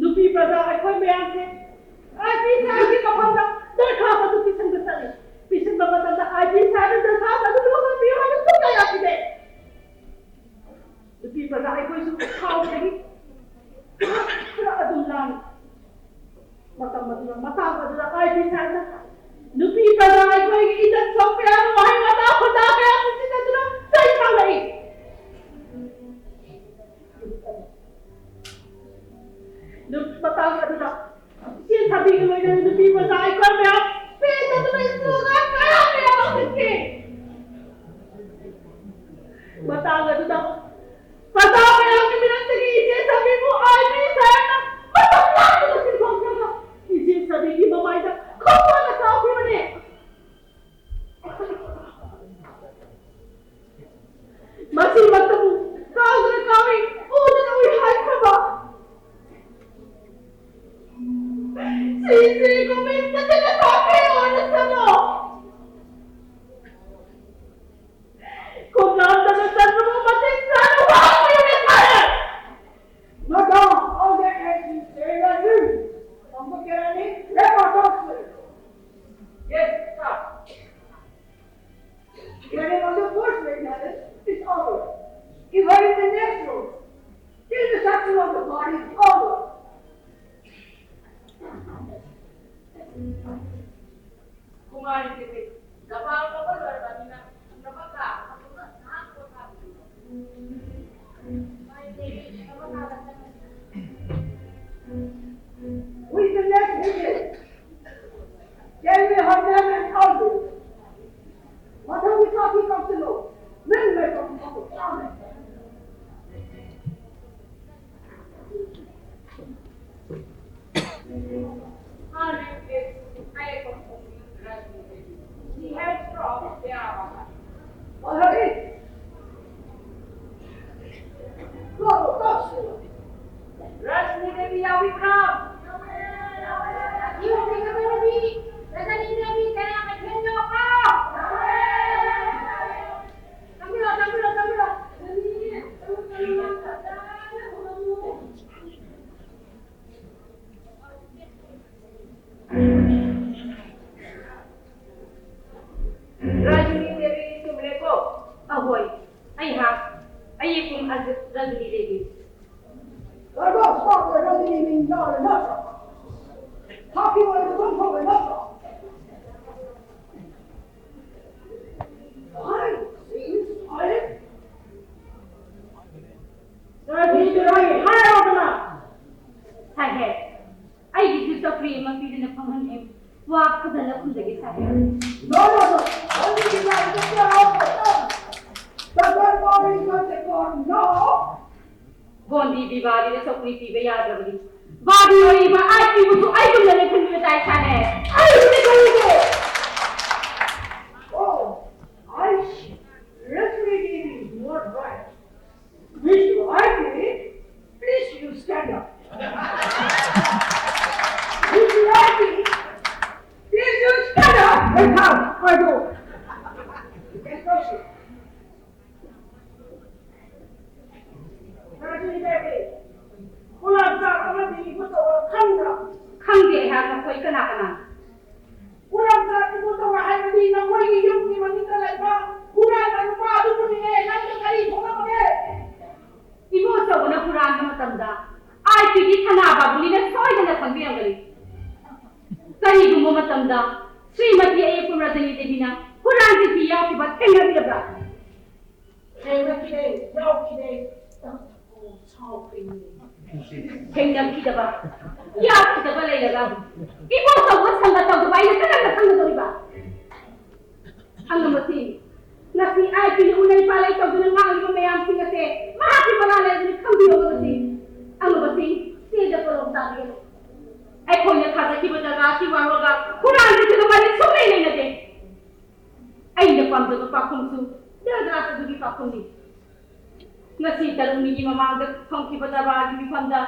ꯅꯨꯄꯤ ꯄ꯭ꯔꯖꯥ ꯑꯩꯈꯣꯏ ꯃꯌꯥꯝꯁꯦ ꯑꯥꯏ ꯄꯤ ꯁꯥꯍꯦꯕꯀꯤ ꯃꯐꯝꯗ ꯗꯔꯈꯥꯁ ꯑꯗꯨ ꯄꯤꯁꯤꯟꯕ ꯆꯠꯂꯤ꯫ ꯄꯤꯁꯤꯟꯕ ꯃꯇꯝꯗ ꯑꯥꯏ ꯄꯤ ꯁꯥꯍꯦꯕꯅ ꯗꯔꯈꯥꯁ ꯑꯗꯨ ꯂꯧꯁꯤꯟꯕꯤꯌꯨ ꯍꯥꯏꯅ ꯁꯨꯡꯌꯥ ꯌꯥꯈꯤꯗꯦ꯫ ꯅꯨꯄꯤ ꯄ꯭ꯔꯖꯥ ꯑꯩꯈꯣꯏꯁꯨ ꯁꯥꯎꯕꯗꯒꯤ ꯈꯔ ꯑꯗꯨꯝ ꯂꯥꯡꯏ꯫ ꯃꯇꯝ ꯑꯗꯨꯗ, ꯃꯇꯥꯡ ꯑꯗꯨꯗ ꯑꯥꯏ ꯄꯤ ꯁꯥꯍꯦꯕꯅ ꯅꯨꯄꯤ ꯄ꯭ꯔꯖꯥ ꯑꯩꯈꯣꯏꯒꯤ ꯏꯖꯠ ꯁꯣꯛꯄ ꯌꯥꯕ ꯋꯥꯍꯩ ꯋꯥꯇꯥ ꯈꯨꯟꯗꯥ ꯀꯌꯥ ꯁꯤꯖꯤꯟꯅꯗꯨꯅ ꯆꯩ ꯊꯥꯡꯂꯛꯏ꯫ ꯅꯨ-, ꯃꯇꯥꯡ ꯑꯗꯨꯗ ꯏꯆꯦ ꯁꯥꯕꯤꯒ ꯂꯣꯏꯅꯅ ꯅꯨꯄꯤ ꯃꯆꯥ ꯑꯩꯈꯣꯏ ꯃꯌꯥꯝ ꯄꯦꯟꯗꯗꯨꯅ ꯁ꯭ꯀꯨꯜꯗ ꯀꯌꯥ ꯀꯌꯥ ꯂꯥꯎꯈꯠꯈꯤ꯫ ꯃꯇꯥꯡ ꯑꯗꯨꯗ ꯄ꯭ꯔꯖꯥ ꯃꯌꯥꯝꯒꯤ ꯃꯤꯔꯛꯇꯒꯤ ꯏꯆꯦ ꯁꯥꯕꯤꯕꯨ ꯑꯥꯏ ꯄꯤ ꯁꯥꯍꯦꯕꯅ ꯃꯇꯝ ꯂꯥꯡꯗꯅ ꯆꯤꯡꯊꯣꯛꯈ꯭ꯔꯒ ꯏꯆꯦ ꯁꯥꯕꯤꯒꯤ ꯃꯃꯥꯏꯗ ꯈꯣꯡꯄꯥꯛꯅ ꯀꯥꯎꯈꯤꯕꯅꯤ꯫ ꯃꯁꯤꯃꯛꯇꯕꯨ ꯀꯥꯎꯗꯅ ꯀꯥꯎꯏ, ꯎꯗꯅ ꯎꯏ ꯍꯥꯏꯈ꯭ꯔꯕ ꯁꯤꯁꯤ ꯒꯣꯕꯤꯟꯗ ꯆꯠꯂ ꯊꯥꯈ꯭ꯔꯦ ꯑꯣꯏꯔꯁꯅꯨ꯫ ꯈꯣꯡꯅꯥꯡꯗꯅ ꯆꯠꯄꯕꯨ ꯃꯇꯤꯛ ꯆꯥꯅ ꯋꯥꯡꯅ ꯌꯧꯔꯦ ꯍꯥꯏꯔꯦ꯫ Madam, all the agencies, they were you. Yes, ꯅꯪ ꯁꯤꯗ ꯂꯩ ꯍꯥꯏꯔꯣꯗꯅ꯫ ꯁꯥꯍꯦꯕ, ꯑꯩꯒꯤꯁꯨ ꯆꯧꯀ꯭ꯔꯤ ꯑꯃ ꯄꯤꯗꯨꯅ ꯐꯝꯍꯟꯕꯤꯌꯨ꯫ ꯋꯥ ꯐꯖꯅ ꯈꯨꯝꯖꯒꯦ, ꯁꯥꯍꯦꯕ꯫ No, no, no. Only the right of the house. The God is not a God. No. ꯒꯣꯟꯗꯤ ꯕꯤꯕꯥꯔꯤꯗ ꯆꯧꯀ꯭ꯔꯤ ꯄꯤꯕ ꯌꯥꯗ꯭ꯔꯕꯗꯤ, ꯕꯥꯔꯤ ꯑꯣꯏꯔꯤꯕ ꯑꯥꯏ ꯄꯤꯕꯨꯁꯨ ꯑꯩꯒꯨꯝꯅ ꯂꯦꯞꯍꯟꯕꯤꯕ ꯇꯥꯏ, ꯁꯥꯍꯦꯕ꯫ ꯑꯩꯕꯨꯗꯤ ꯈꯪꯗꯦ꯫ Oh, I see. Respect is not right. Miss Ravi, please you stand up. Miss Ravi, please you stand up. Wait, how? I do. You can touch it. Rajni baby, ꯈꯨꯂꯥꯛꯆꯥ ꯑꯃꯗꯤ ꯏꯕꯨꯡꯗꯣ ꯈꯪꯕ꯭ꯔꯥ? ꯈꯪꯗꯦ ꯑꯩꯍꯥꯛ ꯃꯈꯣꯏ ꯀꯅꯥ ꯀꯅꯥꯅꯣ? ꯈꯨꯂꯥꯛꯆꯥ ꯏꯕꯨꯡꯗꯣ ꯍꯥꯏꯕꯗꯤ ꯅꯈꯣꯏꯒꯤ ꯌꯨꯝꯒꯤ ꯃꯅꯤꯡꯗ ꯂꯩꯕ ꯍꯨꯔꯥꯟꯕ ꯅꯨꯄꯥ ꯑꯗꯨꯕꯨꯅꯤꯅꯦ꯫ ꯅꯪꯒ ꯀꯔꯤ ꯊꯣꯛꯅꯕꯒꯦ? ꯏꯕꯣꯆꯧꯕꯅ ꯍꯨꯔꯥꯟꯕ ꯃꯇꯝꯗ ꯑꯥꯏ ꯄꯤꯒꯤ ꯊꯅꯥ ꯕꯥꯕꯨꯂꯤꯅ ꯁꯣꯏꯗꯅ ꯈꯪꯕꯤꯔꯝꯒꯅꯤ꯫ ꯀꯔꯤꯒꯨꯝꯕ ꯃꯇꯝꯗ ꯁ꯭ꯔꯤꯃꯇꯤ ꯑꯌꯦꯛꯄ ꯔꯖꯅꯤ ꯗꯦꯕꯤꯅ ꯍꯨꯔꯥꯟꯕꯤ ꯌꯥꯎꯈꯤꯕ ꯊꯦꯡꯅꯕꯤꯔꯕ꯭ꯔꯥ? ꯊꯦꯡꯅꯈꯤꯗꯦ, ꯌꯥꯎꯈꯤꯗꯦ꯫ ꯊꯦꯡꯅꯈꯤꯗꯕ, ꯌꯥꯈꯤꯗꯕ ꯂꯩꯔꯒ ꯏꯕꯣꯆꯧꯕ ꯁꯪꯒ ꯇꯧꯗꯕ ꯑꯩꯅ ꯀꯔꯝꯅ ꯈꯪꯒꯗꯧꯔꯤꯕ? ꯑꯉꯝꯕꯁꯤ, ꯉꯁꯤ ꯑꯥꯏ ꯄꯤꯅ ꯎꯅꯩ ꯄꯥꯂꯩ ꯇꯧꯗꯨꯅ ꯉꯥꯡꯂꯤꯕ ꯃꯌꯥꯝꯁꯤꯡ ꯑꯁꯦ ꯃꯍꯥꯛꯀꯤ ꯃꯔꯥꯜ ꯂꯩꯕꯅꯤ ꯈꯪꯕꯤꯌꯣ ꯉꯁꯤ꯫ ꯑꯉꯝꯕꯁꯤ, ꯆꯦꯗ ꯀꯣꯂꯣꯝ ꯇꯥꯕꯤꯒꯅꯨ꯫ ꯑꯩꯈꯣꯏꯅ ꯊꯥꯖꯈꯤꯕ ꯖꯒꯥ ꯑꯁꯤ ꯋꯥꯡꯂꯒ ꯍꯨꯔꯥꯟꯕꯁꯤꯒ ꯃꯔꯤ ꯁꯨꯡꯂꯩ ꯂꯩꯅꯗꯦ꯫ ꯑꯩꯅ ꯄꯥꯝꯖꯕ ꯄꯥꯎꯈꯨꯝꯁꯨ ꯗꯔꯒꯥꯁ ꯑꯗꯨꯒꯤ ꯄꯥꯎꯈꯨꯝꯅꯤ꯫ ꯉꯁꯤ ꯇꯔꯨꯛꯅꯤꯒꯤ ꯃꯃꯥꯡꯗ ꯐꯝꯈꯤꯕ ꯗꯔꯕꯥꯔꯒꯤ ꯃꯤꯐꯝꯗ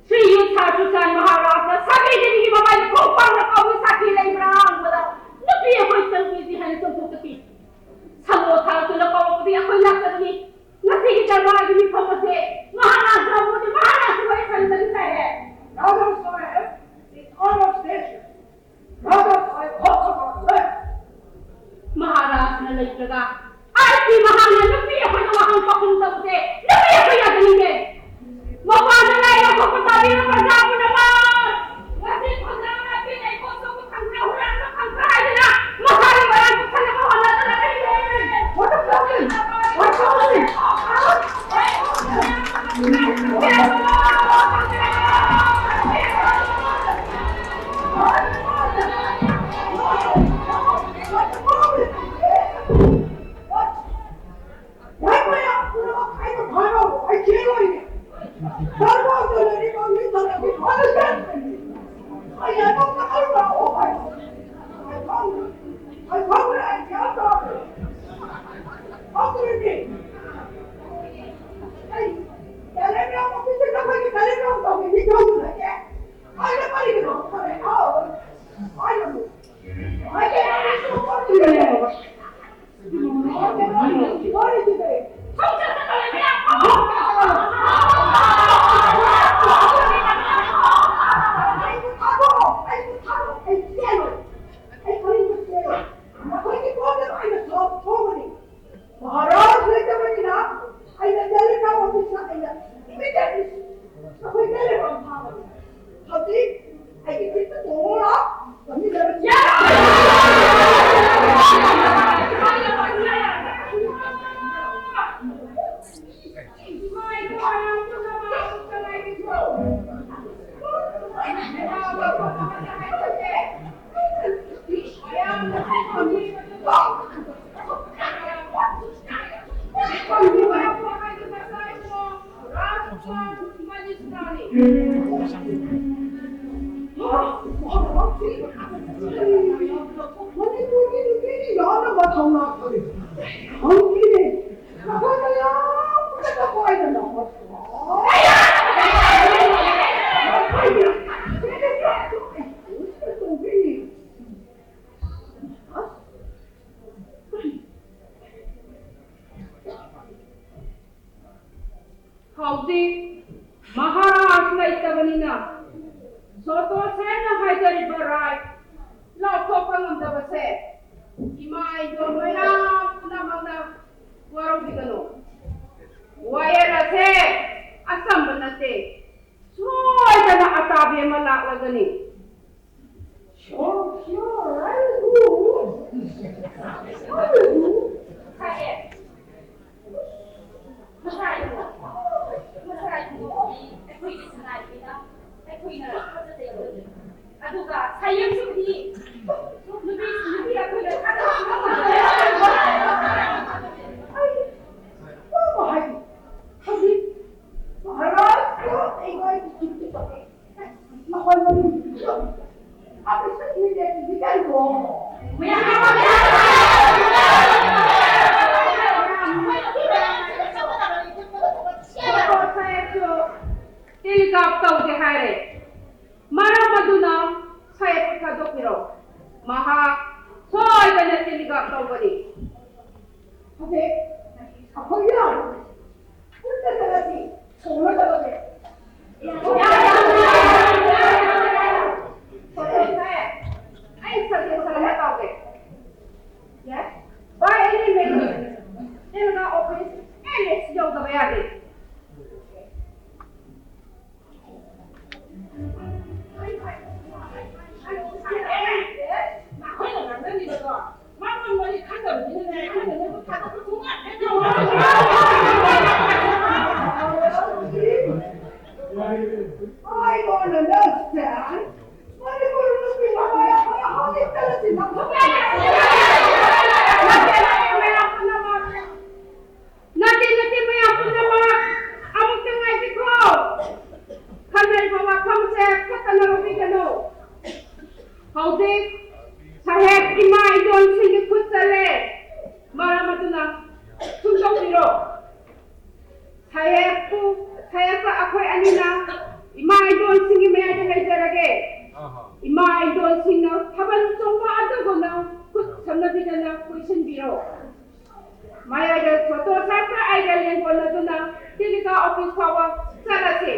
ꯁ꯭ꯔꯤ ꯌꯨ ꯁꯥꯔ ꯁꯨꯁꯥꯟ ꯃꯍꯥꯔꯥꯖꯅ ꯁꯥꯕꯤ ꯗꯦꯕꯤꯒꯤ ꯃꯃꯥꯏꯗ ꯈꯣꯡ ꯄꯥꯛꯅ ꯀꯥꯎꯕꯒꯤ ꯁꯥꯈꯤ ꯂꯩꯕ꯭ꯔꯥ ꯍꯪꯕꯗ ꯅꯨꯄꯤ ꯑꯩꯈꯣꯏ ꯇꯔꯨꯛꯅꯤꯗꯤ ꯍꯥꯏꯅ ꯆꯣꯡꯊꯣꯛꯆꯈꯤ꯫ ꯁꯪꯒꯣ ꯊꯥꯔꯛꯇꯨꯅ ꯀꯧꯔꯛꯄꯗꯤ ꯑꯩꯈꯣꯏ ꯂꯥꯛꯆꯕꯅꯤ꯫ ꯉꯁꯤꯒꯤ ꯗꯔꯕꯥꯔꯒꯤ ꯃꯤꯐꯝ ꯑꯁꯦ ꯃꯍꯥꯔꯥꯖ ꯑꯃꯗꯤ ꯃꯍꯥꯔꯥꯖ ꯋꯥꯔꯤ ꯁꯥꯟꯅꯖꯈꯤ ꯁꯥꯏꯍꯦ꯫ Maharaj, I hope about that. ꯃꯍꯥꯔꯥꯖꯅ ꯂꯩꯇ꯭ꯔꯒ ꯑꯩꯒꯤ ꯃꯍꯥꯛꯅ ꯅꯨꯄꯤ ꯑꯩꯈꯣꯏꯅ ꯋꯥꯍꯪ ꯄꯥꯎꯈꯨꯝ ꯇꯧꯕꯁꯦ ꯅꯨꯄꯤ ꯑꯩꯈꯣꯏ ꯌꯥꯖꯅꯤꯡꯗꯦ꯫ ꯃꯄꯥꯟꯗ ꯂꯩꯔꯤꯕ ꯈꯣꯠꯄ ꯇꯥꯕꯤꯕ ꯄ꯭ꯔꯖꯥ ꯄꯨꯝꯅꯃꯛ ꯉꯁꯤ ꯈꯨꯟꯗꯥ ꯉꯥꯛꯄꯤ ꯂꯩꯀꯣꯜ ꯁꯣꯛꯄ ꯈꯪꯕ꯭ꯔꯥ, ꯍꯨꯔꯥꯟꯕ ꯈꯪꯕ꯭ꯔꯥ ꯍꯥꯏꯗꯅ ꯃꯈꯥꯒꯤ ꯃꯔꯥꯜ ꯄꯨꯁꯜꯂꯒ ꯍꯣꯠꯅꯗꯅ ꯂꯩꯔꯦ꯫ What the fuck? What the fuck? Maharaj ꯂꯩꯇꯕꯅꯤꯅ ꯑꯩꯅ ꯇꯦꯂꯦꯒ꯭ꯔꯥꯐ ꯑꯣꯐꯤꯁꯇ ꯑꯩꯅ immediately ꯑꯩꯈꯣꯏ ꯇꯦꯂꯦꯒ꯭ꯔꯥꯐ ꯊꯥꯕꯅꯤ꯫ ꯍꯧꯖꯤꯛ ꯑꯩꯒꯤ ꯐꯤꯠꯇ ꯇꯣꯡꯉꯣ ꯂꯥꯎ꯫ ꯆꯠꯃꯤꯟꯅꯔꯁꯤ꯫ ꯃꯅꯤꯄꯨꯔꯒꯤ ꯅꯨꯄꯤꯗꯤ ꯌꯥꯝꯅ ꯃꯊꯧꯅꯥ ꯐꯔꯦ꯫ ꯈꯪꯗꯦꯅꯦ꯫ ꯃꯈꯣꯏ ꯃꯌꯥꯝ ꯄꯨꯝꯅꯃꯛ ꯍꯥꯏꯗꯅ꯫ ꯍꯧꯖꯤꯛ ꯃꯍꯥꯔꯥꯖ ꯂꯩꯇꯕꯅꯤꯅ ꯖꯣꯇꯣ ꯁꯦꯟꯅ ꯍꯥꯏꯖꯔꯤꯕ ꯔꯥꯏ ꯂꯥꯎꯊꯣꯛꯄ ꯉꯝꯗꯕꯁꯦ ꯏꯃꯥ ꯏꯟꯗꯣꯜ ꯃꯌꯥꯝ ꯄꯨꯝꯅꯃꯛꯅ ꯋꯥꯔꯧꯕꯤꯒꯅꯨ꯫ ꯋꯥꯌꯦꯜ ꯑꯁꯦ ꯑꯆꯝꯕ ꯅꯠꯇꯦ꯫ ꯁꯣꯏꯗꯅ ꯑꯇꯥꯕꯤ ꯑꯃ ꯂꯥꯛꯂꯒꯅꯤ꯫ Sure, sure, I will do. I will do. ꯑꯗꯨꯒ ꯁꯥꯌꯦꯡꯁꯨꯗꯤ ꯅꯨꯄꯤ, ꯅꯨꯄꯤ ꯑꯩꯈꯣꯏꯅ ꯊꯥꯗꯣꯛꯄ ꯉꯝꯗꯦ꯫ ꯑꯩ ꯋꯥꯕ ꯍꯥꯏꯗꯤ ꯍꯧꯖꯤꯛ ꯃꯍꯥꯔꯥꯖ ꯑꯩꯈꯣꯏꯒꯤ ꯃꯈꯣꯏ ꯃꯔꯤ ꯑꯩꯈꯣꯏ ꯁꯨꯛꯅ ꯂꯦꯞꯄꯤꯁꯤ ꯀꯔꯤꯅꯣ? ꯇꯦꯂꯤꯒ꯭ꯔꯥꯐ ꯇꯧꯒꯦ ꯍꯥꯏꯔꯦ꯫ ꯃꯔꯝ ꯑꯗꯨꯅ ꯁꯥꯍꯦꯕꯄꯨ ꯊꯥꯗꯣꯛꯄꯤꯔꯣ꯫ ꯃꯍꯥꯛ ꯁꯣꯏꯗꯅ ꯇꯦꯂꯤꯒ꯭ꯔꯥꯐ ꯇꯧꯒꯅꯤ꯫ ꯍꯧꯖꯤꯛ ꯑꯩꯈꯣꯏ ꯌꯥꯔꯣꯏ꯫ ꯄꯨꯟꯅ ꯆꯠꯂꯁꯤ꯫ ꯊꯣꯡꯅꯗꯕꯁꯦ꯫ ꯑꯩ ꯁꯖꯦꯁꯟ ꯑꯃ ꯇꯧꯒꯦ꯫ ꯌꯦꯁ꯫ ꯕꯥꯏ ꯑꯦꯅꯤ ꯃꯤꯟꯁ꯫ ꯇꯦꯂꯤꯒ꯭ꯔꯥꯐ ꯑꯣꯐꯤꯁ ꯑꯦꯔꯦꯁ ꯌꯧꯗꯕ ꯌꯥꯗꯦ꯫ ꯅꯠꯇꯦ, ꯅꯠꯇꯦ, ꯃꯌꯥꯝ ꯄꯨꯝꯅꯃꯛ ꯑꯃꯨꯛꯇ ꯉꯥꯏꯕꯤꯈꯣ꯫ ꯈꯟꯅꯔꯤꯕ ꯋꯥꯐꯝꯁꯦ ꯐꯠꯇꯅ ꯂꯧꯕꯤꯒꯅꯨ꯫ ꯍꯧꯖꯤꯛ ꯁꯥꯍꯦꯕ ꯏꯃꯥ ꯏꯟꯗꯣꯟꯁꯤꯡꯒꯤ ꯈꯨꯠ ꯆꯠꯂꯦ꯫ ꯃꯔꯝ ꯑꯗꯨꯅ ꯁꯨꯝ ꯇꯧꯕꯤꯔꯣ꯫ ꯁꯥꯍꯦꯕꯄꯨ, ꯁꯥꯍꯦꯕꯀ ꯑꯩꯈꯣꯏ ꯑꯅꯤꯅ ꯏꯃꯥ ꯏꯟꯗꯣꯟꯁꯤꯡꯒꯤ ꯃꯌꯥꯏꯗ ꯂꯩꯖꯔꯒꯦ꯫ ꯏꯃꯥ ꯏꯟꯗꯣꯟꯁꯤꯡꯅ ꯊꯥꯕꯜ ꯆꯣꯡꯕ ꯑꯗꯨꯒꯨꯝꯅ ꯈꯨꯠ ꯁꯝꯅꯕꯤꯗꯅ ꯀꯣꯏꯁꯤꯟꯕꯤꯔꯣ꯫ ꯃꯌꯥꯏꯗ ꯐꯣꯇꯣ ꯁꯥꯏꯠꯇ ꯑꯩꯒ ꯂꯦꯡꯒꯣꯟꯅꯗꯨꯅ ꯇꯦꯂꯤꯒ꯭ꯔꯥꯐ ꯑꯣꯐꯤꯁ ꯐꯥꯎꯕ ꯆꯠꯂꯁꯤ꯫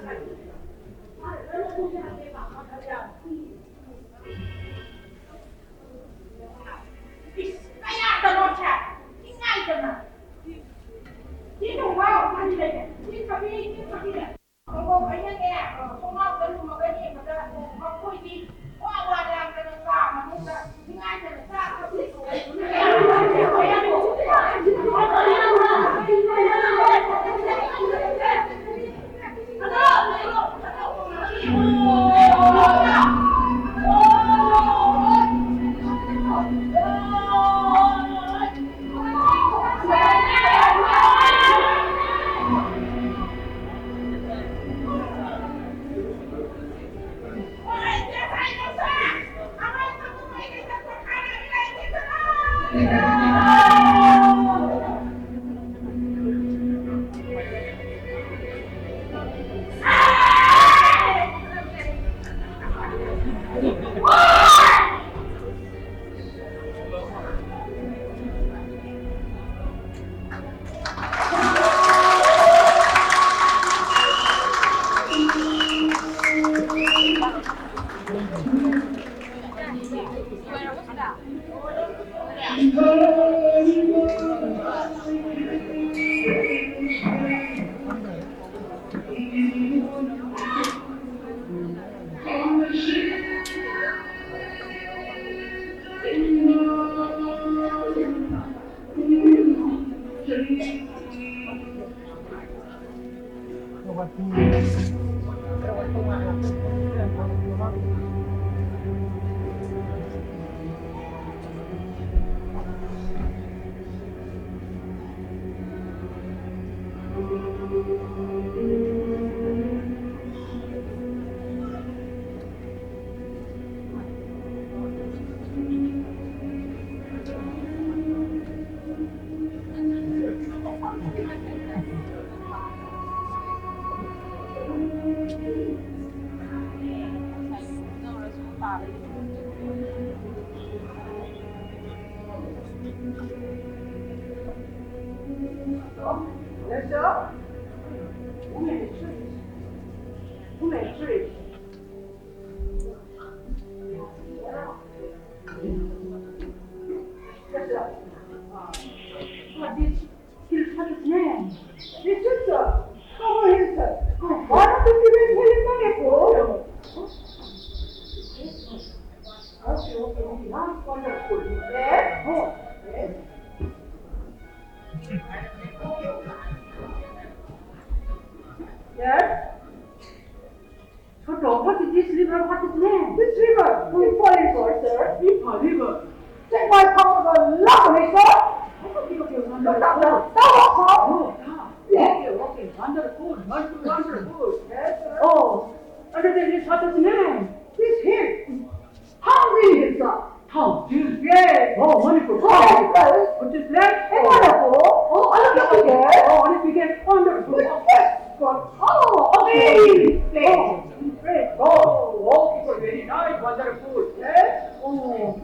Хорошо? Yes? What is this river? What is name? This river, Imphal River, sir. Imphal River. Check my power, lovely, sir. Okay, okay, wonderful. Stop, stop, stop. Oh, yeah. Yeah. Okay, okay, wonderful, wonderful, wonderful. Yes, sir. Oh, and then this, what is name? This hill. Hornbill, sir. Hornbill? Yes. Oh, wonderful. Oh, yes. What is that? A waterfall. Oh, I love that. Oh, and it became wonderful. Yes. Oh, okay. Great. Oh, great. Oh, okay, very nice, wonderful. Yes. Oh.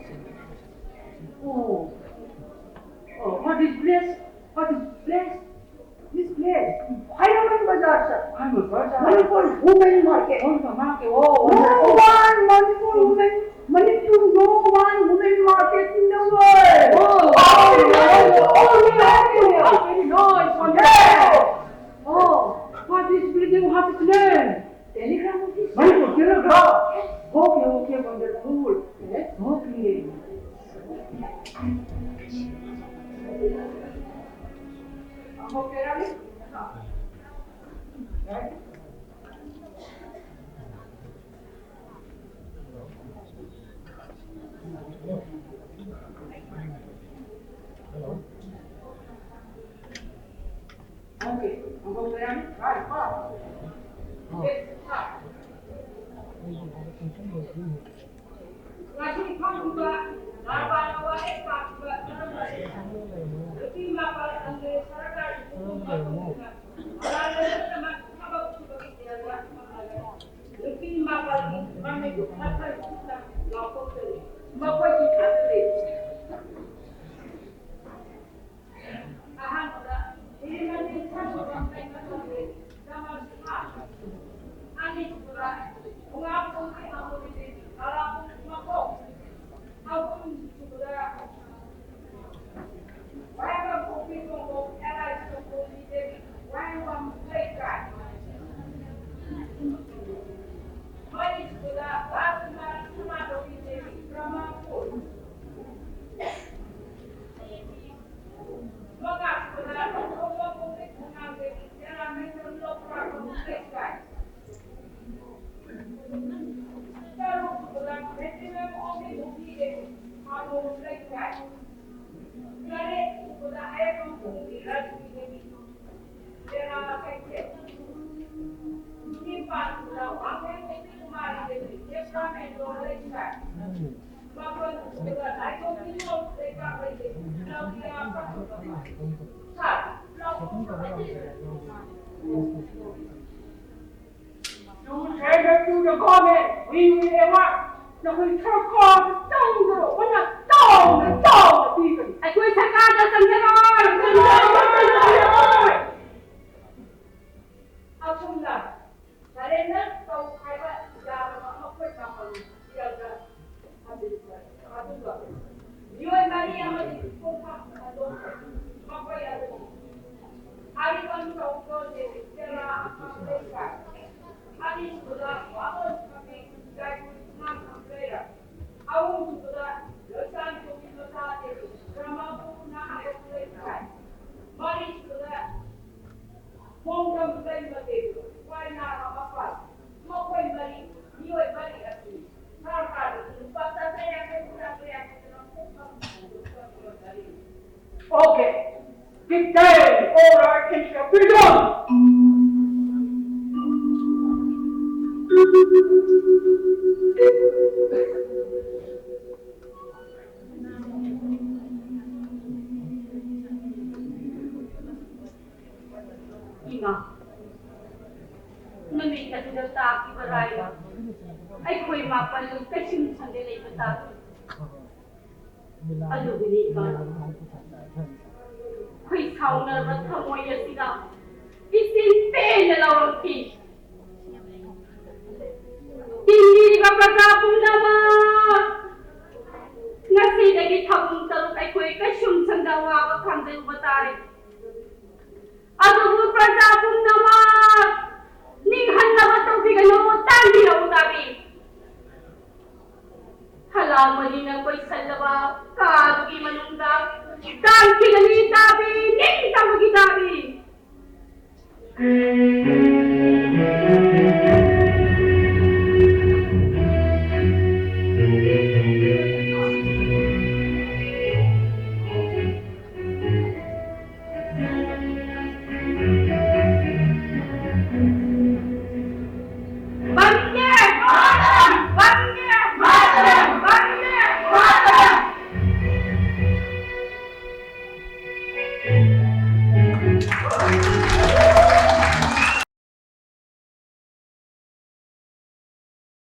Oh. Oh, what is place? What is place? This place, Khairaband Bazar, sir. Khairaband Bazar. Manipur women market. Oh, the market. Oh, no wonderful. One Manipur women, Manipur, no one women market in the world. Oh, oh, oh, oh, oh, oh, very nice, wonderful. Yes. Oh, what is building? What is name? Telegram office. Manipur, telegram. Okay, okay, wonderful. Yes. Okay. ꯉꯁꯤ ꯐꯝꯂꯤꯕ ꯀꯔꯕꯥꯔ ꯑꯋꯥꯔꯦ ꯄꯥꯝꯂꯤꯕ ꯀꯔꯝꯕ ꯅꯨꯄꯤ ꯃꯄꯥꯜ ꯀꯪꯒ꯭ꯔꯦꯁ ꯁꯔꯀꯥꯔꯒꯤ ꯄꯨꯟꯕ ꯃꯇꯨꯡ ꯏꯟꯅ ꯃꯔꯥꯜ ꯂꯩꯔꯛꯇꯅ ꯊꯕꯛ ꯁꯨꯕꯒꯤ ꯖꯦꯜꯗ ꯊꯝꯂꯒ ꯅꯨꯄꯤ ꯃꯄꯥꯜꯒꯤ ꯃꯃꯤꯠ ꯃꯊꯟ ꯂꯥꯎꯊꯣꯛꯆꯔꯤ꯫ ꯃꯈꯣꯏꯒꯤ ꯊꯥꯖꯗꯦ꯫ ꯑꯍꯥꯟꯕꯗ ꯏꯔꯤꯃꯅꯤ ꯁꯥꯟꯇꯣꯝꯕꯝ ꯀꯩꯅꯣ ꯇꯧꯔꯦ꯫ ꯅꯃꯁꯀꯥꯔ꯫ ꯑꯅꯤꯁꯨꯕꯗ ꯈꯣꯡꯉꯥꯝꯈꯣꯡꯒꯤ ꯑꯃꯨꯕꯤ ꯇꯔꯥꯄꯨꯝ ꯃꯀꯣꯛ꯫ ꯑꯍꯨꯝꯁꯨꯕꯗ ꯋꯥꯍꯦꯡꯕꯝ ꯈꯣꯡꯕꯤ ꯇꯣꯡꯕꯣꯛ ꯑꯦꯜ ꯑꯥꯏ ꯁꯤ ꯇꯣꯡꯕꯣꯛ ꯂꯤꯗꯦꯕꯤ ꯋꯥꯍꯦꯡꯕꯝ ꯂꯩꯀꯥꯏ꯫ You surrender to the government, we will ever ꯅꯈꯣꯏ ꯁꯔꯀꯥꯔꯗ ꯆꯪꯗ꯭ꯔꯣ? ꯑꯩꯈꯣꯏꯅ ꯆꯥꯎꯅ ꯆꯥꯎꯅ ꯄꯤꯒꯅꯤ꯫ ꯑꯩꯈꯣꯏ ꯁꯔꯀꯥꯔꯗ ꯆꯪꯖꯔꯣꯏ꯫ ꯑꯁꯨꯝꯅ surrender ꯇꯧ ꯍꯥꯏꯕ ꯌꯥꯗꯕ ꯑꯃ ꯑꯩꯈꯣꯏ ꯃꯐꯝ ꯄꯤꯔꯛꯇ ꯊꯝꯖꯤꯟꯈ꯭ꯔꯦ꯫ ꯑꯗꯨꯒ ꯃꯤꯑꯣꯏ ꯃꯔꯤ ꯑꯃꯗꯤ ꯈꯣꯡꯊꯥꯡ ꯊꯥꯗꯣꯛꯈ꯭ꯔꯦ꯫ ꯃꯈꯣꯏ ꯑꯗꯨ ꯑꯔꯤꯕꯝ ꯇꯧꯕ ꯆꯦꯔꯥ ꯑꯃ ꯂꯩꯈ꯭ꯔꯦ꯫ ꯑꯅꯤꯁꯨꯕꯗ ꯋꯥꯉꯣꯟ ꯈꯝꯕꯤ ꯌꯥꯏꯀꯨ ꯁꯨꯃꯥꯡ ꯈꯝꯕ ꯂꯩꯔꯦ꯫ ꯑꯍꯨꯝꯁꯨꯕꯗ ꯂꯣꯏꯁꯥꯡ ꯇꯣꯝꯕꯤ ꯃꯆꯥ ꯗꯦꯕꯤ ꯕ꯭ꯔꯍ꯭ꯃꯄꯨꯔ ꯅꯥꯒꯣꯡ ꯂꯩꯈ꯭ꯔꯦ꯫ ꯃꯔꯤꯁꯨꯕꯗ ꯈꯣꯡꯗ꯭ꯔꯝ ꯂꯩꯃ ꯗꯦꯕꯤ ꯈ꯭ꯋꯥꯏ ꯅꯥꯕ ꯃꯄꯥꯜ꯫ ꯃꯈꯣꯏ ꯃꯔꯤ, ꯃꯤꯑꯣꯏ ꯃꯔꯤ ꯑꯁꯤ ꯁꯔꯀꯥꯔꯗꯒꯤ ꯂꯨꯄꯥ ꯆꯥꯇ꯭ꯔꯦꯠ ꯌꯥꯡꯈꯩ, ꯆꯥꯇ꯭ꯔꯦꯠ ꯌꯥꯡꯈꯩ ꯍꯣꯡꯗ꯭ꯔꯝ ꯂꯩꯃ Devi. Okay. Give them order and freedom. ꯏꯃꯥ, ꯅꯨꯃꯤꯠ ꯑꯗꯨꯗ ꯇꯥꯈꯤꯕ ꯔꯥꯏꯅ ꯑꯩꯈꯣꯏ ꯃꯥꯄꯜ ꯀꯩꯁꯨꯝ ꯁꯪꯗꯦ ꯂꯩꯕ ꯇꯥꯈꯤ꯫ ꯑꯗꯨꯕꯨꯅꯤ ꯏꯃꯥ, ꯑꯩꯈꯣꯏ ꯁꯥꯎꯅꯔꯕ ꯊꯃꯣꯏ ꯑꯁꯤꯅ ꯏꯆꯤꯟ ꯄꯦꯟ